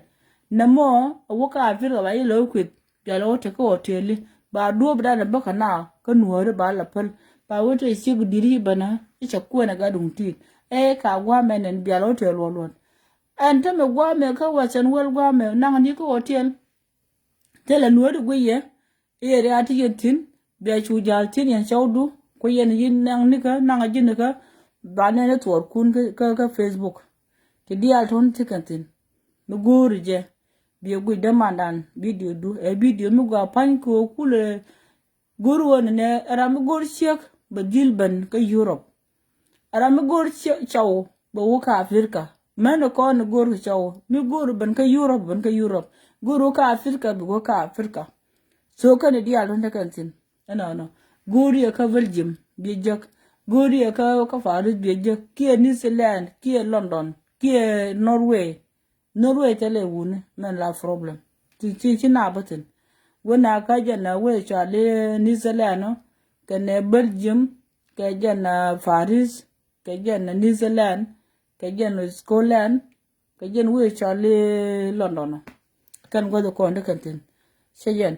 Nɛmɔ a wä ka Africa ba i̱ lɛ wä kueth. Bia lɛ wä tekɛ hotel i̱ ba duɔ̱ɔ̱p dan ɛ bäkä na kä nuääri ba lɛ päl. Ba wä te ciek di̱t i̱ bänä i̱ ca kuɛn ɛ gat duŋ ti̱i̱t. Ëë ka gua̱a̱mɛ nɛn bia lɛ wä te luɔt luɔt. Ɛn tämɛ gua̱a̱mɛ kä Western world gua̱a̱mɛ naŋ ni kä hotel. Thilɛ nuääri guiyɛ. I̱ area ti yɛn thi̱n bia cu ja̱l thi̱n yɛn cɔwdu. Ku yɛn yi naŋ nikä naŋ ji̱ nikä. Ba nɛn i̱ thuɔɔrkun kä, kä, kä Facebook. Ti diaal tɔ̱n ti kɛn thi̱n. Mi go̱o̱ri jɛ. Biɛ guic dämandan video du. Ɛ video mi gɔaa pa̱ny kɛ ɣöö kulɛ go̱o̱r ɣöö nɛnɛ ɛ ram mi go̱o̱r ciek bɛ dhil ben kä Europe. Ɛ ram mi go̱o̱r ciek cɔw bɛ wä kä Africa. Mɛn ɛ kɔn ɛ go̱o̱r kɛ cɔw. Mi go̱o̱r ben kä Europe ben kä Europe. Go̱o̱r wä kä Africa bi wä kä Africa. So kɛn diaal tɔ̱n te kɛn thi̱n. Ɛnɔnɔ. Go̱o̱r yɛ kä Belgium biɛ jek. Go̱o̱r yɛ kä, kä Paris biɛ jek. Kiɛ New Zealand, kiɛ London, kiɛ Norway. Norway thilɛ wuni mɛn la problem. Ci, ci, ci na bä thi̱n. Wä na kä jɛn na wee cɔal i̱ New Zealand ɔ, kɛnɛ Belgium, kɛ jɛn na Paris, kɛ jɛn na New Zealand, kɛ jɛn na Scotland, kɛ jɛn wee cɔal i̱ London ɔ. Kɛn gua̱th kɔn di kɛn thi̱n. Cɛ jɛn.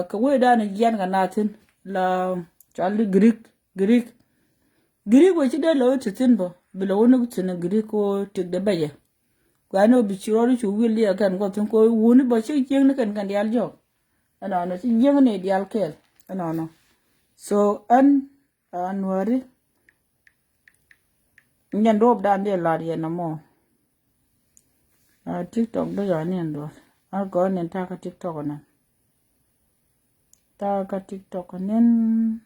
Kɛ wee dan jiɛn kɛ na thi̱n la cɔal i̱ Greek, Greek. Greek wee ci dee lo̱ ti thi̱n bä bi lo̱ wä ni thi̱n Greek ko tik de bɛcɛ. Kuɛ̈ni wä bi ci rɔɔd cu wil diɛ kɛn guɔ thi̱n ko wuni bä ci jiäkni kɛn kɛn diaal jɔk. Ɛnɔnɔ ci jiäkni diaal kɛɛl. Ɛnɔnɔ. So ɛn a nuääri. Nyɛn duɔp dan diɛ lar yɛn ɛmɔ. A TikTok dee lar ni ɛn duɔp. A gɔɔn ni takä TikTok nɛn. Takä TikTok nɛn.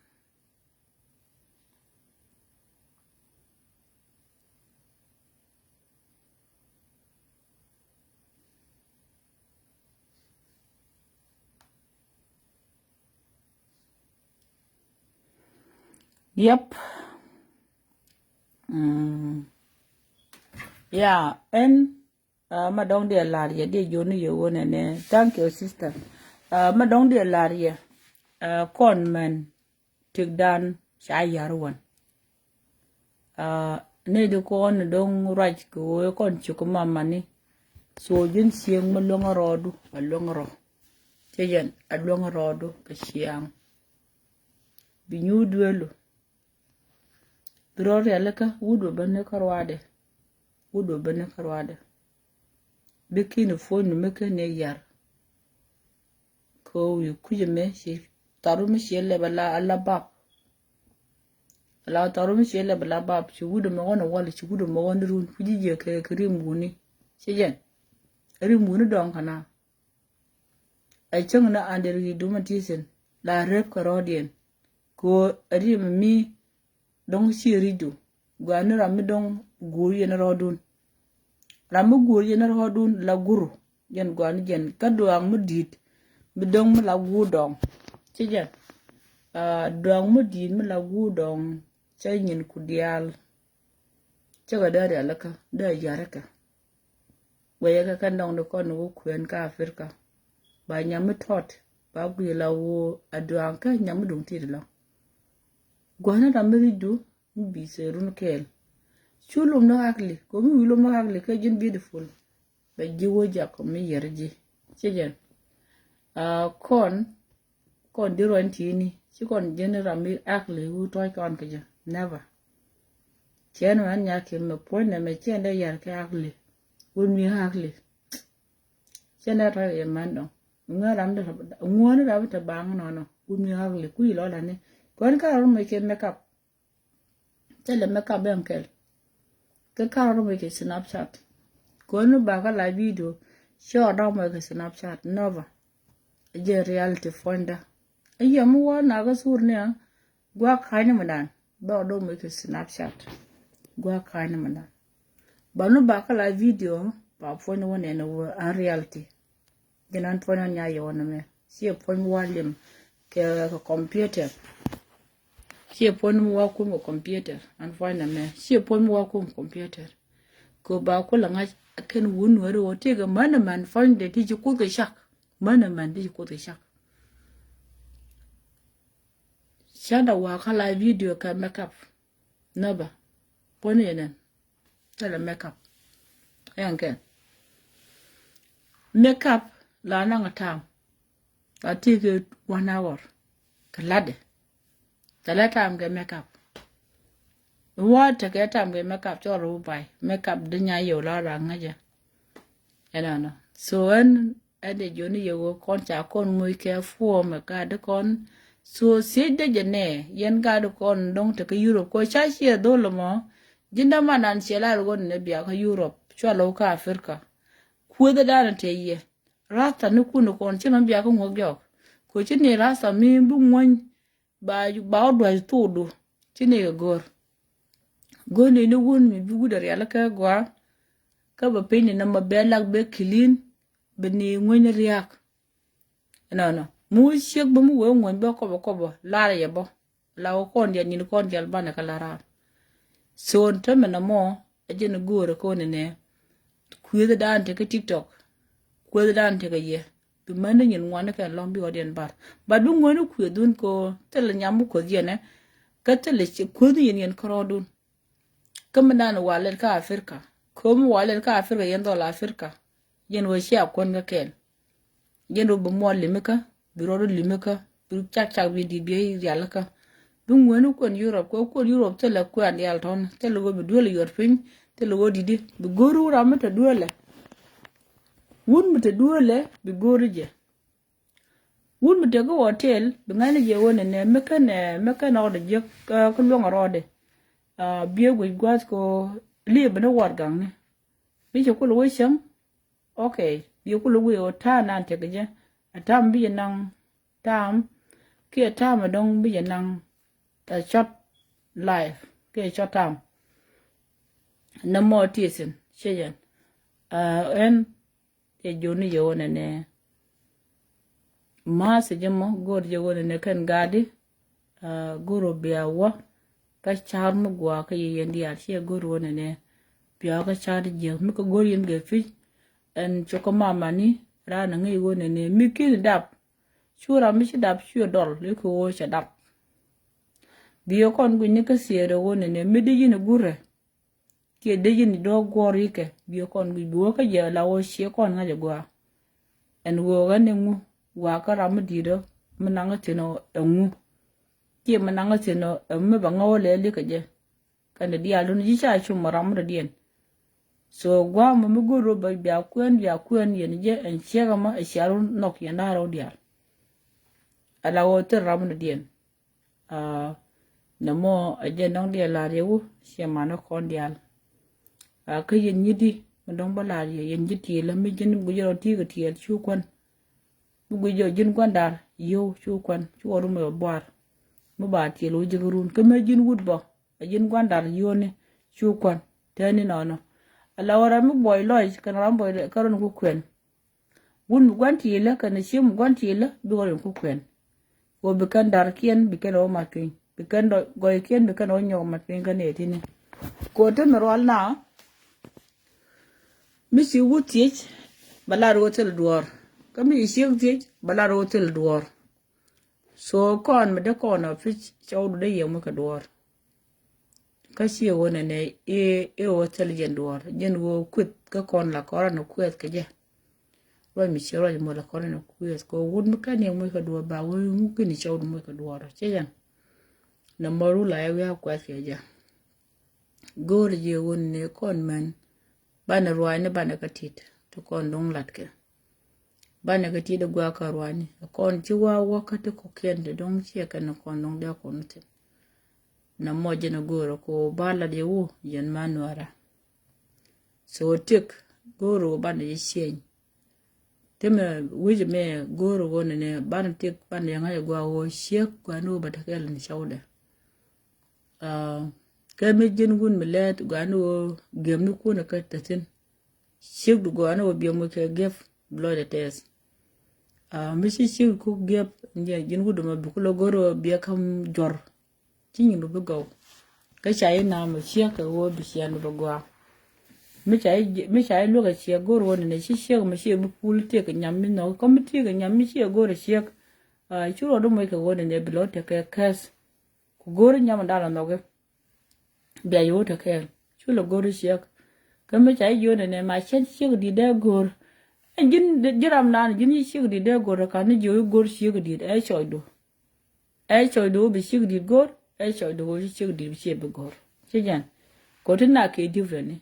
Yep. Mm. Yeah, ɛn, uh, ma dɔŋ diɛ lar yɛ diɛ joni yɛ wonɛ nɛ. Thank you, sister. Uh, ma dɔŋ diɛ lar yɛ. Uh, kɔn mɛn. Tikdan ca yar wan. Aa, ni di kɔn ni do̱ŋ ruac kɛ ɣöö kɔn cik mamani. So ji̱n cieŋ mi luäŋä rɔɔdu a luäŋä rɔ. Cɛ jɛn a luäŋä rɔɔdu kɛ ciaŋ. Bi nyuur duelu. Bi rɔ rialikä wut bɛ bäni kä ruaadɛ. Wut bɛ bäni kä ruaadɛ. Bi kini puɔ̱ny ni mi ken ni yar. Kɛ wi̱i̱ kui̱c ɛmɛ ci tharu mi ci lɛp ala, ala bap. Ala tharu mi ci lɛp ala bap ci wut ɛmɛ ɣɔn ɛ wal ci wut ɛmɛ ɣɔn run kui̱ci jiɛ kɛ, kɛ rim wuni. Ci jɛn rim wuni dɔŋ kana. Ɛ cäŋ ni under yi duma ti thin la rep kɛ rɔɔdiɛn. Kɛ ɣöö ɛ rim mi dɔ̱ŋ ci ri̱cdu. Gua̱a̱ni ram mi dɔ̱ŋ guur yɛn rɔɔdun. Ram mi guur yɛn rɔɔdun la guru. Jɛn gua̱a̱ni jɛn kä duaŋ mi di̱i̱t mi dɔ̱ŋ mi la guur dɔ̱ŋ. Ci jɛn, ah, duaŋ mi di̱i̱t mi la guur dɔ̱ŋ. Cɛ nyin ku diaal. Cɛ kɛ dee rialikä dee yarikä. Wecɛ kɛ kɛn dɔŋ di kɔn ni wä kuɛn kä Africa. Ba nyam mi tɔt ba gui̱i̱ la wä a duaŋ kä nyam mi duŋ tit lɔ. Gua̱ni ram mi ri̱cdu mi bi sɛ run kɛɛl. Cu lom ni kakli kɛ mi wi̱i̱ lom ni kakli kɛ ji̱n beautiful. Bɛ ji̱ wä jak kɔ mi yɛr ji̱. Ci jɛn, ah, kɔn kɔn di ruany ti̱i̱ni ci kɔn ji̱n ram mi kakli wä tɔ̱ɔ̱c kɔn kɛ jɛ. Never. Cɛn mɛ an nyak kɛ mɛ puɔ̱ny nɛ mɛ cɛn dee yar kɛ akli. Wun mi akli. Cɛn dee tɔ̱ yɛ mɛn dɔ̱ŋ. Ŋuäär ram dee tɔ̱, ŋuäär ram dee tɔ̱ baŋ nɔnɔ. Wun mi akli. Kui̱ lɔla ni. Kɔn ka ram mɛ kɛ makeup. Thilɛ makeup ɛn kɛl. Kɛ karɔt mɛ kɛ Snapchat. Kɔn ni bakä la video. Cɛ ɔ dɔ̱ŋ mɛ kɛ Snapchat. Never. Jɛ reality puɔ̱nydä. Ɛ yɛ mi wä nakä sur ni a. Gua̱a̱k ka̱ny ni mi dan. Bɛ ɔ dɔ̱ŋ mɛ kɛ Snapchat. Gua̱a̱k ka̱ny ni mi dan. Ba ni bakä la video. Ba puɔ̱ny ni wä nɛn wä a reality. Jɛn an puɔ̱ny an nya yɛ wä nɛmɛ. Ciɛ puɔ̱ny mi wa lim kɛ, kɛ computer. Ciɛ puɔ̱ny mi wa kum kɛ computer. An puɔ̱ny nɛmɛ. Ciɛ puɔ̱ny mi wa kum computer. Kɛ ba kulɛ ŋa̱c a kɛn wun wä ri wä tëëkɛ män ɛmɛn puɔ̱ny dee ti ci kuth kɛ cak. Män ɛmɛn ti ci kuth kɛ cak. Canda wa kä la video kɛ makeup. Naba. Puɔ̱ny yɛ nɛn. Thilɛ makeup. Ɛn kɛn. Makeup la naŋ a tam. A ti kɛ one hour. Kɛ latdɛ. Thilɛ tam kɛ makeup. Wä tekɛ tam kɛ makeup cɔl rɔ wä bay. Makeup di nya yɛ wä la ra ŋäcɛ. Ɛnɔnɔ. So ɛn Ɛn dee jɔni yɛ wä kɔn ca kɔn moc kɛ puɔmɛ ka di kɔn. So thiec dee jɛ nɛ yɛn ka di kɔn dɔŋ tekɛ Europe kɔ ca ciɛ dhol mɔ. Ji̱n däman an ciɛ lar ɣöö ni biakä Europe cua lɔw kä Africa. Kueth dan te yɛ rasta ni kun kɔn ci mɛ biakä ŋuɔk jɔk. Kɔ ci ni rasta mi bi ŋuɔny ba ba wä duac thokdu. Ci ni kɛ go̱r. Go̱r ni ni wun mi bi wut a rialikä gɔaa. Kä bɛ piny ni nɔmɔ bɛ lak bɛ clean. Bɛ ni ŋuɔny ni riak. Ɛnɔnɔ mi wä ciek bä mi wee ŋuɔny bä kɔbɔ kɔbɔ lar yɛ bä. La wä kɔn dial nyin kɔn dial banɛ kä la rar. So tämɛ nɔmɔ ɛ jɛn go̱o̱rɛ kɔn nɛ. Kueth dan tekɛ TikTok. Kueth dan tekɛ yɛ. Bi män ni nyin ŋuan ni kɛn lɔŋ bi ɣɔdiɛn bar. But bi ŋuɔny ni kueth dun ko thilɛ nyam mi kueth yɛnɛ. Kä thilɛ kueth ni yɛn yɛn kärɔɔdun. Kä mi dan walɛt kä Africa. Kä mi walɛt kä Africa yɛn dhɔl Africa. Yɛn wä cia kuän kä kɛl. Yɛn wä bi muɔl limikä, bi rɔɔdu limikä, bi cak cak bi di̱t bi rialikä. Bi ŋuäni kuän Europe, kɛ kuän Europe thilɛ kuän dial tɔn, thilɛ wä bi duël yuɔt piny, thilɛ wä di̱di, bi go̱o̱ri wä ram mi te duëlɛ. Wun mi te duëlɛ, bi go̱o̱ri jɛ. Wun mi te kä hotel, bi ŋa̱ni jɛ wä nɛ nɛ, mi kɛn, mi kɛn rɔɔdɛ jiäk, kä luäŋ rɔɔdɛ. Biɛ guic gua̱th kɛ liep ni warɛgakni. Mi cɛ kulɛ wä cäŋ, okay, biɛ kulɛ wä ɔ ta̱a̱ nan tekɛ jɛ. A ta̱a̱m bi jɛ naŋ ta̱a̱m kiɛ ta̱a̱m a dɔ̱ŋ bi jɛ naŋ. A short life kiɛ short time. Nɛ mɔ ti thi̱n cɛ jɛn. Ɛn cɛ joni jɛ wä nɛ nɛ. Ma̱a̱ thi̱n jɛ mɔ go̱o̱r jɛ wä nɛ nɛ kɛn ga̱a̱di. Go̱r ɔ bia wä kä car mi gua̱a̱ kä yɛ yɛn diaal ciɛ go̱r wä nɛnɛ. Bia wä kä car jiäk mi kä go̱r yɛn gɛ pi̱c. Ɛn cukɛ mamani raan a ŋäc wä nɛnɛ mi ki̱n dap. Cu ram mi ci dap cuɛ dɔl i̱ kɛ wä cɛ dap. Bi yɛ kɔn gui̱cni kä thiëëdɛ wä nɛnɛ mi dee yɛn gurɛ. Kiɛ dee ji̱n i̱ dɔ̱ɔ̱k guɔ̱ɔ̱r i̱ kɛ biɛ kɔn guic bi wä kä jɛ la wä ciɛ kɔn ŋa̱c ɛ gua̱a̱. Ɛn ɣöö ɣän iŋu wakä ram mi di̱i̱t ɔ mi naŋ kä thi̱n ɔ ɛŋu. Kiɛ mi naŋ kä thi̱n ɔ ɛŋu mi bɛ ŋäwä lɛɛli kɛ jɛ. Kɛn dee diaal dun ji̱ ca cum ɔ ram mi dɔ̱diɛn. So gua̱a̱ mɔ mi go̱o̱r rɔ bɛ bia kuɛn bia kuɛn yɛn jɛ ɛn ciɛk ɛmɔ ɛ cia run nhɔk yɛn da̱a̱r rɔ diaal. Ala ɣöö thil ram mi dɔ̱diɛn. Nɛ mɔ ɛ jɛ nɔŋ diɛ lar yɛ wu ciɛ manɔ kɔn dial. Kä yɛn nyi di mi dɔŋ bä lar yɛ yɛn ji̱ tiɛl mi ji̱n guic rɔ ti kɛ tiɛl cu kuän. Mi guic jɔ ji̱n gua̱ndar yio̱w cu kuän cu wä rum ɛ buar. Mi ba tiɛl wä ji̱ kɛ run kä mi ji̱n wut bɔ ɛ ji̱n gua̱ndar yio̱w ni cu kuän. Tɛni nɔnɔ ala wä ram mi buɔy lɔc kɛn ram buɔy kɛ run ku kuɛn. Wun mi gua̱n ti̱i̱lä kɛnɛ ciek mi gua̱n ti̱i̱lä bikɛ rɔ in ku kuɛn. Kɛ ɣöö bi kɛn da̱rkiɛn bi kɛn rɔ mat piny bi kɛn gɔykiɛn bi kɛn rɔ nyɔk mat piny kä nɛy ti̱ni. Kɛ ɣöö te mi rual na mi ci wut thiec bɛ lar ɣöö thil duɔ̱ɔ̱r. Kä mi ci ciek thiec bɛ lar ɣöö thil duɔ̱ɔ̱r. So kɔn mi dee kɔn ɔ pi̱c cɔwdu dee yɛ muc kɛ duɔ̱ɔ̱r. Kä ciɛ ɣöö nɛnɛ i̱ ɣöö thil jɛn duɔ̱ɔ̱r jɛn ɣöö kueth kä kɔn la kɔn rɔ ni kueth kɛ jɛ. Ruac mi ciɛ ruac mɔ la kɔn rɔ ni kueth kɛ ɣöö wut mi kɛn yɛ muc kɛ duɔ̱ɔ̱r ba ɣöö ŋu kini cɔwdu muc kɛ duɔ̱ɔ̱r cɛ jɛn. Nɛ mɔ ru la yɛ wi̱i̱ a kueth kɛ jɛ. Go̱o̱r jiɛ wun ni kɔn mɛn. Banɛ ruaacni banɛ kä tit ti kɔn duŋ latkɛ. Banɛ kä tit guakä ruaacni kɔn ci wa wä kä ti kɔkiɛn ti duŋ ciɛ kɛn kɔn duŋ dee kɔn thin. Na mɔ jɛn a go̱o̱r ko ba lat yɛ wu yɛn ma nuara. So tik go̱o̱r wä banɛ jɛ ciɛny. Ti mɛ wi̱c mɛ go̱o̱r wä ni ni banɛ tik banɛ jɛ ŋa̱c a gua wä ciek gua ni wä ba tekɛl ni cawdɛ. Kɛ mi ji̱n wun mi lɛt gɔani wä giɛm ni kun kä te thin. Ciek du gɔani wä biɛm wä kɛ giɛp bi lɔcdɛ tɛth. Mi ci ciek ku giɛp ji̱n wut duma bi ku lɔ go̱r wä biɛ kam jɔr. Ci nyin du bi gɔw. Kä ca yi nam ciek kɛ wä bi ciɛn du bi gɔa. Mi ca yi luäk a ciek go̱r wä ni ne ci ciek mi ci bi pul tiek nyam mi nhɔk kä mi tiek nyam mi ci go̱r a ciek. Ci ruɔdu moc kɛ wä ni ne bi lɔ tekɛ kɛth. Ku go̱o̱ri nyam dan la nhɔki. Bia yo̱o̱ te kɛɛl cu lɛ go̱o̱ri ciek. Kä mi ca i̱ jiöönɛ nɛ ma cɛn ciek di̱t dee go̱o̱r. Ɛn ji̱n ji̱ ram naan ji̱n ci ciek di̱t dee go̱o̱r ɛ ka̱n ni jiöö i̱ go̱o̱r ciek di̱t ɛ cɔcdu. Ɛ cɔcdu bi ciek di̱t go̱o̱r ɛ cɔcdu ci ciek di̱t bi ciek bi go̱o̱r. Ci jɛn kɔ ti na kɛ different ni.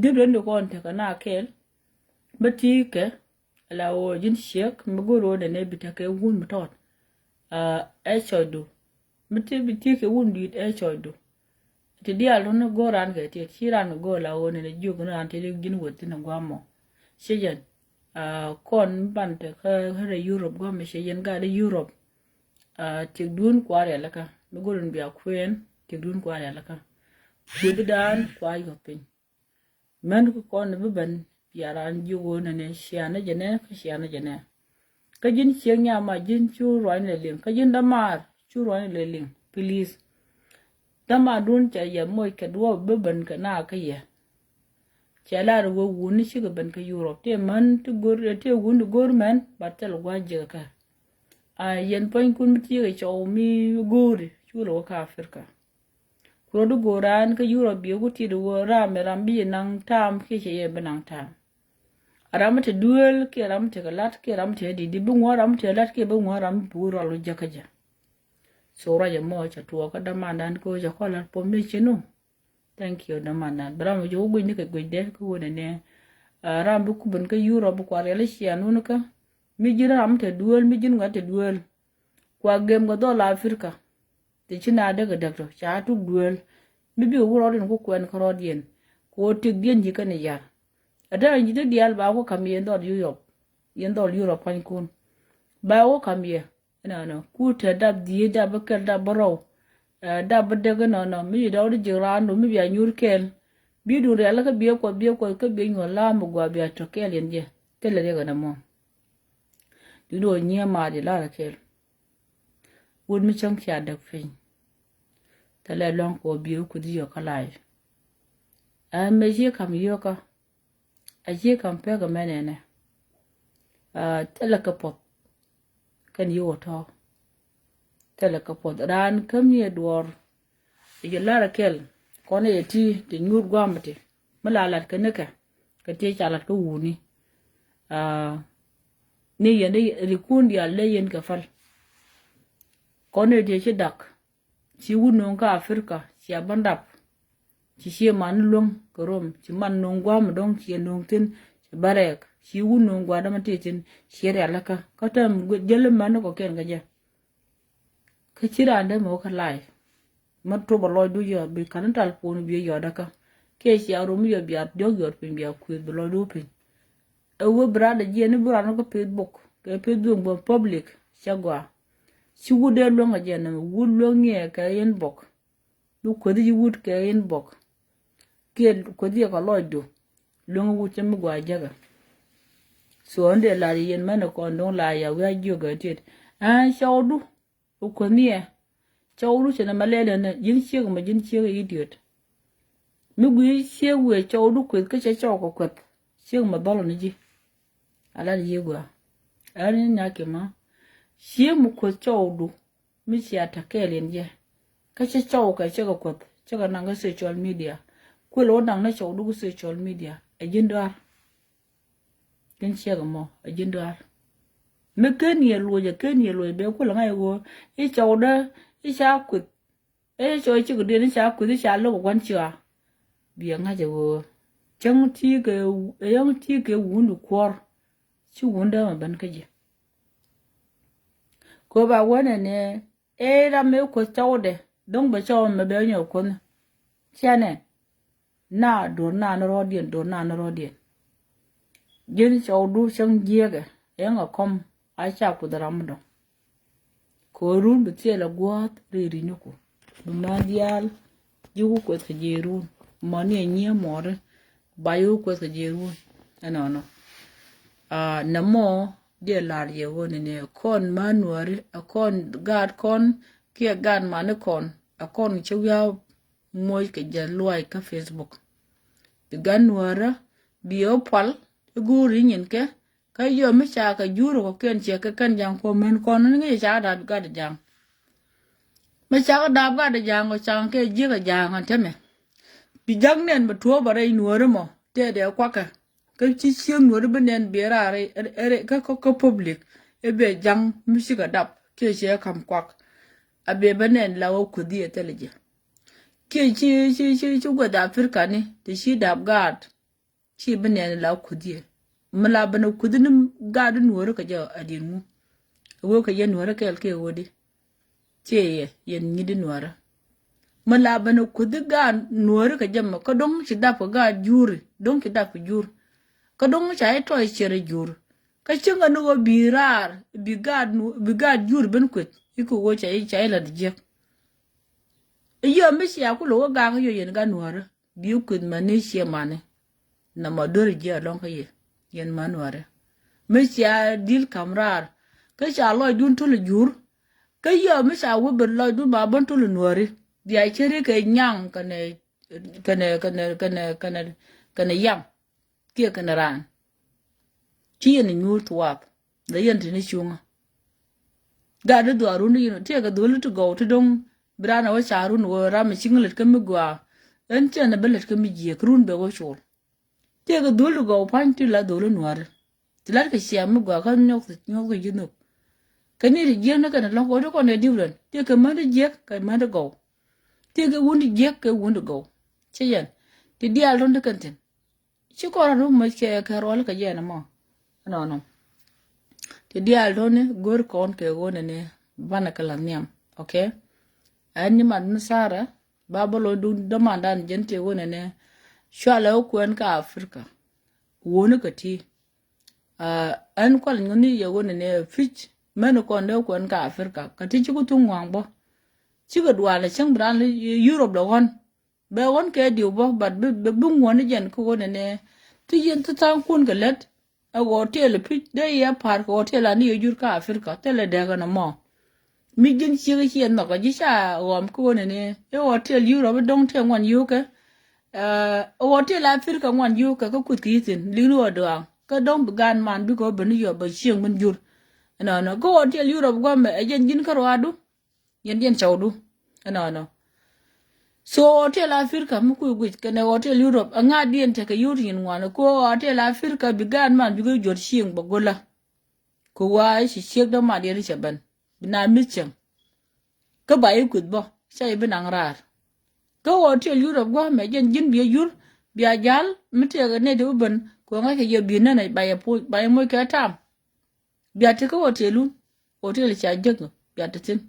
Different di kɔn tekɛ na kɛɛl. Bä ti kɛ la wä ji̱n ciek mi go̱o̱r wä nɛ nɛ bi tekɛ wun mi tɔt. Ɛ cɔcdu mi ti bi ti kɛ wun di̱i̱t ɛ cɔcdu. Ti diaal tɔ̱ ni go̱o̱r ran kɛ ti ci ran kɛ go̱o̱r la wä nɛ nɛ jiök ni ran ti ji̱n wä thin guamɔ. Ci jɛn kɔn ban tekɛ kä rɛ Europe guamɔ ci jɛn gat Europe. Tiek duun kua rialikä mi go̱o̱r in bia kuɛɛn tiek duun kua rialikä. Kuëth dan kua yuɔth piny. Män kä kɔn bi ben bia ran jiök wä nɛnɛ cianä jɛ nɛ kä cianä jɛ nɛ. Kä ji̱n ciek nyama ji̱n cu ruany lɛ liŋ kä ji̱n dämaar cu ruany lɛ liŋ. Please. Dämaar dun cɛ yɛ moc kɛ duɔp bi ben kɛ na kä yɛ. Cɛ lar wä wuni cikɛ ben kä Europe ti män ti go̱r ti wuni go̱r mɛn ba thil gua̱n jikä kɛ. A yɛn puɔ̱nykun mi tiekɛ cɔw mi go̱ri cu lɛ wä kä Africa. Ku rɔ di go̱o̱r raan kä Europe biɛ ku tit wä ram mi ram bi yɛ naŋ taam kiɛ cɛ yɛ bi naŋ taam. A ram mi te duel kiɛ ram mi te kɛ lat kiɛ ram mi te di di bi ŋuɔ ram mi te lat kiɛ bi ŋuɔ ram mi bi wä rɔl wä jɛ kä jɛ. So ruacɛ mɔ cɛ tuɔɔk kä dämandan kä wä cɛ kɔn lat puɔm ni ci nu. Thank you dämandan bi ram wä jɛ wä guic ni kɛ guic dɛ kä wä nɛ nɛ. Ram bi kubin kä Europe bi kua riɛl i̱ cian wun kä mi ji̱n ram mi te duel mi ji̱n ŋuɛ te duel. Kua gem kɛ dhɔl Africa. Ti ci na däk ɛ däk tɔ ca tuk duel mi bi wä rɔɔd in ku kuɛn kä rɔɔd yɛn. Ku wä tik diɛn ji̱ kɛn i̱ yar. Ɛ däk in ji̱ ti diaal ba wä kam yɛn dhɔl Europe. Yɛn dhɔl Europe pa̱nykun ba wä kam yɛ. Ɛnɔnɔ ku te dap dhieec dap bä kɛl dap bä rɔw. Dap bä däk ɛnɔnɔ mi ci dɔw di ji̱ raandu mi bia nyuur kɛl. Bi dun rial kä biɛ kuɔth biɛ kuɔth kä biɛ nyuɔth laam bi gua bia tɔ kɛl yɛn jɛ. Kɛl riɛk ɛn ɛmɔ. Di duɔ nyiee maat di lar kɛl. Wut mi cäŋ cia däk piny. Thilɛ luaŋ kuɔ bieu kuthi yɔkä lay. Ɛ mɛ ci kam yiokä. Ɛ ci kam pek ɛmɛ nɛnɛ. Thilɛ kɛ puɔth. Kɛn yiokä tɔ̱. Thilɛ kɛ puɔth raan käm yɛ duɔɔr. I̱ jɛ lar kɛl kɔn i̱ ti ti nyuur guam ti mi la lat kɛ nikɛ kɛ ti ca lat kä wuni. Ni yɛn ri kun dial lɛ yɛn kɛ pal. Kɔn i̱ ti ci dak ci wun no̱o̱ŋ kä Africa cia bä dap. Ci cie man ni luäŋ kɛ rom ci man no̱o̱ŋ guam dɔ̱ŋ cie no̱o̱ŋ thin ci bä rɛɛk ci wun no̱o̱ŋ guam dämɛ ti thin ci rialikä kä tɛm jäl män ni kɔ kɛn kɛ jɛ. Kä ci raan dee mɛ wä kä lay. Mä topɛ lɔcdu yɔt bi ka̱n tal puɔ̱n bi yɔt däkä. Kiɛ cia rom yɔt bia diɔ̱k yɔt piny bia kuëth bi lɔcdu piny. Ɛ wä bi raan dee jiɛn ni bi raan wä kä Facebook kɛ Facebook bä public cɛ gɔaa. Ci wut dee luäŋ ɛ jɛ nɛmɛ wut luäŋ yɛ kɛ inbox. Bi kueth ji̱ wut kɛ inbox. Kiɛ kueth yɛ kɛ lɔcdu. Luäŋ wut cä mi gua jäkä. So ɛn dee lar yɛn mɛn kɔn do̱ŋ la ya wi̱i̱ a jiök ɛ tiet. Ɛn cɔwdu. Bi kueth ni ɛ. Cɔwdu cɛ nɛ ma lɛl ɛn ji̱n ciek mɛ ji̱n ciek idiot. Mi gui ciek wee cɔwdu kueth kä cɛ cɔw kɛ kueth. Ciek mɛ dhɔl ni ji̱. A lar yiëë gua. Ɛn ni nya kɛ ma. Ciek mɛ kueth cɔwdu. Mi cia tɛ kɛɛl in jɛ. Kä cɛ cɔw kɛ cɛ kɛ kuɔth cɛ kɛ naŋ kä social media. Kuël wä naŋ ni cɔw duk social media ɛ ji̱n dɔaar. Kin ciɛ kɛ mɔ ɛ ji̱n dɔaar. Mi ken yɛ luɔc ɛ ken yɛ luɔc bɛ kuël ŋa̱c ɣöö i̱ cɔw dee i̱ ca kueth. Ëë cɛ cɔl cikɛ diɛn ca kueth ca lo̱k ɛ gua̱n cia. Biɛ ŋa̱c ɛ ɣöö cäŋ ti kɛ, yäŋ ti kɛ wun di kuɔr. Ci wun dee mɛ ben kä ji̱. Kɛ ba wänɛ ni ëë ram mëë kueth cɔwdɛ dho̱ŋ bɛ cɔw mɛ bɛ nyɔk kueth ni. Cianɛ na do̱r na ni rɔɔdiɛn, do̱r na ni rɔɔdiɛn. Ji̱n cɔwdu cäŋ jiɛkɛ ɛŋ a kɔm a ca kueth ram mi dɔ̱ŋ. Kɛ run bi thilɛ gua̱a̱th ri ri̱nyku bi män diaal ji̱ ku kueth kɛ ji̱ run mɔni a nyiee mɔri. Ba ji̱ ku kueth kɛ ji̱ run ɛnɔnɔ. Nɛ mɔ diɛ lar yɛ ɣöö ni ni kɔn män nuäri a kɔn gaat kɔn kiɛ gaat mani kɔn a kɔn cä wiaa moc kɛ jɛ luaac kä Facebook. Bi gat nuäärä bi ɣä pual i̱ go̱o̱ri nyin kɛ kä yɔ mi ca kɛ jur kɔ kiɛn ciɛ kɛ kɛn ja̱ŋ kuɔ män kɔn ni ŋi̱i̱c ca kɛ da̱a̱p gat ja̱ŋ. Mi ca kɛ da̱a̱p gat ja̱ŋ kɔ ca̱ŋ kɛ jiäk a ja̱ŋ an tämɛ. Bi ja̱ŋ nɛn bɛ tuɔɔp a rɛy nuäärä mɔ tɛɛdɛ kuakɛ. Kä ci cieŋ nuɔ̱ri bi nɛn biɛ raar kä kä public i̱ biɛ ja̱ŋ mi cikɛ dap kiɛ ciɛ ka̱m kuak. A biɛ bä nɛn la wä kuthi ɛ thilɛ jɛ. Kiɛ ci ci ci ci guɛth Africa ni ti ci dap gaat. Ci bi nɛn la kuthi ɛ mi la ben ɛ kuthi ni gaat nuɔ̱ri kɛ jɛ a diɛn ŋu. Wee kɛ jɛ nuɔ̱ri kɛɛl kiɛ wä di. Ciɛ yɛ yɛn nyit di nuäärä. Mi la ben kuthi gaat nuäärä kɛ jɛ mɛ kä do̱ŋ ci dap kɛ gaat juri do̱ŋ ci dap kɛ jur. Kä do̱ŋ ca i̱ tɔy ciɛrɛ jur kä cieŋ kɛ ni ɣöö bi raar bi gaat jur ben kueth i̱ kɛ ɣöö ca i̱ ca i̱ la̱t jiäk. I̱ yɛ mi cia ku lo̱k ɣä gaak i̱ yɛ yɛn gaat nuäärä. Bi kueth mani ciɛ mani. Nɔmɔ duer jiɛ alɔŋ kä yɛ yɛn mani wari. Mi cia dil kam raar kä ca lɔcdun tuli jur. Kä yɛ mi ca wä ben lɔcdun ba ben tuli nuäri. Bia ceri kɛ nyaŋ kɛnɛ kɛnɛ kɛnɛ kɛnɛ kɛnɛ kɛnɛ yaŋ. Kiɛ kɛnɛ raan. Ci yɛn inyuur tuwaap. Lɛ yɛn tini cuŋä. Gat di dhuaar run di yɛn tiɛɛkɛ dholi ti gɔw ti do̱ŋ. Bi raan a wä ca run wä ram mi ciŋ lät kä mi gɔaa. Ɛn tiɛn a bä lät kä mi jiɛk run bɛ wä col. Tiɛɛkɛ dholi gɔw pa̱ny ti la dholi nuäri. Ti lat kɛ ciɛm mi gɔaa kä nyuɔth nyuɔth kɛ ji̱ nhop. Kɛ ni ti jiɛk ni kɛn lɔk wä ti kɔn ɛ diwlɛn tiɛɛkɛ män ti jiɛk kɛ män ti gɔw. Tiɛɛkɛ wun ti jiɛk kɛ wun ti gɔw. Ci yɛn ti diaal run ti kɛn thin. Ci kɔn rɔ̱ ruk mec kɛ kɛ ruɔl kɛ jɛn ɛmɔ. Ɛnɔnɔ. Ti diaal tɔni go̱r kɔn kɛ ɣöö nɛnɛ banɛ kɛ la nhiam. Okay. Ɛn ni mat mi Sara ba bä lɔ dun dämandan jɛn ti ɣöö nɛnɛ. Cualɛ wä kuɛn kä Africa. Wuni kɛ ti. Ɛn kual nyuni yɛ ɣöö nɛnɛ pi̱c mɛn kɔn dee kuɛn kä Africa kɛ ti ci ku thuŋ ŋuaŋ bä. Cikɛ dual cäŋ bi raan Europe lɔ ɣɔn. Bɛ ɣɔn kɛ diw bä but bi bi ŋuɔ̱n ni jɛn kä ɣöö nɛnɛ. Ti yɛn ti tha̱a̱ŋ kun kɛ lät. Ɛ ɣɔɔtɛl pi̱c dee yɛ pa̱a̱r kɛ ɣɔɔtɛl ani yɛ jur kä Africa thilɛ dɛɛk ɛn ɛmɔ. Mi ji̱n ciek ci yɛ nhɔk ɛ ji̱ ca ɣɔm kä ɣöö nɛnɛ. Ɛ ɣɔɔtɛl Europe dɔ̱ŋ tëë ŋuan yio̱o̱kɛ. Ɛ ɣɔɔtɛl Africa ŋuan yio̱o̱kɛ kä kuth kɛ yithin li̱ŋ ni ɣɔɔ dɔaaŋ kä dɔ̱ŋ bi gaan man bikɛ ɣöö ben ni yɔp bɛ cieŋ ben jur. Ɛnɔnɔ kä ɣɔɔtɛl Europe gua̱mɛ ɛ jɛn ji̱n kä ruaadu. Yɛn diɛn cawdu ɛnɔnɔ. So hotel Africa mi kui̱ guic kɛnɛ hotel Europe aŋa diɛn tekɛ yot yin ŋuan ko hotel Africa bi gaat man bikɛ jot cieŋ bɛ gola. Kɛ wa i̱ ci ciek däman diɛn i̱ cɛ ben bi na mi̱th cieŋ. Kä ba i̱ kui̱th bä ca i̱ bi naŋ raar. Kä hotel Europe gua̱a̱mɛ jɛn ji̱n bi a yur bi a jal mi tekɛ nɛy ti bi ben kɛ ŋa̱ckɛ yɛ bi nɛn ba yɛ moc kɛ tam. Bia te kä hotelun hotel ca jek bia te thin.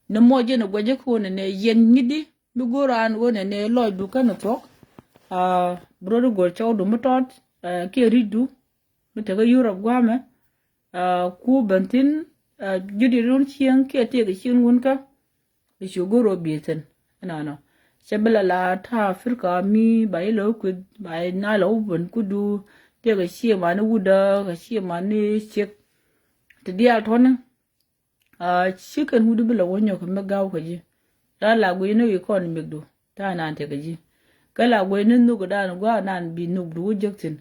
Ni mɔ jɛn guɛcä kä wunɛ nɛ yɛn nyit di mi go̱o̱r an wunɛ nɛ lɔcdu kä ni thuɔ̱k. Bi rot i̱ go̱o̱r cɔwdu mi tɔt kiɛ ri̱cdu mi te kä Europe gua̱a̱mɛ. Ku ben thin ji̱ di run cieŋ kiɛ tëëk cieŋ wun kä. Bi cu go̱r wä bi̱i̱ thi̱n ɛnɔnɔ. Cɛ bi la la ta̱a̱ Africa mi ba ilɛ wä kueth ba ina lɛ wä ben kudu. Tëëkɛ cië mani wudä kɛ cië mani ciek. Ti diaal tɔni. Ci kɛn wudi bi lɛ wä nyɔk kɛ mi gaw kɛ ji̱. La la guic ni wi̱i̱ kɔn mikdu ta̱a̱ nan tëëkɛ ji̱. Kɛ la guic ni nhuk dan gua̱a̱ nan bi nhukdu wä jek thi̱n.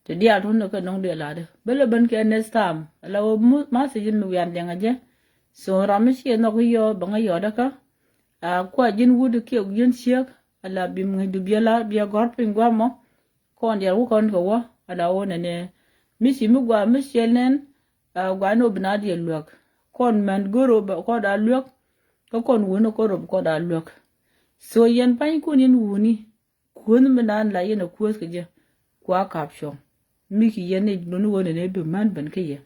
Ti diaal tun ni kɛ nɔŋ diɛ latdä bä lɛ ben kɛ next time ala wä message mi wian diɛŋ a jɛ. So ram mi ciɛ nhɔk i̱ yɔ bä ŋa yɔt däkä. A kua ji̱n wut kiɛ ji̱n ciek ala bi mi ŋäcdu biɛ la biɛ gɔr piny guamɔ. Kɔn diaal wä kɔn kɛ wä ala wä nɛnɛ mi ci mi gua mi ciɛ nɛn. A gua ni wä bi na diɛ luäk kɔn mɛn go̱r wä bɛ kɔn da luäk. Kä kɔn wuni kɔn rop kɔn a luäk. So yɛn panykun yɛn wuni, kuäth mi naan la yɛn a kuäth kɛ jɛ, kua kap cuɔ̱ŋ. Mi ki yɛn ni duni wä ni ni bi män ben kä yɛ.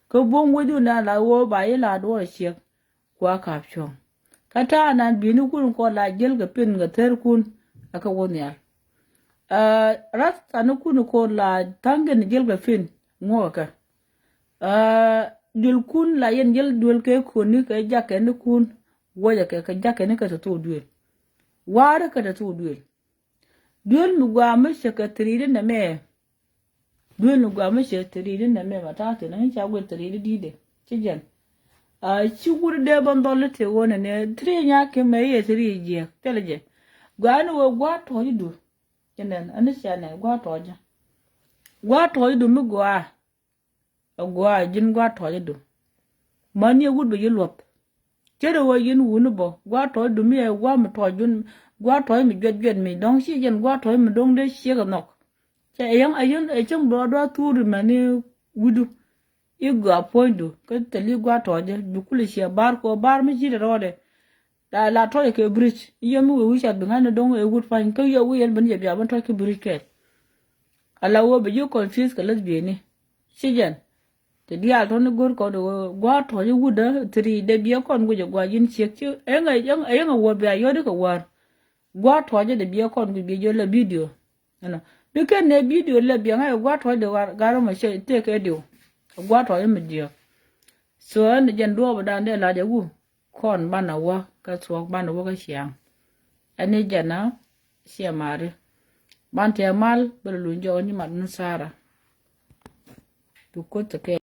Kä buɔ̱m wecdu naan la wä ba yɛ la duɔɔr ciɛk, kua kap cuɔ̱ŋ. Kä ta̱a̱ naan bi̱i̱ni kun kɔn la jiɛl kɛ pin kɛ thɛr kun, a kɛ wä nhial. Aa, rath thanikun ko̱r la tha̱ŋ kɛn jiɛl kɛ pin ŋuɔ̱kɛ kɛ. Aa, duel kun la yɛn jiɛl duel kɛ kun ni kɛ jakɛ ni kun, wuɔcɛ kɛ kɛ jakɛ ni kɛ tɛ thok duel. Wa̱a̱ri kɛ tɛ thok duel. Duel mi gua mi cɛ kɛ thiri di nɛ mɛ. Duel mi gua mi cɛ thiri di nɛ mɛ ma ta̱a̱ thin ni ca guil thiri di di̱i̱dɛ. Ci jɛn. Aa, ci wur dee bä dhɔl ti wä nɛ nɛ thiri nya kɛ mɛ yɛ thiri jiɛk thilɛ jɛ. Gua ni wee gua tɔ̱ɔ̱c du. Ci nɛn ani cia nɛn gua tɔ̱ɔ̱c. Gua tɔ̱ɔ̱c du mi gua. A gua ji̱n gua tɔ̱ɔ̱c du. Mani a wut bɛ yi luɔth. Cɛ dee wä yɛn wuni bä gua tɔ̱ɔ̱c du mi ɛ gua mi tɔ̱ɔ̱c jun, gua tɔ̱ɔ̱c mi juɛt juɛt mi dɔ̱ŋ ci jɛn gua tɔ̱ɔ̱c mi dɔ̱ŋ dee ciek a nhɔk. Cɛ ɛ yɛn ɛ yɛn ɛ cäŋ bɛ rɔ dua thuur mani widu. I̱ gɔaa puɔ̱nydu kä thil i̱ gua tɔ̱ɔ̱cä bi kulɛ ciɛ ba̱a̱r kɛ ɣöö ba̱a̱r mi ci rɛl rɔɔdɛ. La la tɔ̱ɔ̱cä kɛ bridge i̱ yɛ mi wee wi̱c ca bi ŋa̱cni dɔ̱ŋ ɛ wut pa̱ny kä yɛ wi̱c ɛn ben yɛ bia ben tɔ̱ɔ̱c kä bridge kɛɛl. Ala ɣöö bɛ ji̱ confuse kɛ läth bieyni. Ci jɛn. Ti diaal tɔ̱ni go̱r kɔn ɣöö gua tɔ̱ɔ̱cä wutdä thiri dee biɛ kɔn guic ɛ gua ji̱n ciek ci ɛŋɛ ɛŋɛ ɛŋɛ wä bia yɔ̱t ikɛ wäär. Gua tɔ̱ɔ̱cä dee biɛ kɔn guic biɛ ji̱ la video. Ɛnɔ bi kɛn nɛ bidio lɛ biɛŋä ɛ gua̱a̱r tɔ̱ɔ̱cdɛ gat rɔ̱mɔ cɛ tëëkɛ diw. Ɛ gua̱a̱r tɔ̱ɔ̱cdɛ mi diɔ̱k. So ɛn jɛn duɔɔpdan dee la̱t ɛ wu kɔn banɛ wä kä thuɔ̱k banɛ wä kä ciaŋ. Ɛn ni jɛn a ciɛ mari ban tɛɛ mal bɛ lɛ luny jɔk ni mat ni Sara. Bi kuoth tɛ kɛ.